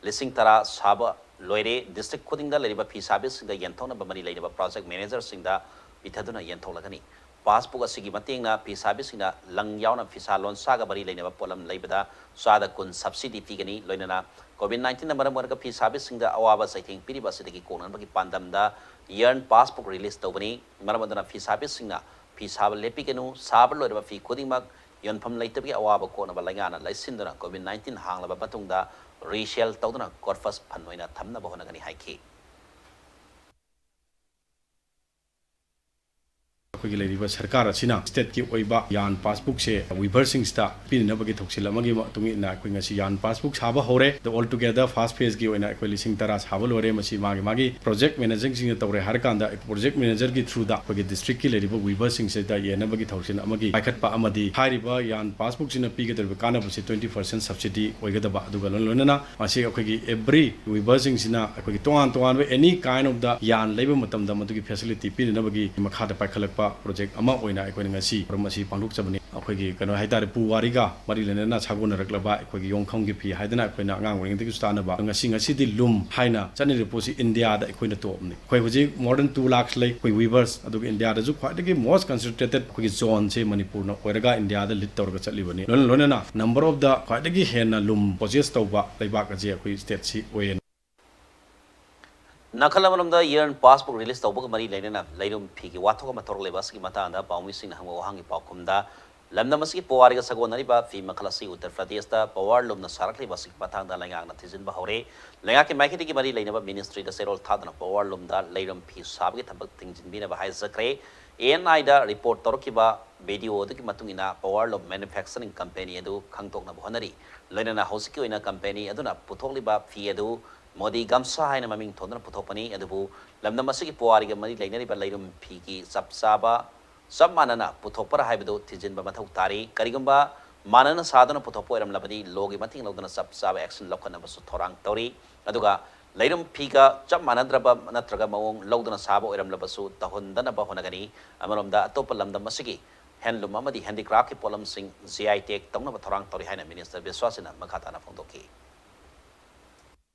ꯂꯤꯁꯤꯡ ꯇꯔꯥ ꯁꯥꯕ ꯂꯣꯏꯔꯦ꯫ District ꯈꯨꯗꯤꯡꯗ ꯂꯩꯔꯤꯕ ꯐꯤꯁꯥꯕꯤꯁꯤꯡꯗ ꯌꯦꯟꯊꯣꯛꯅꯕ ꯃꯔꯤ ꯂꯩꯅꯕ project managerꯁꯤꯡꯗ ꯄꯤꯊꯗꯨꯅ ꯌꯦꯟꯊꯣꯛꯂꯒꯅꯤ꯫ Passbook ꯑꯁꯤꯒꯤ ꯃꯇꯦꯡꯅ ꯐꯤꯁꯥꯕꯤꯁꯤꯡꯅ ꯂꯪ ꯌꯥꯎꯅ ꯐꯤꯁꯥ ꯂꯣꯟꯁꯥꯒ ꯃꯔꯤ ꯂꯩꯅꯕ ꯄꯣꯠꯂꯝ ꯂꯩꯕꯗ ꯆꯥꯗ ꯀꯨꯟ subsidy ꯄꯤꯒꯅꯤ꯫ ꯂꯣꯏꯅꯅ COVID nineteenꯅ ꯃꯔꯝ ꯑꯣꯏꯔꯒ ꯐꯤꯁꯥꯕꯤꯁꯤꯡꯗ ꯑꯋꯥꯕ ꯆꯩꯊꯦꯡ ꯄꯤꯔꯤꯕ ꯑꯁꯤꯗꯒꯤ ꯀꯣꯛꯅꯅꯕꯒꯤ ꯄꯥꯟꯗꯝꯗ yarn passbook release ꯇꯧꯕꯅꯤ꯫ ꯃꯔꯝ ꯑꯗꯨꯅ ꯐꯤꯁꯥꯕꯤꯁꯤꯡꯅ ꯐꯤ ꯁꯥꯕ ꯂꯦꯞꯄꯤꯒꯅꯨ꯫ ꯁꯥꯕ ꯂꯣꯏꯔꯕ ꯐꯤ ꯈꯨꯗꯤꯡꯃꯛ ꯌꯣꯟꯐꯝ ꯂꯩꯇꯕꯒꯤ ꯑꯋꯥꯕ ꯀꯣꯛꯅꯕ ꯂꯩꯉꯥꯛꯅ ꯂꯩꯁꯤꯟꯗꯨꯅ COVID nineteen ꯍꯥꯡꯂꯕ ꯃꯇꯨꯡꯗ resale ꯇꯧꯗꯨꯅ corpus fund ꯑꯣꯏꯅ ꯊꯝꯅꯕ ꯍꯣꯠꯅꯒꯅꯤ ꯍꯥꯏꯈꯤ꯫ ꯑꯩꯈꯣꯏꯒꯤ ꯂꯩꯔꯤꯕ ꯁꯔꯀꯥꯔ ꯑꯁꯤꯅ stateꯀꯤ ꯑꯣꯏꯕ yarn passbookꯁꯦ weaverꯁꯤꯡꯁꯤꯗ ꯄꯤꯅꯅꯕꯒꯤ ꯊꯧꯁꯤꯜ ꯑꯃꯒꯤ ꯃꯇꯨꯡ ꯏꯟꯅ ꯑꯩꯈꯣꯏ ꯉꯁꯤ yarn passbook ꯁꯥꯕ ꯍꯧꯔꯦ꯫ ꯑꯗꯣ all together first phaseꯀꯤ ꯑꯣꯏꯅ ꯑꯩꯈꯣꯏ ꯂꯤꯁꯤꯡ ꯇꯔꯥ ꯁꯥꯕ ꯂꯣꯏꯔꯦ꯫ ꯃꯁꯤ ꯃꯥꯒꯤ ꯃꯥꯒꯤ project managerꯁꯤꯡꯅ ꯇꯧꯔꯦ ꯍꯥꯏꯔꯀꯥꯟꯗ project managerꯒꯤ throughꯗ ꯑꯩꯈꯣꯏꯒꯤ districtꯀꯤ ꯂꯩꯔꯤꯕ weaverꯁꯤꯡꯁꯤꯗ ꯌꯦꯟꯅꯕꯒꯤ ꯊꯧꯁꯤꯜ ꯑꯃꯒꯤ ꯄꯥꯏꯈꯠꯄ ꯑꯃꯗꯤ ꯍꯥꯏꯔꯤꯕ yarn passbookꯁꯤꯅ ꯄꯤꯒꯗꯧꯔꯤꯕ ꯀꯥꯟꯅꯕꯁꯤ twenty percent subsidy ꯑꯣꯏꯒꯗꯕ, ꯑꯗꯨꯒ ꯂꯣꯏ ꯂꯣꯏꯅꯅ ꯃꯁꯤ ꯑꯩꯈꯣꯏꯒꯤ every weaverꯁꯤꯡꯁꯤꯅ ꯑꯩꯈꯣꯏꯒꯤ ꯇꯣꯉꯥꯟ ꯇꯣꯉꯥꯟꯕ any kind of the yarn ꯂꯩꯕ ꯃꯇꯝꯗ ꯃꯗꯨꯒꯤ facility ꯄꯤꯅꯅꯕꯒꯤ ꯃꯈꯥꯗ ꯄꯥꯏꯈꯠꯂꯛꯄ ꯄ꯭ꯔꯣꯖꯦꯛ ꯑꯃ ꯑꯣꯏꯅ ꯑꯩꯈꯣꯏꯅ ꯉꯁꯤ ꯊꯧꯔꯝ ꯑꯁꯤ ꯄꯥꯡꯊꯣꯛꯆꯕꯅꯤ꯫ ꯑꯩꯈꯣꯏꯒꯤ ꯀꯩꯅꯣ ꯍꯥꯏꯇꯥꯔꯦ, ꯄꯨꯋꯥꯔꯤꯒ ꯃꯔꯤ ꯂꯩꯅꯅ ꯁꯥꯒꯣꯟꯅꯔꯛꯂꯕ ꯑꯩꯈꯣꯏꯒꯤ ꯌꯣꯡꯈꯝꯒꯤ ꯐꯤ ꯍꯥꯏꯗꯅ ꯑꯩꯈꯣꯏꯅ ꯑꯉꯥꯡ ꯑꯣꯏꯔꯤꯉꯩꯗꯒꯤꯁꯨ ꯇꯥꯟꯅꯕ, ꯉꯁꯤ, ꯉꯁꯤꯗꯤ ꯂꯨꯝ ꯍꯥꯏꯅ ꯆꯠꯅꯔꯤꯕ ꯄꯣꯠꯁꯤ ꯏꯟꯗꯤꯌꯥꯗ ꯑꯩꯈꯣꯏꯅ ꯇꯣꯞꯅꯤ꯫ ꯑꯩꯈꯣꯏ ꯍꯧꯖꯤꯛ more than two lakhs ꯂꯩ ꯑꯩꯈꯣꯏ weavers, ꯑꯗꯨꯒ ꯏꯟꯗꯤꯌꯥꯗꯁꯨ ꯈ꯭ꯋꯥꯏꯗꯒꯤ most concentrated ꯑꯩꯈꯣꯏꯒꯤ zoneꯁꯦ ꯃꯅꯤꯄꯨꯔꯅ ꯑꯣꯏꯔꯒ ꯏꯟꯗꯤꯌꯥꯗ lead ꯇꯧꯔꯒ ꯆꯠꯂꯤꯕꯅꯤ꯫ ꯂꯣꯏꯅ ꯂꯣꯏꯅꯅ number of the ꯈ꯭ꯋꯥꯏꯗꯒꯤ ꯍꯦꯟꯅ ꯂꯨꯝ possess ꯇꯧꯕ ꯂꯩꯕꯥꯛ ꯑꯁꯤ ꯑꯩꯈꯣꯏ stateꯁꯤ ꯑꯣꯏꯌꯦ꯫ ꯅꯥꯀꯜ ꯑꯃꯔꯣꯝꯗ ꯏꯌꯔꯟ ꯄꯥꯁꯕꯨꯛ ꯔꯤꯂꯤꯁ ꯇꯧꯕꯒ ꯃꯔꯤ ꯂꯩꯅꯅ ꯂꯩꯔꯨꯝ ꯐꯤꯒꯤ ꯋꯥꯊꯣꯛ ꯑꯃ ꯊꯣꯔꯛꯂꯤꯕ ꯑꯁꯤꯒꯤ ꯃꯇꯥꯡꯗ ꯄꯥꯎꯃꯤꯁꯤꯡꯅ ꯍꯪꯕ ꯋꯥꯍꯪꯒꯤ ꯄꯥꯎꯈꯨꯝꯗ, ꯂꯝꯗꯝ ꯑꯁꯤꯒꯤ ꯄꯨꯋꯥꯔꯤꯒ ꯁꯥꯒꯣꯟꯅꯔꯤꯕ ꯐꯤ ꯃꯈꯜ ꯑꯁꯤ ꯎꯠꯇꯔ ꯄ꯭ꯔꯗꯦꯁꯇ ꯄꯋꯥꯔ ꯂꯨꯝꯅ ꯁꯥꯔꯛꯂꯤꯕ ꯑꯁꯤꯒꯤ ꯃꯇꯥꯡꯗ ꯂꯩꯉꯥꯛꯅ ꯊꯤꯖꯤꯟꯕ ꯍꯧꯔꯦ꯫ ꯂꯩꯉꯥꯛꯀꯤ ꯃꯥꯏꯀꯩꯗꯒꯤ ꯃꯔꯤ ꯂꯩꯅꯕ ꯃꯤꯅꯤꯁꯇ꯭ꯔꯤꯗ ꯆꯦꯔꯣꯜ ꯊꯥꯗꯨꯅ ꯄꯋꯥꯔ ꯂꯨꯝꯗ ꯂꯩꯔꯨꯝ ꯐꯤ ꯁꯥꯕꯒꯤ ꯊꯕꯛ ꯊꯤꯡꯖꯤꯟꯕꯤꯅꯕ ꯍꯥꯏꯖꯈ꯭ꯔꯦ꯫ ꯑꯦ ꯑꯦꯟ ꯑꯥꯏꯗ ꯔꯤꯄꯣꯔꯠ ꯇꯧꯔꯛꯈꯤꯕ ꯚꯤꯗꯤꯑꯣ ꯑꯗꯨꯒꯤ ꯃꯇꯨꯡ ꯏꯟꯅ ꯄꯋꯥꯔ ꯂꯨꯝ ꯃꯦꯅꯨꯐꯦꯛꯆꯔꯤꯡ ꯀꯝꯄꯦꯅꯤ ꯑꯗꯨ ꯈꯪꯗꯣꯛꯅꯕ ꯍꯣꯠꯅꯔꯤ꯫ ꯂꯣꯏꯅꯅ ꯍꯧꯖꯤꯛꯀꯤ ꯑꯣꯏꯅ ꯀꯝꯄꯦꯅꯤ ꯑꯗꯨꯅ ꯄꯨꯊꯣꯛꯂꯤꯕ ꯐꯤ ꯑꯗꯨ ꯃꯣꯗꯤ ꯒꯝꯁꯥ ꯍꯥꯏꯅ ꯃꯃꯤꯡ ꯊꯣꯟꯗꯨꯅ ꯄꯨꯊꯣꯛꯄꯅꯤ꯫ ꯑꯗꯨꯕꯨ ꯂꯝꯗꯝ ꯑꯁꯤꯒꯤ ꯄꯨꯋꯥꯔꯤꯒ ꯃꯔꯤ ꯂꯩꯅꯔꯤꯕ ꯂꯩꯔꯨꯝ ꯐꯤꯒꯤ ꯆꯞ ꯆꯥꯕ, ꯆꯞ ꯃꯥꯟꯅꯅ ꯄꯨꯊꯣꯛꯄ꯭ꯔꯥ ꯍꯥꯏꯕꯗꯨ ꯊꯤꯖꯤꯟꯕ ꯃꯊꯧ ꯇꯥꯔꯤ꯫ ꯀꯔꯤꯒꯨꯝꯕ ꯃꯥꯟꯅꯅ ꯁꯥꯗꯨꯅ ꯄꯨꯊꯣꯛꯄ ꯑꯣꯏꯔꯝꯂꯕꯗꯤ ꯂꯣꯒꯤ ꯃꯇꯦꯡ ꯂꯧꯗꯨꯅ ꯆꯞ ꯆꯥꯕ ꯑꯦꯛꯁꯟ ꯂꯧꯈꯠꯅꯕꯁꯨ ꯊꯧꯔꯥꯡ ꯇꯧꯔꯤ꯫ ꯑꯗꯨꯒ ꯂꯩꯔꯨꯝ ꯐꯤꯒ ꯆꯞ ꯃꯥꯟꯅꯗ꯭ꯔꯕ ꯅꯠꯇ꯭ꯔꯒ ꯃꯑꯣꯡ ꯂꯧꯗꯨꯅ ꯁꯥꯕ ꯑꯣꯏꯔꯝꯂꯕꯁꯨ ꯇꯧꯍꯟꯗꯅꯕ ꯍꯣꯠꯅꯒꯅꯤ꯫ ꯑꯃꯔꯣꯝꯗ ꯑꯇꯣꯞꯄ ꯂꯝꯗꯝ ꯑꯁꯤꯒꯤ ꯍꯦꯟꯂꯨꯝ ꯑꯃꯗꯤ ꯍꯦꯟꯗꯤꯀ꯭ꯔꯥꯐꯀꯤ ꯄꯣꯠꯂꯝꯁꯤꯡ ꯖꯤ ꯑꯥꯏ ꯇꯦꯒ ꯇꯧꯅꯕ ꯊꯧꯔꯥꯡ ꯇꯧꯔꯤ ꯍꯥꯏꯅ ꯃꯤꯅꯤꯁꯇꯔ ꯕꯤꯁ꯭ꯋꯥꯁꯤꯅ ꯃꯈꯥ ꯇꯥꯅ ꯐꯣꯡꯗꯣꯛꯈꯤ꯫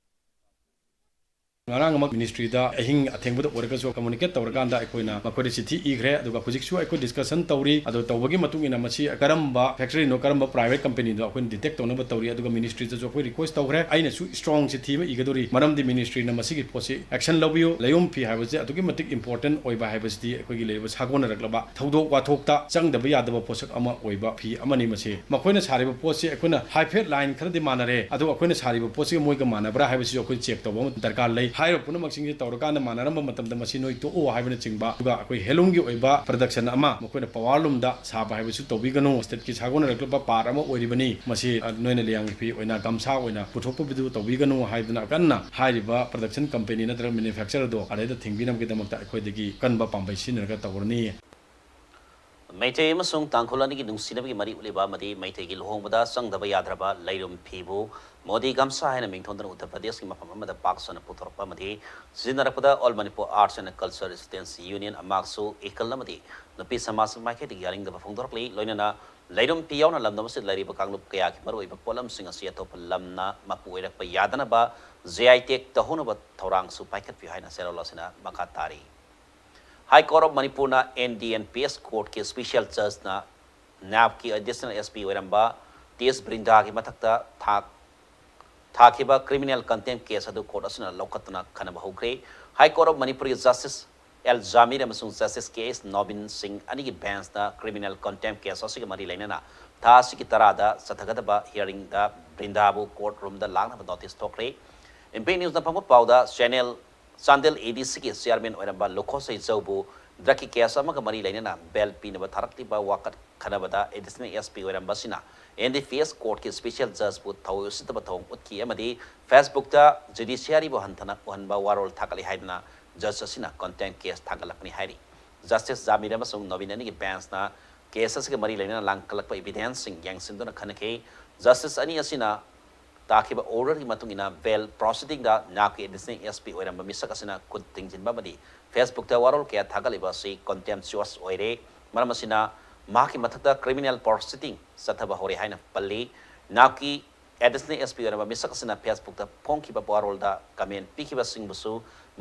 ꯉꯔꯥꯡ ꯑꯃ ꯃꯤꯅꯤꯁꯇ꯭ꯔꯤꯗ ꯑꯍꯤꯡ ꯑꯊꯦꯡꯕꯗ ꯑꯣꯏꯔꯒꯁꯨ ꯀꯝꯃꯨꯅꯤꯀꯦꯠ ꯇꯧꯔꯀꯥꯟꯗ ꯑꯩꯈꯣꯏꯅ ꯃꯈꯣꯏꯗ ꯆꯤꯊꯤ ꯏꯈ꯭ꯔꯦ꯫ ꯑꯗꯨꯒ ꯍꯧꯖꯤꯛꯁꯨ ꯑꯩꯈꯣꯏ ꯗꯤꯁꯀꯁꯟ ꯇꯧꯔꯤ꯫ ꯑꯗꯨ ꯇꯧꯕꯒꯤ ꯃꯇꯨꯡ ꯏꯟꯅ ꯃꯁꯤ ꯀꯔꯝꯕ ꯐꯦꯛꯇꯔꯤꯅꯣ, ꯀꯔꯝꯕ ꯄ꯭ꯔꯥꯏꯚꯦꯠ ꯀꯝꯄꯦꯅꯤꯅꯣ ꯑꯩꯈꯣꯏꯅ ꯗꯤꯇꯦꯛ ꯇꯧꯅꯕ ꯇꯧꯔꯤ꯫ ꯑꯗꯨꯒ ꯃꯤꯅꯤꯁꯇ꯭ꯔꯤꯗꯁꯨ ꯑꯩꯈꯣꯏ ꯔꯤꯀ꯭ꯋꯦꯁ ꯇꯧꯈ꯭ꯔꯦ꯫ ꯑꯩꯅꯁꯨ ꯁ꯭ꯇꯔꯣꯡ ꯆꯤꯊꯤ ꯑꯃ ꯏꯒꯗꯧꯔꯤ, ꯃꯔꯝꯗꯤ ꯃꯤꯅꯤꯁꯇ꯭ꯔꯤꯅ ꯃꯁꯤꯒꯤ ꯄꯣꯠꯁꯤ ꯑꯦꯛꯁꯟ ꯂꯧꯕꯤꯌꯨ꯫ ꯂꯩꯔꯨꯝ ꯐꯤ ꯍꯥꯏꯕꯁꯤ ꯑꯗꯨꯛꯀꯤ ꯃꯇꯤꯛ ꯏꯝꯄꯣꯔꯇꯦꯟ ꯑꯣꯏꯕ ꯍꯥꯏꯕꯁꯤꯗꯤ ꯑꯩꯈꯣꯏꯒꯤ ꯂꯩꯔꯤꯕ ꯁꯥꯒꯣꯟꯅꯔꯛꯂꯕ ꯊꯧꯗꯣꯛ ꯋꯥꯊꯣꯛꯇ ꯆꯪꯗꯕ ꯌꯥꯗꯕ ꯄꯣꯠꯁꯛ ꯑꯃ ꯑꯣꯏꯕ ꯐꯤ ꯑꯃꯅꯤ꯫ ꯃꯁꯤ ꯃꯈꯣꯏꯅ ꯁꯥꯔꯤꯕ ꯄꯣꯠꯁꯤ ꯑꯩꯈꯣꯏꯅ ꯍꯥꯏꯐꯦꯠ ꯂꯥꯏꯟ ꯈꯔꯗꯤ ꯃꯥꯟꯅꯔꯦ, ꯑꯗꯨꯒ ꯑꯩꯈꯣꯏꯅ ꯁꯥꯔꯤꯕ ꯄꯣꯠꯁꯤꯒ ꯃꯣꯏꯒ ꯃꯥꯟꯅꯕ꯭ꯔꯥ ꯍꯥꯏꯕꯁꯤꯁꯨ ꯑꯩꯈꯣꯏ ꯆꯦꯛ ꯇꯧꯕ ꯑꯃ ꯗꯔꯀꯥꯔ ꯂꯩ꯫ ꯍꯥꯏꯔꯤꯕ ꯄꯨꯝꯅꯃꯛꯁꯤꯡꯁꯤ ꯇꯧꯔꯀꯥꯟꯗ ꯃꯥꯟꯅꯔꯝꯕ ꯃꯇꯝꯗ ꯃꯁꯤ ꯅꯣꯏ ꯇꯣꯛꯑꯣ ꯍꯥꯏꯕꯅꯆꯤꯡꯕ, ꯑꯗꯨꯒ ꯑꯩꯈꯣꯏ ꯍꯦꯟꯂꯨꯝꯒꯤ ꯑꯣꯏꯕ ꯄ꯭ꯔꯗꯛꯁꯟ ꯑꯃ ꯃꯈꯣꯏꯅ ꯄꯋꯥꯔ ꯂꯨꯝꯗ ꯁꯥꯕ ꯍꯥꯏꯕꯁꯨ ꯇꯧꯕꯤꯒꯅꯨ꯫ ꯁ꯭ꯇꯦꯠꯀꯤ ꯁꯥꯒꯣꯟꯅꯔꯛꯂꯕ ꯄꯥꯔꯠ ꯑꯃ ꯑꯣꯏꯔꯤꯕꯅꯤ꯫ ꯃꯁꯤ, ꯑ, ꯅꯣꯏꯅ ꯂꯤꯌꯥꯡꯒꯤ ꯐꯤ ꯑꯣꯏꯅ ꯒꯝꯁꯥ ꯑꯣꯏꯅ ꯄꯨꯊꯣꯛꯄꯕꯨꯗꯨ ꯇꯧꯕꯤꯒꯅꯨ ꯍꯥꯏꯗꯨꯅ ꯀꯟꯅ ꯍꯥꯏꯔꯤꯕ ꯄ꯭ꯔꯗꯛꯁꯟ ꯀꯝꯄꯦꯅꯤ ꯅꯠꯇ꯭ꯔꯒ ꯃꯦꯅꯨꯐꯦꯛꯆꯔꯔꯗꯣ ꯑꯗꯩꯗ ꯊꯤꯡꯕꯤꯅꯕꯒꯤꯗꯃꯛꯇ ꯑꯩꯈꯣꯏꯗꯒꯤ ꯀꯟꯕ ꯄꯥꯝꯕꯩ ꯁꯤꯖꯤꯟꯅꯔꯒ ꯇꯧꯔꯅꯤ꯫ ꯃꯩꯇꯩ ꯑꯃꯁꯨꯡ ꯇꯥꯡꯈꯨꯜ ꯑꯅꯤꯒꯤ ꯅꯨꯡꯁꯤꯅꯕꯒꯤ ꯃꯔꯤ ꯎꯠꯂꯤꯕ ꯑꯃꯗꯤ ꯃꯩꯇꯩꯒꯤ ꯂꯨꯍꯣꯡꯕꯗ ꯆꯪꯗꯕ ꯌꯥꯗ꯭ꯔꯕ ꯂꯩꯔꯨꯝ ꯐꯤꯕꯨ ꯃꯣꯗꯤ ꯒꯝꯁꯥ ꯍꯥꯏꯅ ꯃꯤꯡꯊꯣꯟꯗꯨꯅ ꯎꯠꯇꯔ ꯄ꯭ꯔꯗꯦꯁꯀꯤ ꯃꯐꯝ ꯑꯃꯗ ꯄꯥꯛ ꯁꯟꯅ ꯄꯨꯊꯣꯔꯛꯄ ꯑꯃꯗꯤ ꯁꯤꯖꯤꯟꯅꯔꯛꯄꯗ All Manipur Arts and Culture Students Union, ꯑꯃꯥꯛꯁꯨ, ꯏꯀꯜ ꯑꯃꯗꯤ ꯅꯨꯄꯤ ꯁꯃꯥꯖ ꯃꯥꯏꯀꯩꯗꯒꯤ ꯌꯥꯅꯤꯡꯗꯕ ꯐꯣꯡꯗꯣꯔꯛꯂꯤ꯫ ꯂꯣꯏꯅꯅ ꯂꯩꯔꯨꯝ ꯐꯤ ꯌꯥꯎꯅ ꯂꯝꯗꯝ ꯑꯁꯤꯗ ꯂꯩꯔꯤꯕ ꯀꯥꯡꯂꯨꯞ ꯀꯌꯥꯒꯤ ꯃꯔꯨꯑꯣꯏꯕ ꯄꯣꯠꯂꯝꯁꯤꯡ ꯑꯁꯤ ꯑꯇꯣꯞꯄ ꯂꯝꯅ ꯃꯄꯨ ꯑꯣꯏꯔꯛꯄ ꯌꯥꯗꯅꯕ G I tag ꯇꯧꯍꯧꯅꯕ ꯊꯧꯔꯥꯡꯁꯨ ꯄꯥꯏꯈꯠꯄꯤꯌꯨ ꯍꯥꯏꯅ ꯆꯦꯔꯣꯜ ꯑꯁꯤꯅ ꯃꯈꯥ ꯇꯥꯔꯤ꯫ High Court of Manipurꯅ N D N P S Courtꯀꯤ special judgeꯅ ꯅꯥꯞꯀꯤ Additional S P ꯑꯣꯏꯔꯝꯕ T S ꯕ꯭ꯔꯤꯟꯗꯥꯒꯤ ꯃꯊꯛꯇ ꯊꯥꯛ ꯊꯥꯈꯤꯕ criminal contempt case ꯑꯗꯨ court ꯑꯁꯤꯅ ꯂꯧꯈꯠꯇꯨꯅ ꯈꯟꯅꯕ ꯍꯧꯈ꯭ꯔꯦ꯫ High Court of Manipurꯒꯤ Justice L Jamir ꯑꯃꯁꯨꯡ Justice K S Nobin Singh ꯑꯅꯤꯒꯤ benchꯅ criminal contempt case ꯑꯁꯤꯒ ꯃꯔꯤ ꯂꯩꯅꯅ ꯊꯥ ꯑꯁꯤꯒꯤ ꯇꯔꯥꯗ ꯆꯠꯊꯒꯗꯕ hearingꯗ ꯕ꯭ꯔꯤꯟꯗꯥꯕꯨ court roomꯗ ꯂꯥꯛꯅꯕ notice ꯊꯣꯛꯈ꯭ꯔꯦ꯫ Impi Newsꯅ ꯐꯪꯕ ꯄꯥꯎꯗ, Channel ꯆꯥꯟꯗꯦꯜ ADCꯒꯤ chairman ꯑꯣꯏꯔꯝꯕ ꯂꯨꯈꯣꯁꯩ ꯖꯧꯕꯨ drugꯀꯤ case ꯑꯃꯒ ꯃꯔꯤ ꯂꯩꯅꯅ bail ꯄꯤꯅꯕ ꯊꯥꯔꯛꯂꯤꯕ ꯋꯥꯀꯠ ꯈꯟꯅꯕꯗ Additional S P ꯑꯣꯏꯔꯝꯕꯁꯤꯅ N D P S Courtꯀꯤ special judgeꯕꯨ ꯊꯑꯣꯏ ꯎꯁꯤꯠꯇꯕ ꯊꯧꯑꯣꯡ ꯎꯠꯈꯤ ꯑꯃꯗꯤ Facebookꯇ judiciaryꯕꯨ ꯍꯟꯊꯅ ꯎꯍꯟꯕ ꯋꯥꯔꯣꯜ ꯊꯥꯒꯠꯂꯤ ꯍꯥꯏꯗꯨꯅ judge ꯑꯁꯤꯅ contempt case ꯊꯥꯡꯒꯠꯂꯛꯄꯅꯤ ꯍꯥꯏꯔꯤ꯫ Justice Jamir ꯑꯃꯁꯨꯡ Nobin ꯑꯅꯤꯒꯤ benchꯅ case ꯑꯁꯤꯒ ꯃꯔꯤ ꯂꯩꯅꯅ ꯂꯥꯡꯈꯠꯂꯛꯄ evidenceꯁꯤꯡ ꯌꯦꯡꯁꯤꯟꯗꯨꯅ ꯈꯟꯅꯈꯤ꯫ Justice ꯑꯅꯤ ꯑꯁꯤꯅ ꯇꯥꯈꯤꯕ orderꯒꯤ ꯃꯇꯨꯡ ꯏꯟꯅ bail proceedingꯗ ꯅꯥꯞꯀꯤ Additional S P ꯑꯣꯏꯔꯝꯕ ꯃꯤꯁꯛ ꯑꯁꯤꯅ ꯈꯨꯠ ꯊꯤꯡꯖꯤꯟꯕ ꯑꯃꯗꯤ Facebookꯇ ꯋꯥꯔꯣꯜ ꯀꯌꯥ ꯊꯥꯒꯠꯂꯤꯕ ꯑꯁꯤ contemptuous ꯑꯣꯏꯔꯦ꯫ ꯃꯔꯝ ꯑꯁꯤꯅ ꯃꯍꯥꯛꯀꯤ ꯃꯊꯛꯇ criminal proceeding ꯆꯠꯊꯕ ꯍꯧꯔꯦ ꯍꯥꯏꯅ ꯄꯜꯂꯤ꯫ ꯅꯥꯞꯀꯤ Additional S P ꯑꯣꯏꯔꯝꯕ ꯃꯤꯁꯛ ꯑꯁꯤꯅ Facebookꯇ ꯐꯣꯡꯈꯤꯕ ꯋꯥꯔꯣꯜꯗ comment ꯄꯤꯈꯤꯕꯁꯤꯡꯕꯨꯁꯨ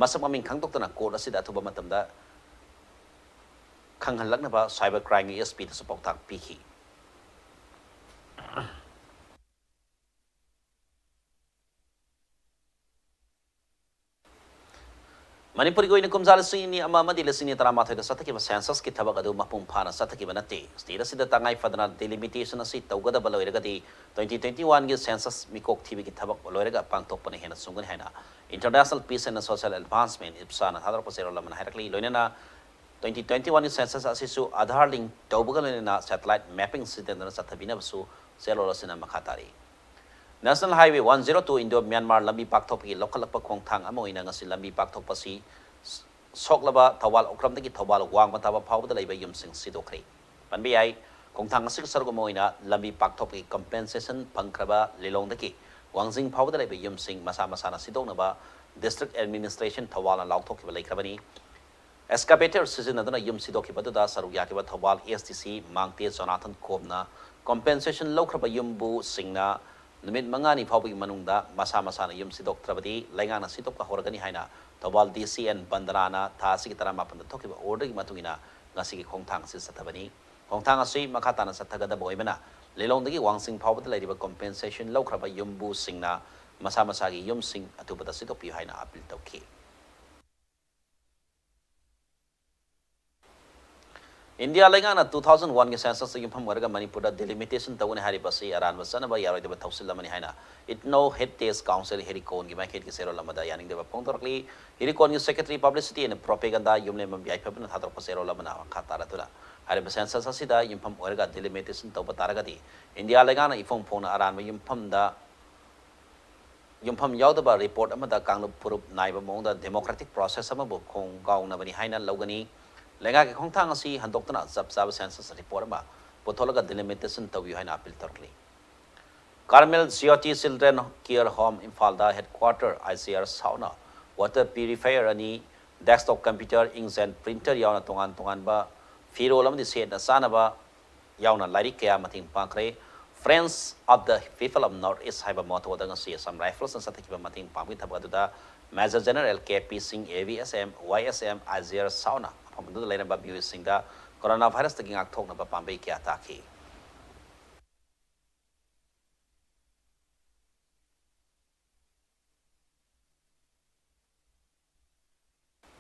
ꯃꯁꯛ ꯃꯃꯤꯡ ꯈꯪꯗꯣꯛꯇꯅ court ꯑꯁꯤꯗ ꯑꯊꯨꯕ ꯃꯇꯝꯗ ꯈꯪꯍꯜꯂꯛꯅꯕ cyber crimeꯒꯤ S Pꯗꯁꯨ ꯄꯥꯎꯇꯥꯛ ꯄꯤꯈꯤ꯫ ꯃꯅꯤꯄꯨꯔꯒꯤ ꯑꯣꯏꯅ ꯀꯨꯝꯖꯥ ꯂꯤꯁꯤꯡ ꯑꯅꯤ ꯑꯃ ꯑꯃꯗꯤ ꯂꯤꯁꯤꯡ ꯑꯅꯤ ꯇꯔꯥꯃꯥꯊꯣꯏꯗ ꯆꯠꯊꯈꯤꯕ censusꯀꯤ ꯊꯕꯛ ꯑꯗꯨ ꯃꯄꯨꯡ ꯐꯥꯅ ꯆꯠꯊꯈꯤꯕ ꯅꯠꯇꯦ꯫ State ꯑꯁꯤꯗ ꯇꯉꯥꯏ ꯐꯗꯅ delimitation ꯑꯁꯤ ꯇꯧꯒꯗꯕ ꯂꯩꯔꯒꯗꯤ twenty twenty-oneꯒꯤ census ꯃꯤꯀꯣꯛ ꯊꯤꯕꯒꯤ ꯊꯕꯛ ꯂꯣꯏꯔꯒ ꯄꯥꯡꯊꯣꯛꯄꯅ ꯍꯦꯟꯅ ꯆꯨꯝꯒꯅꯤ ꯍꯥꯏꯅ International Peace and Social Advancement, IPSAꯅ ꯊꯥꯗꯣꯔꯛꯄ ꯆꯦꯔꯣꯜ ꯑꯃꯅ ꯍꯥꯏꯔꯛꯂꯤ꯫ ꯂꯣꯏꯅꯅ twenty twenty-oneꯒꯤ census ꯑꯁꯤꯁꯨ Aadhaar link ꯇꯧꯕꯒ ꯂꯣꯏꯅꯅ satellite mapping ꯁꯤꯖꯤꯟꯅꯗꯨꯅ ꯆꯠꯊꯕꯤꯅꯕꯁꯨ ꯆꯦꯔꯣꯜ ꯑꯁꯤꯅ ꯃꯈꯥ ꯇꯥꯔꯤ꯫ National Highway one zero two Indo-Myanmar ꯂꯝꯕꯤ ꯄꯥꯛꯊꯣꯛꯄꯒꯤ ꯂꯧꯈꯠꯂꯛꯄ ꯈꯣꯡꯊꯥꯡ ꯑꯃ ꯑꯣꯏꯅ ꯉꯁꯤ ꯂꯝꯕꯤ ꯄꯥꯛꯊꯣꯛꯄ ꯑꯁꯤ ꯁꯣꯛꯂꯕ ꯊꯧꯕꯥꯜ ꯎꯈ꯭ꯔꯝꯗꯒꯤ ꯊꯧꯕꯥꯜ ꯋꯥꯡꯃ ꯇꯥꯕ ꯐꯥꯎꯕꯗ ꯂꯩꯕ ꯌꯨꯝꯁꯤꯡ ꯁꯤꯗꯣꯛꯈ꯭ꯔꯦ꯫ ꯄꯟꯕ ꯌꯥꯏ꯫ ꯈꯣꯡꯊꯥꯡ ꯑꯁꯤꯒꯤ ꯁꯔꯨꯛ ꯑꯃ ꯑꯣꯏꯅ ꯂꯝꯕꯤ ꯄꯥꯛꯊꯣꯛꯄꯒꯤ compensation ꯐꯪꯈ꯭ꯔꯕ ꯂꯤꯂꯣꯡꯗꯒꯤ ꯋꯥꯡꯖꯤꯡ ꯐꯥꯎꯕꯗ ꯂꯩꯕ ꯌꯨꯝꯁꯤꯡ ꯃꯁꯥ ꯃꯁꯥꯅ ꯁꯤꯗꯣꯛꯅꯕ district administration ꯊꯧꯕꯥꯜꯅ ꯂꯥꯎꯊꯣꯛꯈꯤꯕ ꯂꯩꯈ꯭ꯔꯕꯅꯤ꯫ Excavator ꯁꯤꯖꯤꯟꯅꯗꯨꯅ ꯌꯨꯝ ꯁꯤꯗꯣꯛꯈꯤꯕ ꯑꯗꯨꯗ ꯁꯔꯨꯛ ꯌꯥꯈꯤꯕ ꯊꯧꯕꯥꯜ S D C ꯃꯥꯡꯇꯦ ꯖꯣꯅꯥꯊꯟ ꯈꯣꯝꯅ compensation ꯂꯧꯈ꯭ꯔꯕ ꯌꯨꯝꯕꯨꯁꯤꯡꯅ ꯅꯨꯃꯤꯠ ꯃꯉꯥꯅꯤ ꯐꯥꯎꯕꯒꯤ ꯃꯅꯨꯡꯗ ꯃꯁꯥ ꯃꯁꯥꯅ ꯌꯨꯝ ꯁꯤꯗꯣꯛꯇ꯭ꯔꯕꯗꯤ ꯂꯩꯉꯥꯛꯅ ꯁꯤꯗꯣꯛꯄ ꯍꯧꯔꯒꯅꯤ ꯍꯥꯏꯅ ꯊꯧꯕꯥꯜ D C N ꯕꯟꯗꯅꯥꯅ ꯊꯥ ꯑꯁꯤꯒꯤ ꯇꯔꯥꯃꯥꯄꯟꯗ ꯊꯣꯛꯈꯤꯕ orderꯒꯤ ꯃꯇꯨꯡ ꯏꯟꯅ ꯉꯁꯤꯒꯤ ꯈꯣꯡꯊꯥꯡ ꯑꯁꯤ ꯆꯠꯊꯕꯅꯤ꯫ ꯈꯣꯡꯊꯥꯡ ꯑꯁꯤ ꯃꯈꯥ ꯇꯥꯅ ꯆꯠꯊꯒꯗꯕ ꯑꯣꯏꯕꯅ ꯂꯤꯂꯣꯡꯗꯒꯤ ꯋꯥꯡꯖꯤꯡ ꯐꯥꯎꯕꯗ ꯂꯩꯔꯤꯕ compensation ꯂꯧꯈ꯭ꯔꯕ ꯌꯨꯝꯕꯨꯁꯤꯡꯅ ꯃꯁꯥ ꯃꯁꯥꯒꯤ ꯌꯨꯝꯁꯤꯡ ꯑꯊꯨꯕꯗ ꯁꯤꯗꯣꯛꯄꯤꯌꯨ ꯍꯥꯏꯅ appeal ꯇꯧꯈꯤ꯫ ꯏꯟꯗꯤꯌꯥ ꯂꯩꯉꯥꯛꯅ two thousand one ꯒꯤ censusꯇ ꯌꯨꯝꯐꯝ ꯑꯣꯏꯔꯒ ꯃꯅꯤꯄꯨꯔꯗ delimitation ꯇꯧꯒꯅꯤ ꯍꯥꯏꯔꯤꯕ ꯑꯁꯤ ꯑꯔꯥꯟꯕ ꯆꯠꯅꯕ ꯌꯥꯔꯣꯏꯗꯕ ꯊꯧꯁꯤꯜ ꯑꯃꯅꯤ ꯍꯥꯏꯅ Ethno Heritage Council ꯍꯦꯔꯤꯀꯣꯟꯒꯤ ꯃꯥꯏꯀꯩꯗꯒꯤ ꯆꯦꯔꯣꯜ ꯑꯃꯗ ꯌꯥꯅꯤꯡꯗꯕ ꯐꯣꯡꯗꯣꯔꯛꯂꯤ꯫ ꯍꯦꯔꯤꯀꯣꯟꯒꯤ secretary publicity and propaganda ꯌꯨꯝꯂꯦꯝꯕꯝ ꯌꯥꯏꯐꯕꯅ ꯊꯥꯗꯣꯔꯛꯄ ꯆꯦꯔꯣꯜ ꯑꯃꯅ ꯃꯈꯥ ꯇꯥꯔꯗꯨꯅ ꯍꯥꯏꯔꯤꯕ census ꯑꯁꯤꯗ ꯌꯨꯝꯐꯝ ꯑꯣꯏꯔꯒ delimitation ꯇꯧꯕ ꯇꯥꯔꯒꯗꯤ ꯏꯟꯗꯤꯌꯥ ꯂꯩꯉꯥꯛꯅ ꯏꯐꯣꯡ ꯐꯣꯡꯅ ꯑꯔꯥꯟꯕ ꯌꯨꯝꯐꯝꯗ ꯌꯨꯝꯐꯝ ꯌꯥꯎꯗꯕ report ꯑꯃꯗ ꯀꯥꯡꯂꯨꯞ ꯐꯨꯔꯨꯞ ꯅꯥꯏꯕ ꯃꯑꯣꯡꯗ democratic process ꯑꯃꯕꯨ ꯈꯣꯡꯒꯥꯎꯅꯕꯅꯤ ꯍꯥꯏꯅ ꯂꯧꯒꯅꯤ꯫ ꯂꯩꯉꯥꯛꯀꯤ ꯈꯣꯡꯊꯥꯡ ꯑꯁꯤ ꯍꯟꯗꯣꯛꯇꯨꯅ ꯆꯞ ꯆꯥꯕ census report ꯑꯃ ꯄꯨꯊꯣꯛꯂꯒ delimitation ꯇꯧꯕꯤꯌꯨ ꯍꯥꯏꯅ appeal ꯇꯧꯔꯛꯂꯤ꯫ Carmel Jyoti Children Care Home ꯏꯝꯐꯥꯜꯗ headquarter I C R ꯁꯥꯎꯅ water purifier ꯑꯅꯤ, desktop computer, inkjet printer ꯌꯥꯎꯅ ꯇꯣꯉꯥꯟ ꯇꯣꯉꯥꯟꯕ ꯐꯤꯔꯣꯜ ꯑꯃꯗꯤ ꯁꯦꯠꯅ ꯆꯥꯅꯕ ꯌꯥꯎꯅ ꯂꯥꯏꯔꯤꯛ ꯀꯌꯥ ꯃꯇꯦꯡ ꯄꯥꯡꯈ꯭ꯔꯦ꯫ Friends of the People of North East ꯍꯥꯏꯕ mottoꯗ ꯉꯁꯤ Assam Riflesꯅ ꯆꯠꯊꯈꯤꯕ ꯃꯇꯦꯡ ꯄꯥꯡꯕꯒꯤ ꯊꯕꯛ ꯑꯗꯨꯗ Major General K P Singh, A V S M, Y S M, I C R ꯁꯥꯎꯅ ꯃꯐꯝ ꯑꯗꯨꯗ ꯂꯩꯔꯝꯕ ꯃꯤꯑꯣꯏꯁꯤꯡꯗ corona virusꯇꯒꯤ ꯉꯥꯛꯊꯣꯛꯅꯕ ꯄꯥꯝꯕꯩ ꯀꯌꯥ ꯇꯥꯈꯤ꯫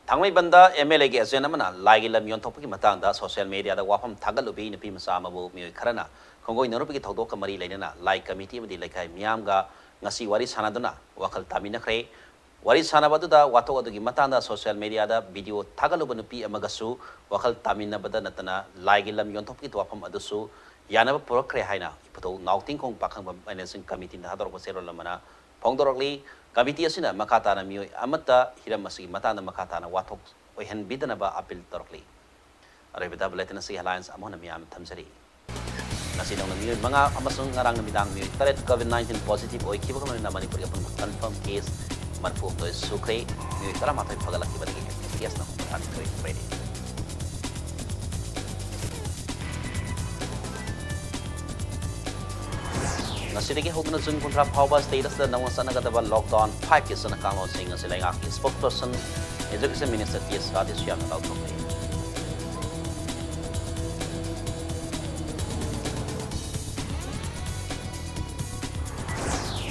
ꯊꯥꯡꯃꯩꯕꯟꯗ M L Aꯒꯤ agent ꯑꯃꯅ ꯂꯥꯏꯒꯤ ꯂꯝ ꯌꯣꯟꯊꯣꯛꯄꯒꯤ ꯃꯇꯥꯡꯗ social mediaꯗ ꯋꯥꯐꯝ ꯊꯥꯒꯠꯂꯨꯕꯤ ꯅꯨꯄꯤ ꯃꯆꯥ ꯑꯃꯕꯨ ꯃꯤꯑꯣꯏ ꯈꯔꯅ ꯈꯣꯡꯒꯣꯏꯅꯔꯨꯕꯒꯤ ꯊꯧꯗꯣꯛꯀ ꯃꯔꯤ ꯂꯩꯅꯅ ꯂꯥꯏ committee ꯑꯃꯗꯤ ꯂꯩꯀꯥꯏ ꯃꯤꯌꯥꯝꯒ ꯉꯁꯤ ꯋꯥꯔꯤ ꯁꯥꯟꯅꯗꯨꯅ ꯋꯥꯈꯜ ꯇꯥꯃꯤꯟꯅꯈ꯭ꯔꯦ꯫ ꯋꯥꯔꯤ ꯁꯥꯟꯅꯕ ꯑꯗꯨꯗ ꯋꯥꯊꯣꯛ ꯑꯗꯨꯒꯤ ꯃꯇꯥꯡꯗ social mediaꯗ video ꯊꯥꯒꯠꯂꯨꯕ ꯅꯨꯄꯤ ꯑꯃꯒꯁꯨ ꯋꯥꯈꯜ ꯇꯥꯃꯤꯟꯅꯕꯗ ꯅꯠꯇꯅ ꯂꯥꯏꯒꯤ ꯂꯝ ꯌꯣꯟꯊꯣꯛꯄꯒꯤ ꯋꯥꯐꯝ ꯑꯗꯨꯁꯨ ꯌꯥꯅꯕ ꯄꯨꯔꯛꯈ꯭ꯔꯦ ꯍꯥꯏꯅ ꯏꯄꯨꯊꯧ ꯅꯥꯎꯇꯤꯡꯈꯣꯡ ꯄꯥꯈꯪꯕ managing committeeꯅ ꯊꯥꯗꯣꯔꯛꯄ ꯆꯦꯔꯣꯜ ꯑꯃꯅ ꯐꯣꯡꯗꯣꯔꯛꯂꯤ꯫ Committee ꯑꯁꯤꯅ ꯃꯈꯥ ꯇꯥꯅ ꯃꯤꯑꯣꯏ ꯑꯃꯠꯇ ꯍꯤꯔꯝ ꯑꯁꯤꯒꯤ ꯃꯇꯥꯡꯗ ꯃꯈꯥ ꯇꯥꯅ ꯋꯥꯊꯣꯛ ꯑꯣꯏꯍꯟꯕꯤꯗꯅꯕ appeal ꯇꯧꯔꯛꯂꯤ꯫ ꯑꯔꯣꯏꯕꯗ ꯕꯨꯂꯦꯇꯤꯟ ꯑꯁꯤꯒꯤ ꯍꯦꯗꯂꯥꯏꯟꯁ ꯑꯃꯨꯛ ꯍꯟꯅ ꯃꯤꯌꯥꯝꯗ ꯊꯝꯖꯔꯤ꯫ ꯉꯁꯤ ꯅꯧꯅ ꯃꯤꯑꯣꯏ ꯃꯉꯥ ꯑꯃꯁꯨꯡ ꯉꯔꯥꯡ ꯅꯨꯃꯤꯗꯥꯡ ꯃꯤꯑꯣꯏ ꯇꯔꯦꯠ ꯀꯣꯚꯤꯗ ꯅꯥꯏꯟꯇꯤꯟ ꯄꯣꯖꯤꯇꯤꯚ ꯑꯣꯏꯈꯤꯕꯒ ꯂꯣꯏꯅꯅ ꯃꯅꯤꯄꯨꯔꯒꯤ ꯑꯄꯨꯟꯕ ꯀꯟꯐꯥꯔꯝ ꯀꯦꯁ ꯃꯔꯤꯐꯨꯍꯨꯝꯗꯣꯏ ꯁꯨꯈ꯭ꯔꯦ꯫ ꯃꯤꯑꯣꯏ ꯇꯔꯥꯃꯥꯊꯣꯏ ꯐꯒꯠꯂꯛꯈꯤꯕꯗꯒꯤ ꯑꯦꯛꯇꯤꯚ ꯀꯦꯁꯅ ꯍꯨꯝꯐꯨꯇꯔꯥꯅꯤꯊꯣꯏ ꯑꯣꯏꯔꯦ꯫ ꯉꯁꯤꯗꯒꯤ ꯍꯧꯗꯨꯅ ꯖꯨꯟ ꯀꯨꯟꯊ꯭ꯔꯥ ꯐꯥꯎꯕ ꯁ꯭ꯇꯦꯠ ꯑꯁꯤꯗ ꯅꯧꯅ ꯆꯠꯅꯒꯗꯕ ꯂꯣꯛꯗꯥꯎꯟ ꯐꯥꯏꯚꯀꯤ ꯆꯠꯅ ꯀꯥꯡꯂꯣꯟꯁꯤꯡ ꯑꯁꯤ ꯂꯩꯉꯥꯛꯀꯤ ꯁ꯭ꯄꯣꯛꯁꯄꯔꯁꯟ ꯑꯦꯖꯨꯀꯦꯁꯟ ꯃꯤꯅꯤꯁꯇꯔ ꯇꯤ ꯁꯥꯔꯗꯤꯁꯨꯌꯥꯅ ꯂꯥꯎꯊꯣꯛꯈ꯭ꯔꯦ꯫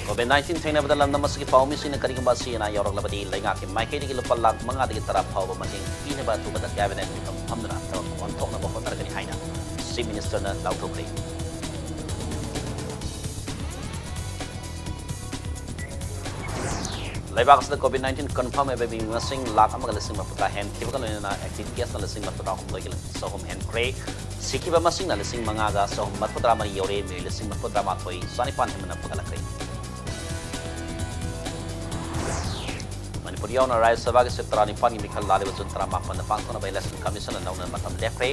ꯀꯣꯚꯤꯗ ꯅꯥꯏꯟꯇꯤꯟ ꯊꯦꯡꯅꯕꯗ ꯂꯝꯗꯝ ꯑꯁꯤꯒꯤ ꯄꯥꯎꯃꯤꯁꯤꯡꯅ ꯀꯔꯤꯒꯨꯝꯕ ꯑꯁꯤ ꯑꯅꯥ ꯌꯥꯎꯔꯛꯂꯕꯗꯤ ꯂꯩꯉꯥꯛꯀꯤ ꯃꯥꯏꯀꯩꯗꯒꯤ ꯂꯨꯄꯥ ꯂꯥꯈ ꯃꯉꯥꯗꯒꯤ ꯇꯔꯥ ꯐꯥꯎꯕ ꯃꯇꯦꯡ ꯄꯤꯅꯕ ꯑꯊꯨꯕꯗ ꯀꯦꯕꯤꯅꯦꯠ ꯃꯤꯐꯝ ꯐꯝꯗꯨꯅ ꯊꯕꯛ ꯑꯣꯟꯊꯣꯛꯅꯕ ꯍꯣꯠꯅꯔꯒꯅꯤ ꯍꯥꯏꯅ ꯆꯤꯐ ꯃꯤꯅꯤꯁꯇꯔꯅ ꯂꯥꯎꯊꯣꯛꯈ꯭ꯔꯦ꯫ ꯂꯩꯕꯥꯛ ꯑꯁꯤꯗ ꯀꯣꯚꯤꯗ ꯅꯥꯏꯟꯇꯤꯟ ꯀꯟꯐꯥꯔꯝ ꯑꯣꯏꯕ ꯃꯤ ꯃꯁꯤꯡ ꯂꯥꯈ ꯑꯃꯒ ꯂꯤꯁꯤꯡ ꯃꯔꯤꯐꯨꯇꯔꯥ ꯍꯦꯟꯈꯤꯕꯒ ꯂꯣꯏꯅꯅ ꯑꯦꯛꯇꯤꯚ ꯀꯦꯁꯅ ꯂꯤꯁꯤꯡ ꯃꯔꯤꯐꯨꯇꯔꯥ ꯍꯨꯝꯗꯣꯏꯒ ꯆꯍꯨꯝ ꯍꯦꯟꯈ꯭ꯔꯦ꯫ ꯁꯤꯈꯤꯕ ꯃꯁꯤꯡꯅ ꯂꯤꯁꯤꯡ ꯃꯉꯥꯒ ꯆꯍꯨꯝ ꯃꯔꯤꯐꯨꯇꯔꯥ ꯃꯔꯤ ꯌꯧꯔꯦ꯫ ꯃꯤꯑꯣꯏ ꯂꯤꯁꯤꯡ ꯃꯔꯤꯐꯨꯇꯔꯥ ꯃꯥꯊꯣꯏ ꯆꯥꯅꯤꯄꯥꯟ ꯍꯦꯟꯕꯅ ꯐꯒꯠꯂꯛꯈ꯭ꯔꯦ꯫ ꯃꯅꯤꯄꯨꯔ ꯌꯥꯎꯅ ꯔꯥꯖ꯭ꯌ ꯁꯚꯥꯒꯤ ꯁꯤꯠ ꯇꯔꯥꯅꯤꯄꯥꯟꯒꯤ ꯃꯤꯈꯜ ꯂꯥꯛꯂꯤꯕ ꯖꯨꯟ ꯇꯔꯥꯃꯥꯄꯟꯗ ꯄꯥꯡꯊꯣꯛꯅꯕ ꯏꯂꯦꯛꯁꯟ ꯀꯃꯤꯁꯟꯅ ꯅꯧꯅ ꯃꯇꯝ ꯂꯦꯞꯈ꯭ꯔꯦ꯫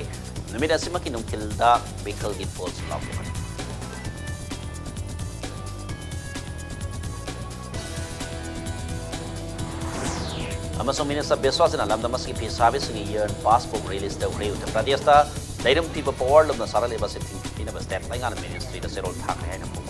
ꯅꯨꯃꯤꯠ ꯑꯁꯤꯃꯛꯀꯤ ꯅꯨꯡꯊꯤꯜꯗ ꯃꯤꯈꯜꯒꯤ ꯄꯣꯜꯁ ꯂꯥꯎꯊꯣꯛꯀꯅꯤ꯫ ꯑꯃꯁꯨꯡ ꯃꯤꯅꯤꯁꯇꯔ ꯕꯤꯁ꯭ꯋꯥꯁꯤꯅ ꯂꯝꯗꯝ ꯑꯁꯤꯒꯤ ꯐꯤꯁꯥꯕꯤꯁꯤꯡꯒꯤ ꯏꯌꯔ ꯄꯥꯁꯕꯨꯛ ꯔꯤꯂꯤꯖ ꯇꯧꯈ꯭ꯔꯦ꯫ ꯎꯠꯇꯔ ꯄ꯭ꯔꯗꯦꯁꯇ ꯂꯩꯔꯨꯝ ꯄꯤꯕ ꯄꯥꯋꯔ ꯂꯨꯝꯅ ꯁꯥꯔꯛꯂꯤꯕ ꯑꯁꯤ ꯊꯤꯡꯖꯤꯟꯕꯤꯅꯕ ꯁ꯭ꯇꯦꯠ ꯂꯩꯉꯥꯛꯅ ꯃꯤꯅꯤꯁꯇ꯭ꯔꯤꯗ ꯆꯦꯔꯣꯜ ꯊꯥꯈ꯭ꯔꯦ ꯍꯥꯏꯅ ꯐꯣꯡ